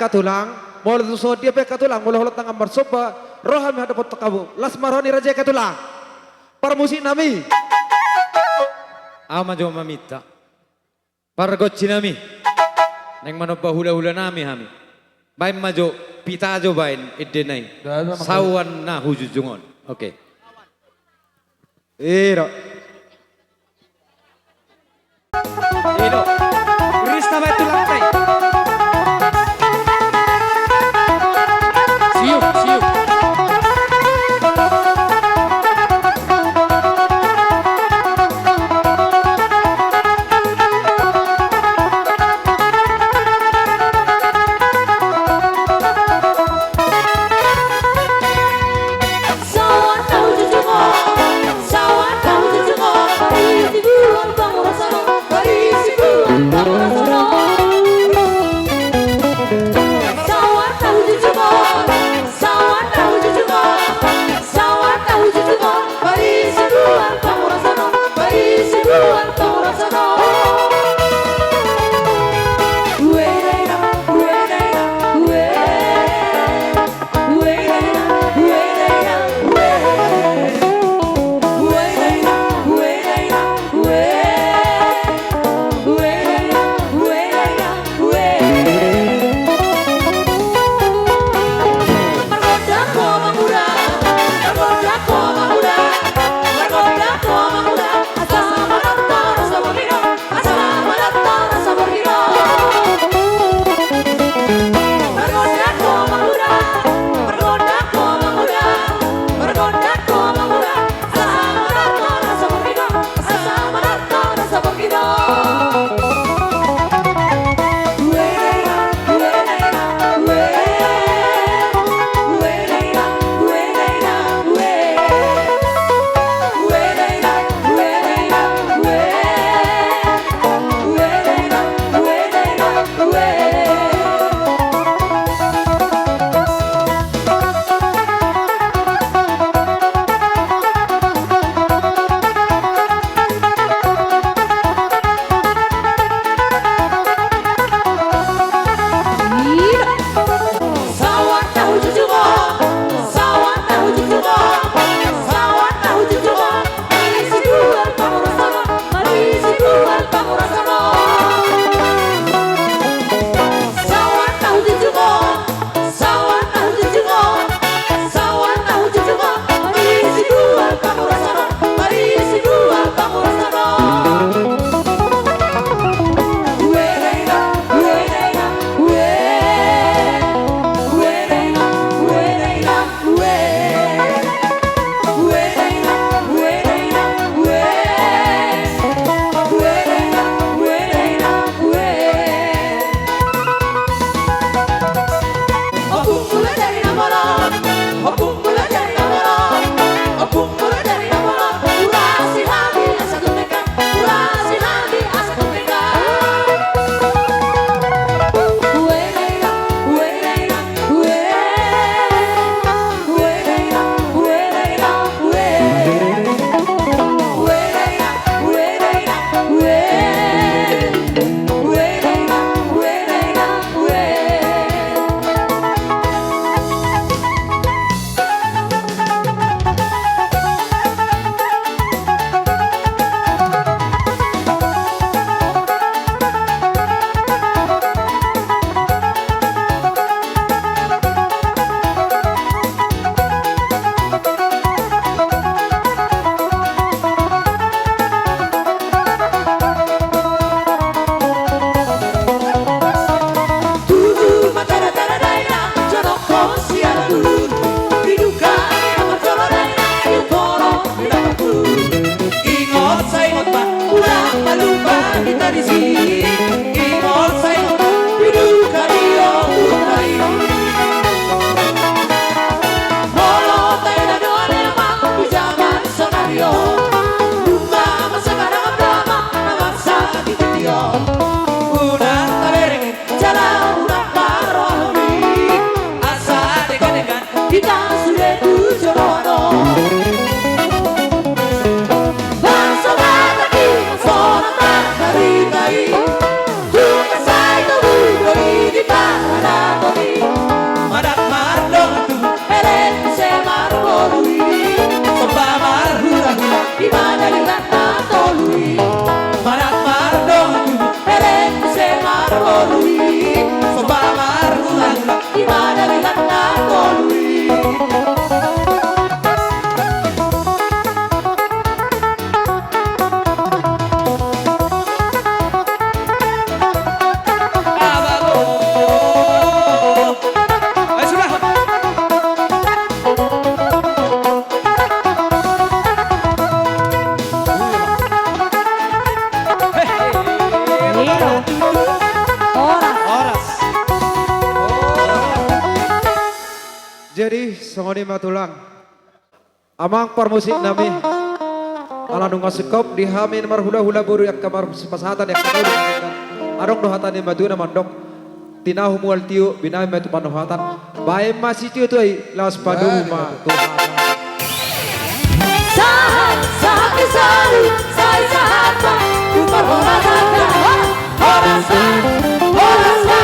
Tulang, molo tu songon dia pe, Tulang, molo holan tangan marsomba, ro hami mandapothon hamu. Las ma roha ni raja i, Tulang. Parmusik nami. Ahu ma jo maminta. Pargonsi nami. Naeng manomba hulahula nami hami. Baen ma jo, pita jo baen endena i. Saoan na hujujung on. Oke. Iro. Iro. Rista baen tu lantai. Siup, siup. Jadi songon i ma tulang, amang parmusik nami. Ala nunga singkop di hami marhulahula boru angka marsipasahat di angka na uli. Adong do hata ni natuatua na mandok: Tinahu mual tio, binahen ma tu pandohatan. Bahen ma sitio tu aek, laos padomu ma tu hata. Sahat, sahat ni salu, sai sahat ma tu parhorasan. Horas ma, horas ma,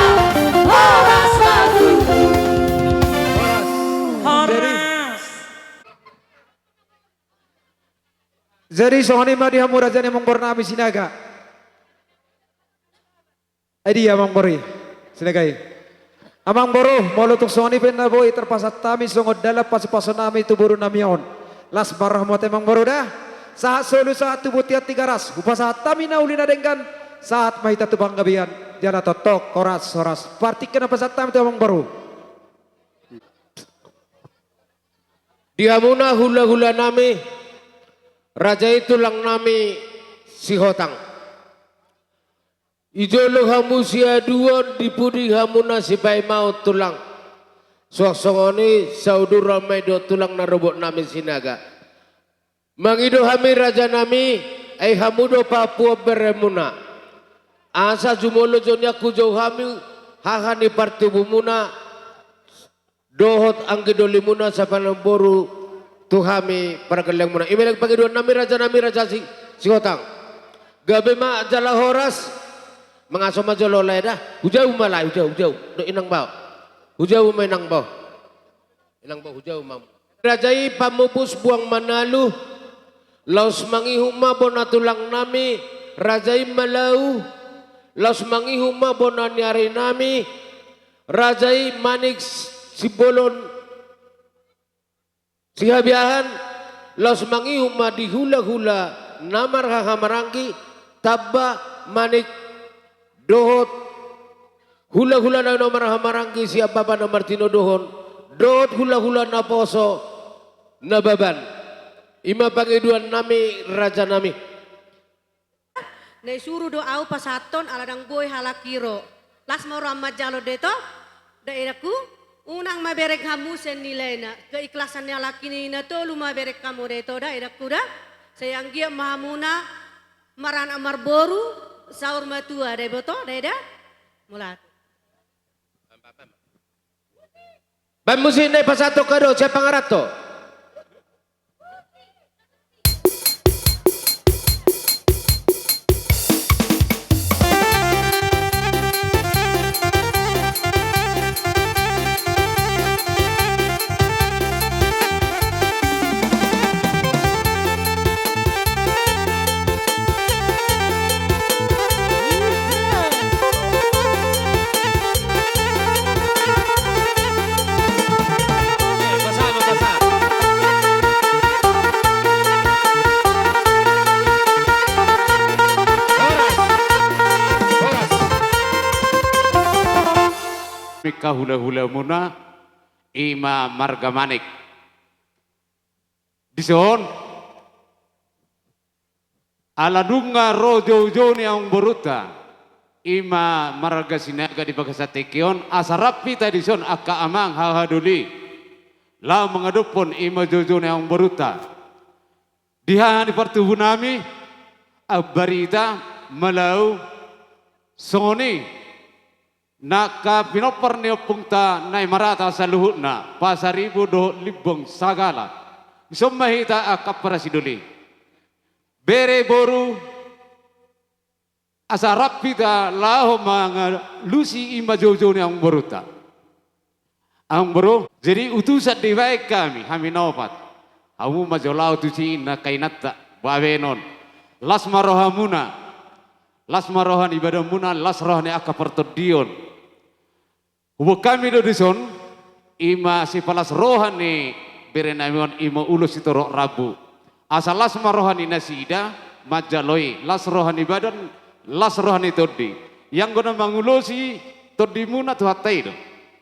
horas ma tu. Horas. Jadi songon i ma di hamu raja ni amangboru nami Sinaga. Ai dia amangboru i, Sinaga i. Amangboru, molo tung songon i pe na boi tarpasahat hami songon dalan pasupasu nami tu boru nami on, las ma rohamu ate amangboru da. Sahat solu, sahat tu bontean Tigaras, hupasahat hami na uli na denggan. Sahat ma hita tu panggabean, jala tongtong horas, horas. Partingkian na pasahat hami tu amangboru. Di hamuna hulahula nami, raja i tulang nami Sihotang. Di jolo hamu siaduon, di pudi hamu na sipaimaon tulang. Suang songon i sauduran ma i dohot tulang na robot nami Sinaga. Mangido hami raja nami, ai hamu do pahompuna beremuna. Asa jumolo jo nian hujou hami haha ni partubumuna dohot anggi dolimuna sipananboru tu hami pargellengmuna. I ma lagi pangidoan nami raja nami, raja Si, Sihotang. Gabe ma jala horas. Mangaso ma jolo lae da. Hujou ma lae, hujou, hujou. Dohot inang bao. Hujou ma inang bao. Inang bao, hujou ma. Raja i pamupus buang manalu. Laos mangihut ma bona tulang nami, raja i Malau. Laos mangihut ma bona ni ari nami, raja i Manik Simbolon Sihabiahan. Laos mangihut ma di hulahula na marhahamaranggi, tamba, manik, dohot hulahula na marhahamaranggi sian bapa na martinodohon, dohot hulahula naposo Nababan. I ma pangidoan nami raja nami. Na isuru do ahu pasahathon ala ndang boi halak i ro. Las ma roham manjalo da ito, daedakku. Unang ma bereng hamu sian nilaina. Keikhlasan ni halak i na tolu ma bereng hamu da ito, daedakku da. Sai anggiat ma hamuna maranak marboru, saur matua da iboto, daeda. Mauliate. Baen musik na i pasahathon hamu do sian pangaranto. Mika hulahulamuna i ma marga Manik. Dison, ala nunga ro joujou ni amangborunta, i ma marga Sinaga di bagasan tingki on, asa rap hita dison angka amang haha doli, laho mangadophon i ma joujou ni amangborunta. Di haha ni partubu nami, Ambarita, Malau, songon i. Nangkin pinompar ni ompungta na i marata saluhutna, Pasaribu dohot Limbong Sagala. Dison ma hita angka parasi doli. Bere boru, asa rap hita laho mangalusi i ma joujou ni amangborunta. Amangboru, jadi utusan dibaen hami, hami na opat. Hamu ma jo laho tusi nangkin inanta, babenon. Las ma rohamuna. Las ma roha ni badanmuna, las roha ni angka partondion. Huboan hami do dison, i ma sipalas roha ni bere nami on, i ma ulos sitorop rambu. Asa las ma roha ni nasida manjalo i, las roha ni badan, las roha ni tondi. Ianggo na mangulosi tondimuna Tuhanta i do.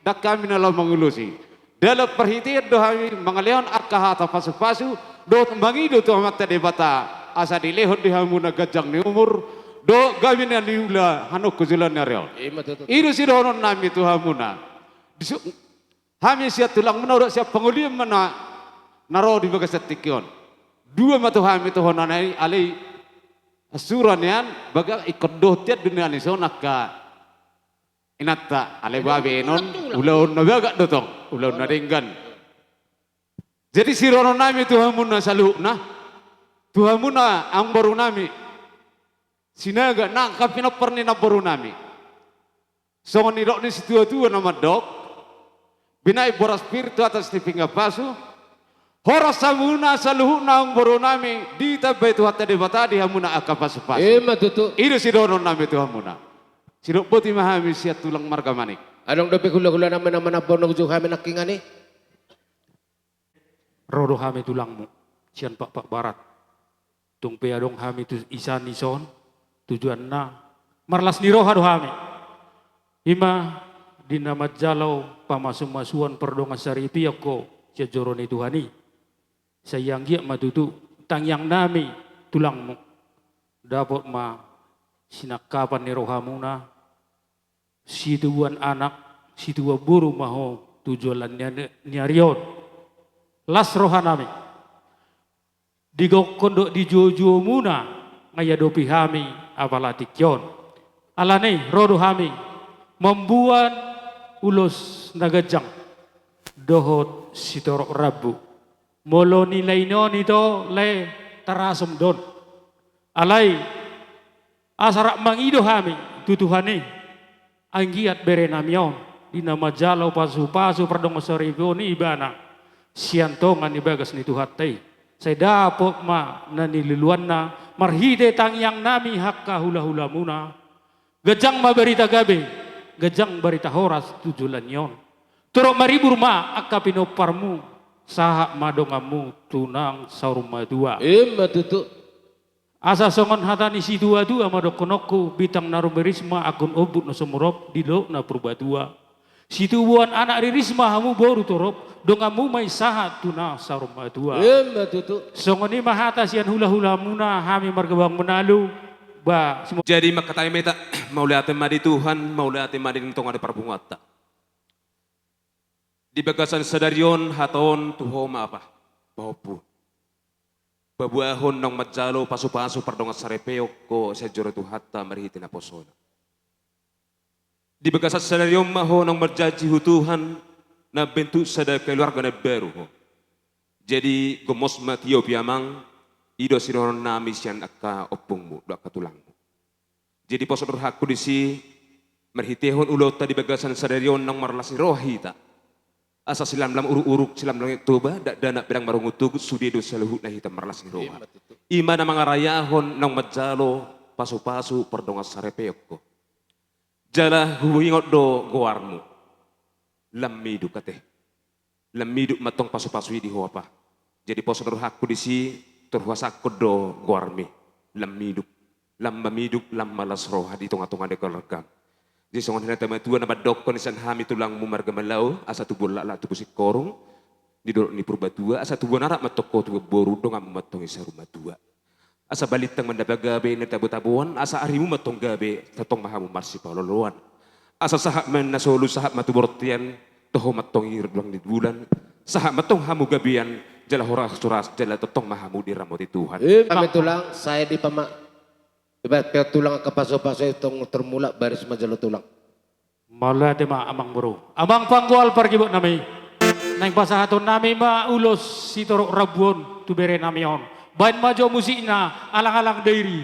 Ndang hami na laho mangulosi. Dalan parhitean do hami mangalehon angka hata pasupasu, dohot mangido tu Amanta Debata, asa dilehon di hamuna ganjang ni umur, dohot gabe na niula hanungkun joloan ni ari on. I ma tutu. I do sidohonon nami tu hamuna. Disu-, Hami sian tulangmuna, urat sian pangolian ma na, na ro di bagasan tingki on. Dua ma tu hami tohonanna i, alai sura nian, baga ingkon dohot tian do nian dison angka inanta, alai ba baenon, ulaon na bagak do tong, ulaon na denggan. Jadi sidohononnami tu hamuna saluhutna, tu hamuna amangborunami Sinaga, na angka pinompar ni namborunami. Songon nidok ni situatua na mandok, binahen boras pir tu atas ni pinggan pasu, horas hamuna saluhutna amangborunami, ditambai Tuhanta Debata di hamuna angka pasupasu. Ima tutu. I do sidohononnami tu hamuna. Sidok boti ma hami sian tulang marga Manik. Adong dope hulahulanami na manambahon uju hami nangkiningan i. Ro do hami tulangmu sian Pakpak Barat. Tung pe adong hami tu isan dison, tujuanna marlas ni roha do hami. Ima di na manjalo pamasumasuon pardongansaripeon ho sian joro ni Tuhan i. Sai anggiat ma tutu tangiangnami tulangmu, dapot ma sinangkapan ni rohamuna, situbuan anak, situbuan boru ma ho tu joloan ni, ni ari on. Las rohanami. Digokhon dohot dijuojuomuna nga diadopi hami apala tingki on. Alani i ro do hami mamboan ulos na ganjang dohot sitorop rambu. Molo nilaini on ito lae, tarasum do on. Alai asa rap mangido hami tu Tuhan i, anggiat berenami on di na manjalo pasupasu pardongansaripeon i ibana sian tonga ni bagas ni Tuhanta i, sai dapot ma na niluluanna marhite tangiangnami angka hulahulamuna. Ganjang ma barita gabe, ganjang barita horas tu joloan ni on. Torop maribur ma angka pinomparmu, sahat ma donganmu tu na saur matua. Ima tutu. Asa songon hata ni situatua ma dohononku, bintang na rumiris ma anggun ombun na sumurop di Dolok na Purbatua. Situbuan anak riris ma hamu boru torop, donganmu ma i sahat tu na saur matua. Ima tutu. Songon i ma hata sian hulahulamuna hami marga Bang Menalu. Ba, simo- Jadi mangkatai ma hita, mauliate ma di Tuhan, mauliate ma di tonga ni parpunguanta. Di bagasan sadari on hata on tu ho ma apa? Pahompu. Paboahon naung manjalo pasupasu pardongansaripeon ho sian joro ni Tuhanta marhite naposona. Di bagasan sadari on ma ho naung marjanji tu Tuhan, na bentuk sada keluarga na baru ho. Jadi gomos ma tio pe amang, i do sidohononnami sian angka ompungmu dohot angka tulangmu. Jadi poso ni rohangku disi, marhitehon ulaonta di bagasan sadari on naung marlas ni roha hita. Asa silamlam uruk-uruk, silamlam Toba, dakdanak pedang marungutugut, sude do saluhutna hita marlas ni roha. Ima tutu. Ima na mangarayahon naung manjalo pasupasu pardongansaripeon ho. Jala huingot do goarmu. Lam miduk ate. Lam miduk ma tong pasupasu i di ho apa. Jadi poso ni rohangku disi, tor huasahon do goarmi. Lam miduk. Lam ma miduk, lam ma las roha di tongatonga ni keluargam. Jadi songon hata ni natuatua na mandokkon sian hami tulangmu marga Malau, asa tubuan laklak tubu singkoru, di Dolok ni Purbatua, asa tubuan anak ma tong ho tubuan boru, donganmu ma tong i saur matua. Asa balintang ma na pagabe na tabotaboan, asa arimu ma tong gabe, tongtong ma hamu marsipaolooloan. Asa sahat ma na solu, sahat ma tu bortian, toho ma tong i ruang ni bulan, sahat ma tong hamu gabean, jala horas-horas, jala tongtong ma hamu diramoti Tuhan. Ima tulang, sai dipama-, dibaen pe tulang angka pasupasu i, tong tarmulak baris manjalo tulang. Mauliate ma amangboru. Amang panggual pargibutnami. Naeng pasahatonnami ma ulos sitorop rambu on tu berenami on. Baen ma jo musikna, Alang-alang Dairi.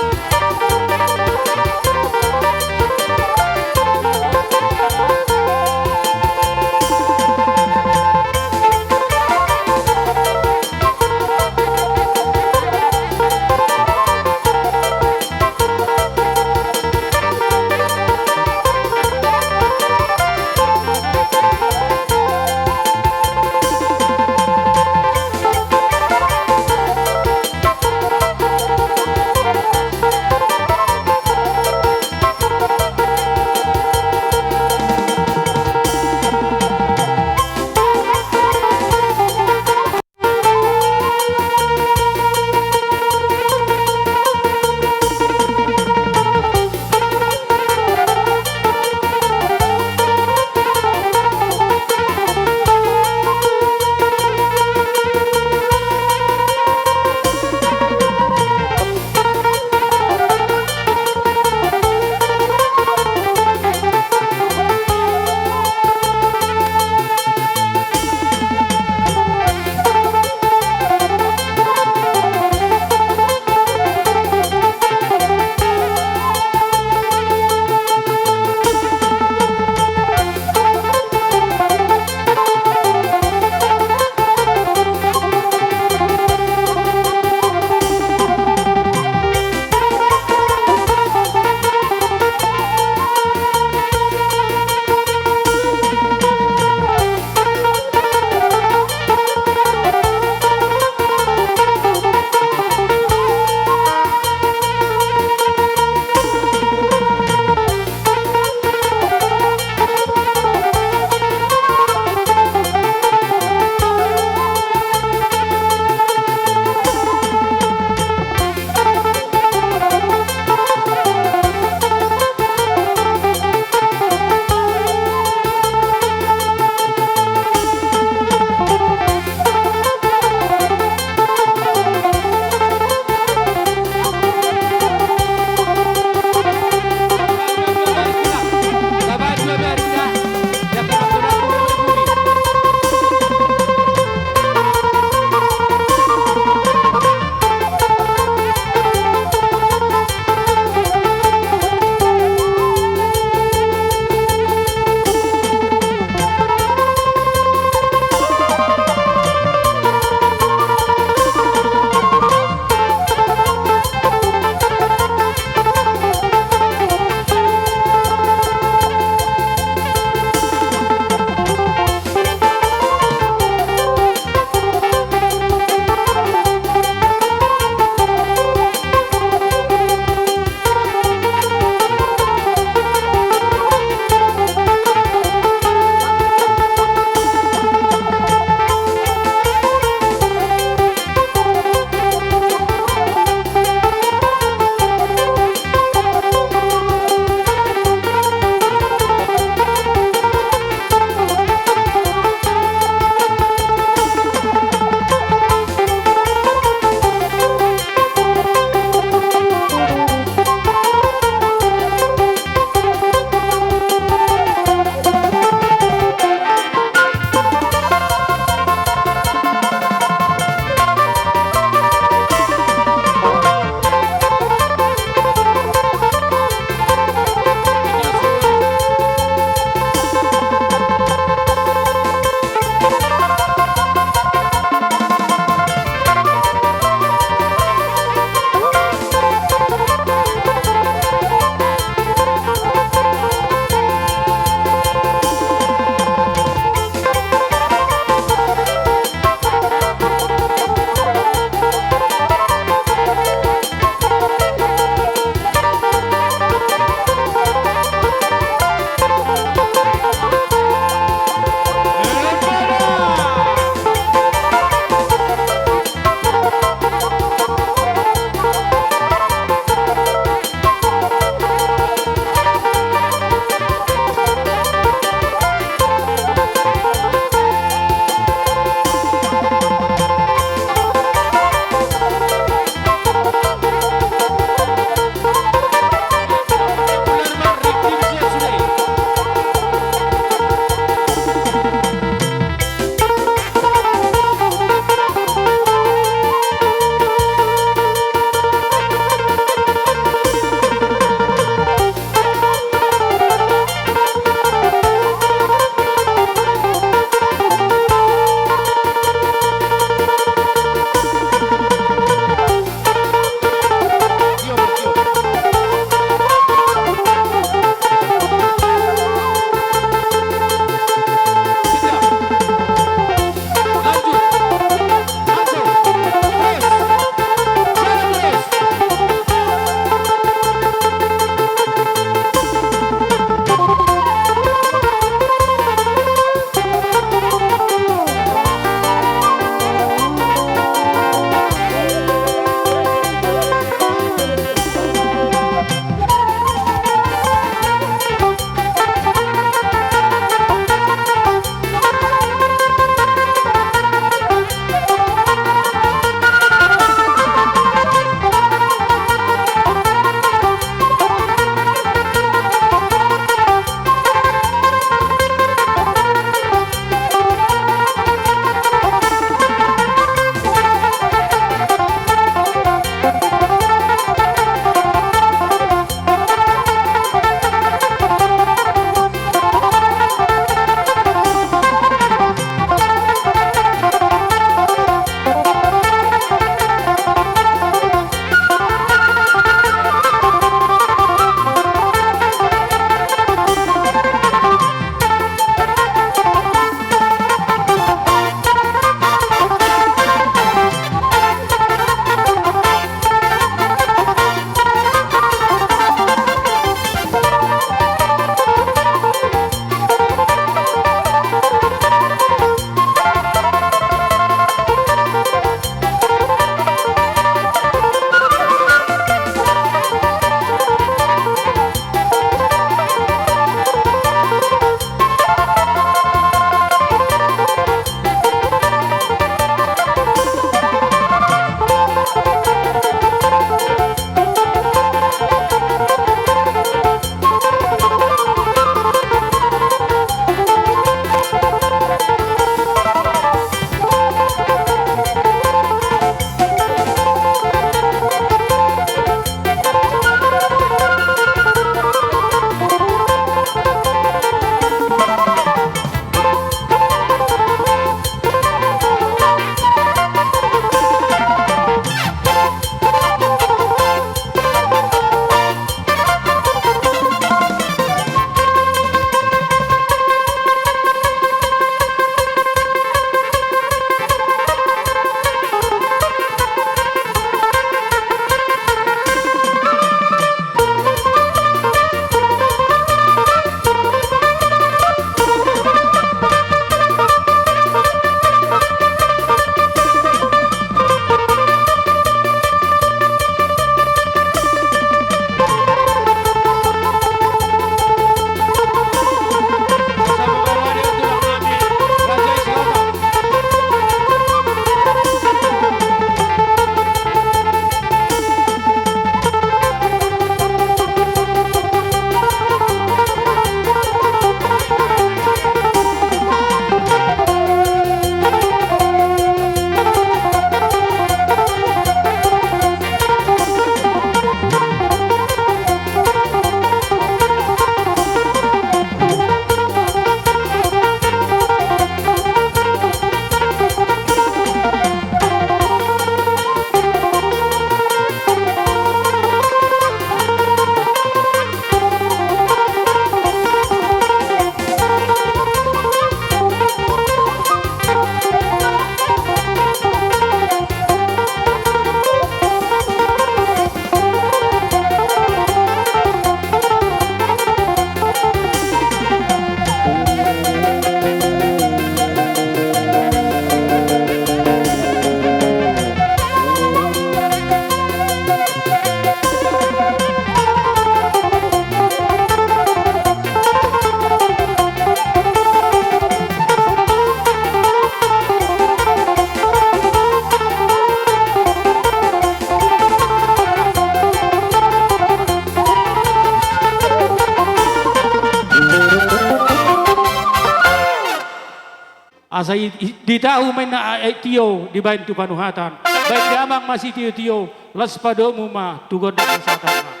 Asa i, i, ditahu ma inna aek tio dibaen tu panuhatan. Baen damang ma sitiotio, las padomu ma tu gondang hasahatan.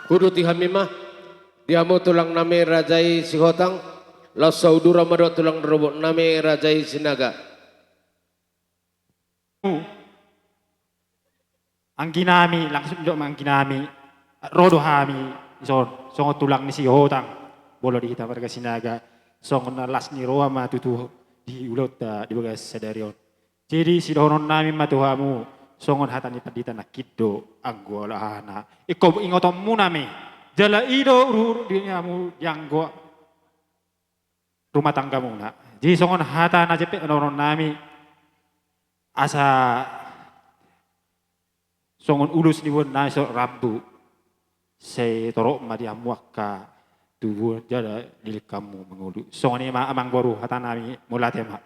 Huduti hami ma di hamu tulang nami raja i Sihotang, laos sauduran ma dohot tulang rorobot nami raja i Sinaga. Anggi nami, langsung didok ma anggi nami, ro do hami dison songon tulang ni Sihotang, molo di hita marga Sinaga, songon na las ni roha ma tutu di ulaonta di bagasan sadari on. Jadi sidohonon nami ma tu hamu, songon hata ni pandita nangkin do anggo alahana. Ingkon ingotonmuna ma i, jala i do uruhuru di hamu di anggo rumah tanggamuna. Jadi songon hata na jempek dohonon nami, asa songon ulos ni boru nami so rambu, sai torop ma di hamu angka tubu jala di lingkamu mangolu. Songon i ma amang boru hata nami, mauliate ma.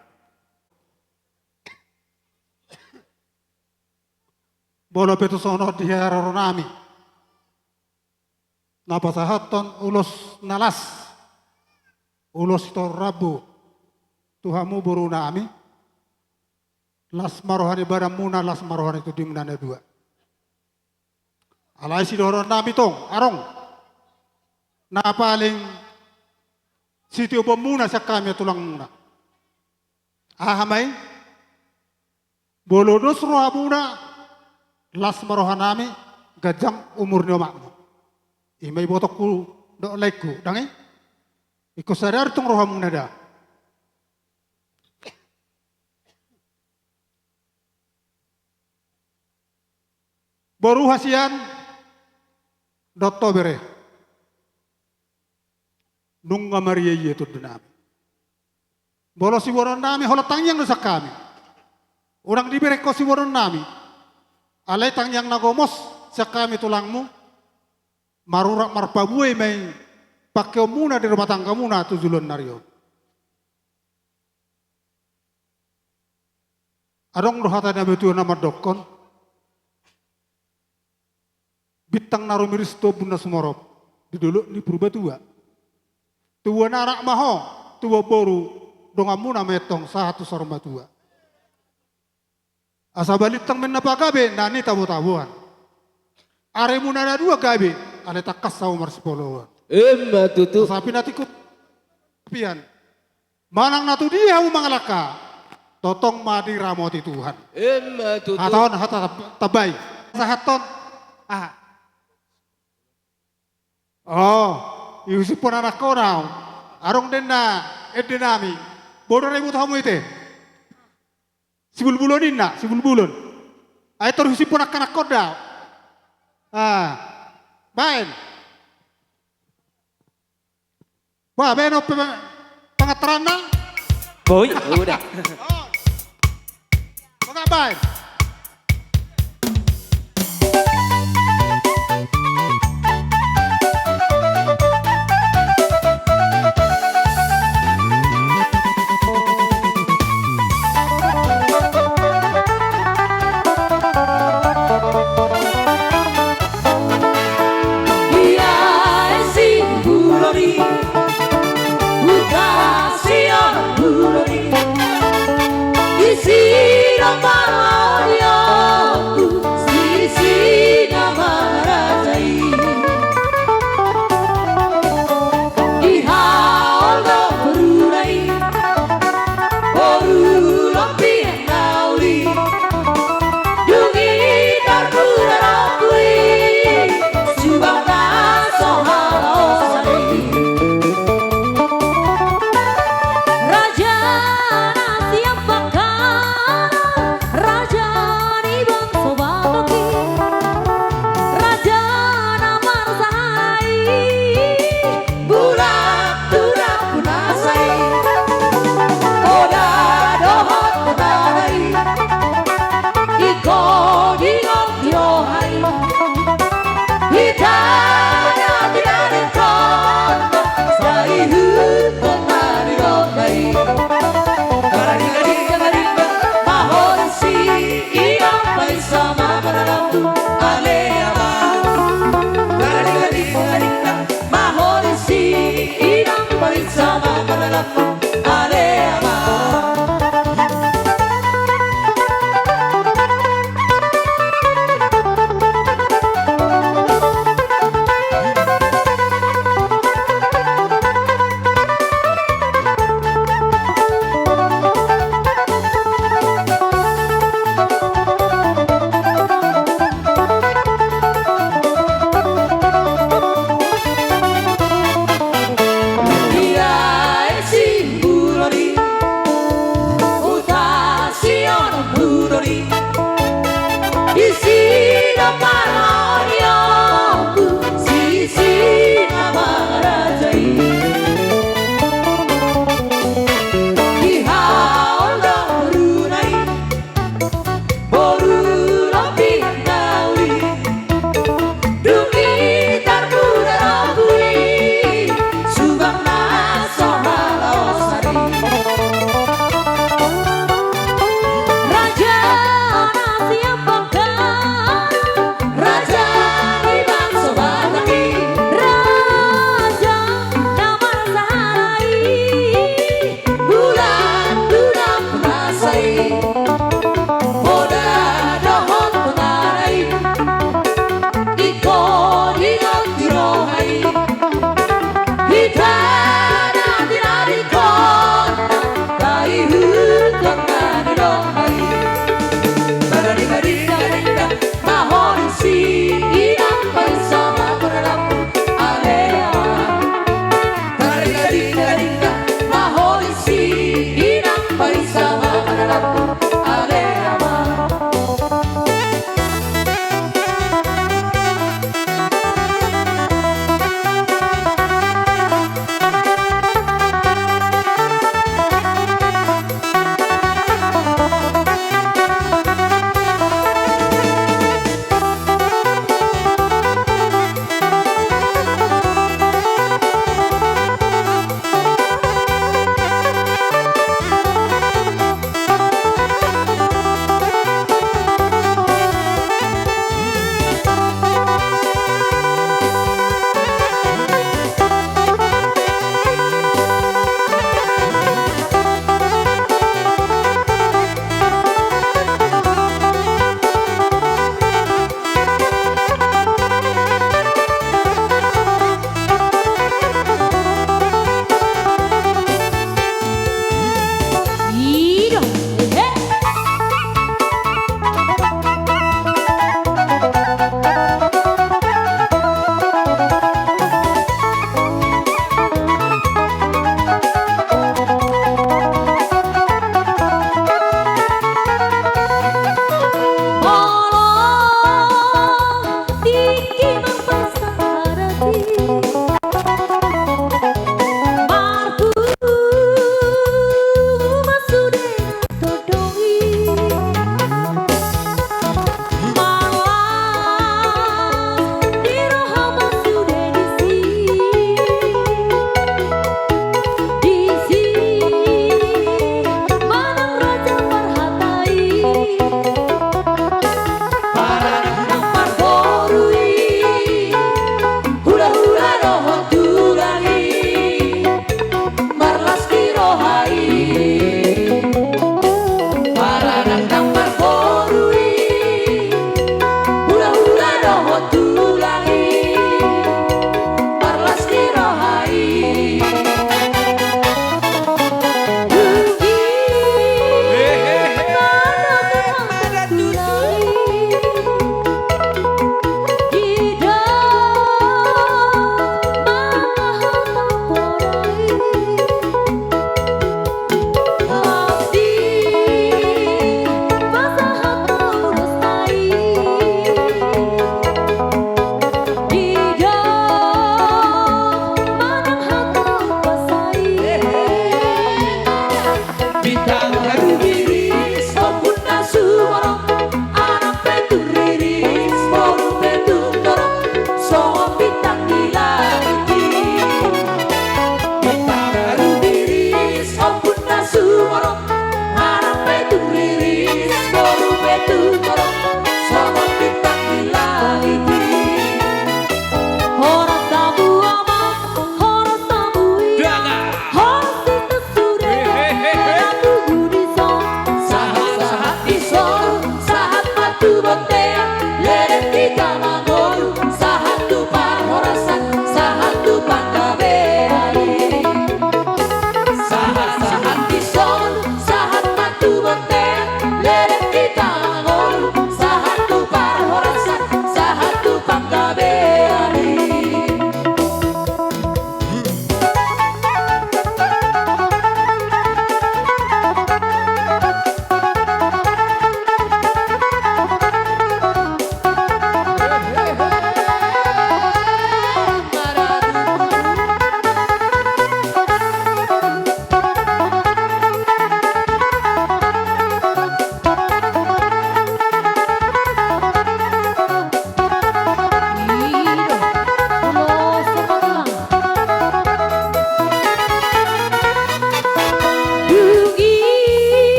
Molo pe tu songon on di haroro nami na pasahathon ulos na las, ulos sitorop rambu tu hamu boru nami, las ma roha ni badanmuna, las ma roha ni tondimuna na dua. Alai sidohonon nami tong adong na paling sitioponmuna sian hami tulangmuna. Aha ma i? Molo dos rohamuna, las ma roha nami, ganjang umur ni omakmu. I ma ibotongku dohot laengku, ndang i? Ingkon sadari tong rohamuna da. Boru hasian dohot ho bere. Nunga mariaia tondu nami. Molo siboanon nami holan tangiang do sian hami. Unang dibereng ho siboanon nami. Alai tangiang na gomos sian hami tulangmu. Marurat marpabue ma i pangkeonmuna di rumah tanggamuna tu joloan ni ari on. Adong do hata ni natuatua na mandokkon, bintang na rumiris tu ombun na sumorop di dolok ni Purbatua. Tubuan anak ma ho, tubuan boru, donganmuna ma i antong sahat tu saur matua. Asa balintang ma inna pagabe na nitabo-taboan. Arimuna na dua gabe, alai tangkas hamu marsipoloan. Emma tutu. Asa pinatikku pian. Manang na tu dia hamu mangalangka, tongtong ma diramoti Tuhan. Emma tutu. Hata on, hata tab-, tambai. Sahathon. Aha. Oh, ihusipon anakkon au. Adong do inna ende nami. Bodo ra iboto hamu ite. Sibulbulon inna, sibulbulon. Ai tor ihusipon angka anakkon da. Ah. Baen. Wah, baen on pe pangantaranna. Boi, udah. Oh. Boga baen.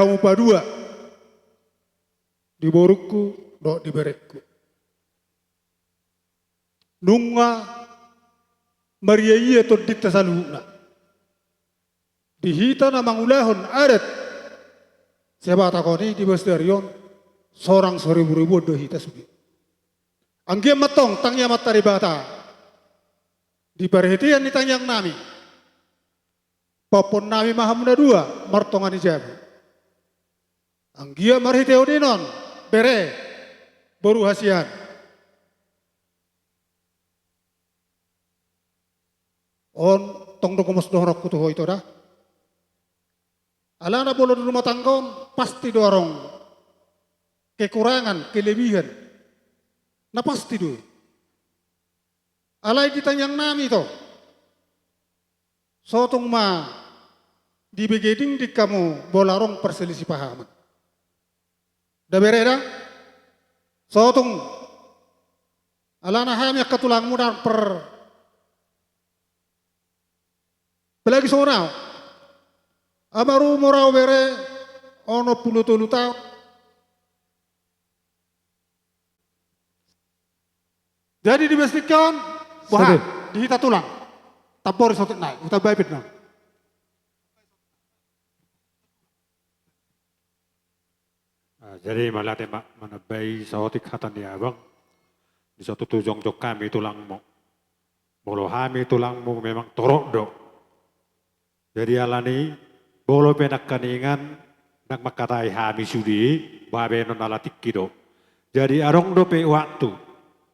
Upa dua di borungku dohot di berengku. Nunga maria-ia tondinta saluhutna. Di hita na mangulahon adat Sibatak on i di bagasan ari on, sorang saribu-ribuan do hita sude. Anggiat ma antong tangiang ma tu Debata di parhitean ni tangiangnami, pahompu nami ma hamu na dua martonga ni jabu. Anggiat marhitehon i non, bere, boru hasian. On tong do gomos dohononku tu ho ito da. Alana molo di rumah tangga on pasti do adong kekurangan, kelebihan. Na pasti do i. Alai di tangiangnami ito, sotung ma dibege dingding hamu molo adong parselisipahaman. Da bere da? Sotung. Alana hami angka tulangmu ndang per-, apalagi songon au. Ama ru mora au bere, onom pulu tolu taon. Jadi di bagasan tingki on, boha, di hita tulang. Tambori saotik nai, hutambai pe non. Ah, jadi mauliate ma manambai saotik hata ni abang. Di saotik tu jongjong hami tulangmu. Molo hami tulangmu memang torop do. Jadi alani, molo pe nangkaningan, ndang mangkatai hami sude, bahenon ala tingki do. Jadi adong dope waktu,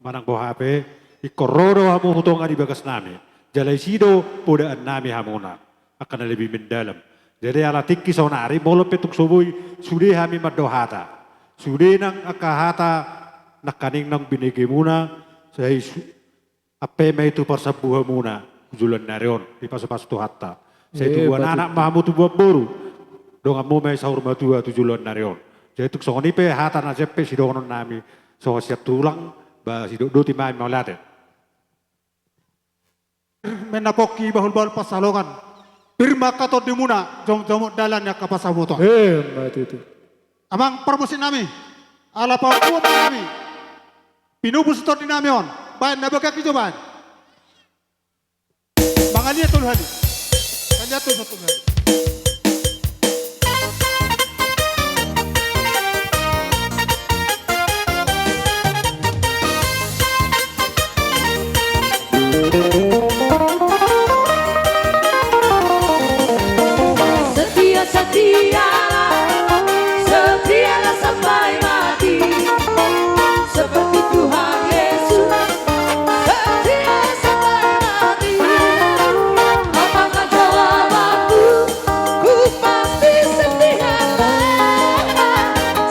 manang boha pe, ingkon ro do hamu tu tonga ni bagasnami. Jala disi do podaannami hamuna. Angka na lebih mendalam. Jadi ala tingki saonari, molo pe tung so boi, sude hami mandok hata. Sude nang angka hata, nangkaning naung binegemuna, sai su-, ampe ma i tu parsambuhamuna, tu joloan ni ari on, dipasupasu Tuhanta. Sai tubuan anak ma hamu tubuan boru. Donganmu ma i saur matua tu joloan ni ari on. Jadi tung songon i pe hata na sian pe sidohononnami. Songon sian tulang, ba sidok doti ma i mauliate. Menapongki bahulbahul pansalongan. Pir ma angka tondimuna, jomjomot dalan ni angka pansamotan. Emma tutu. Amang parmusiknami, ala pahompuonnami. Pinupus tondinami on, baen na bagak ijo baen. Mangaliat tolu hali. Mangaliat tolu hali. Setia, setialah, setialah sampai mati. Seperti Tuhan Yesus, setia sampai mati. Apakah jawabanku? Ku pasti setia.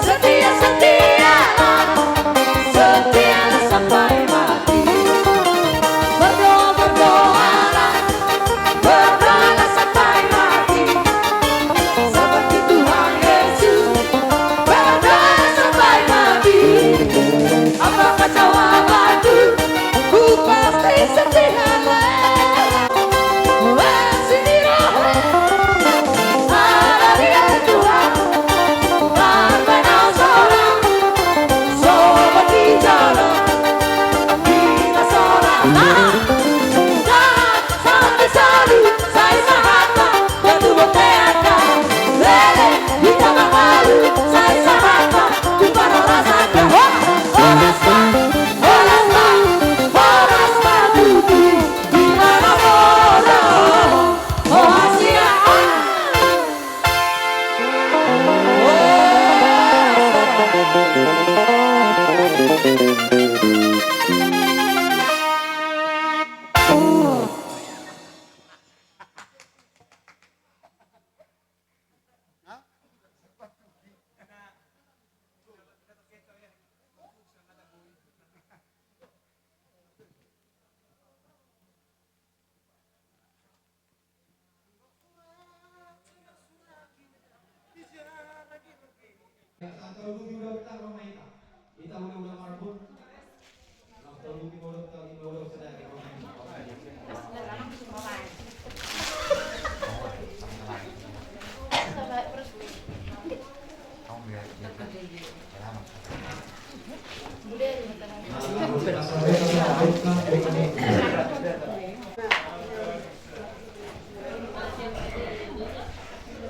Setia, setialah, setialah sampai mati. Berdoa, berdoalah, berdoalah sampai mati. Seperti Tuhan Yesus, berdoalah sampai mati. Apakah jawabanku? Ku pasti setia.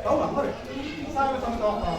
Tahu lah, mari. Saya sama-sama.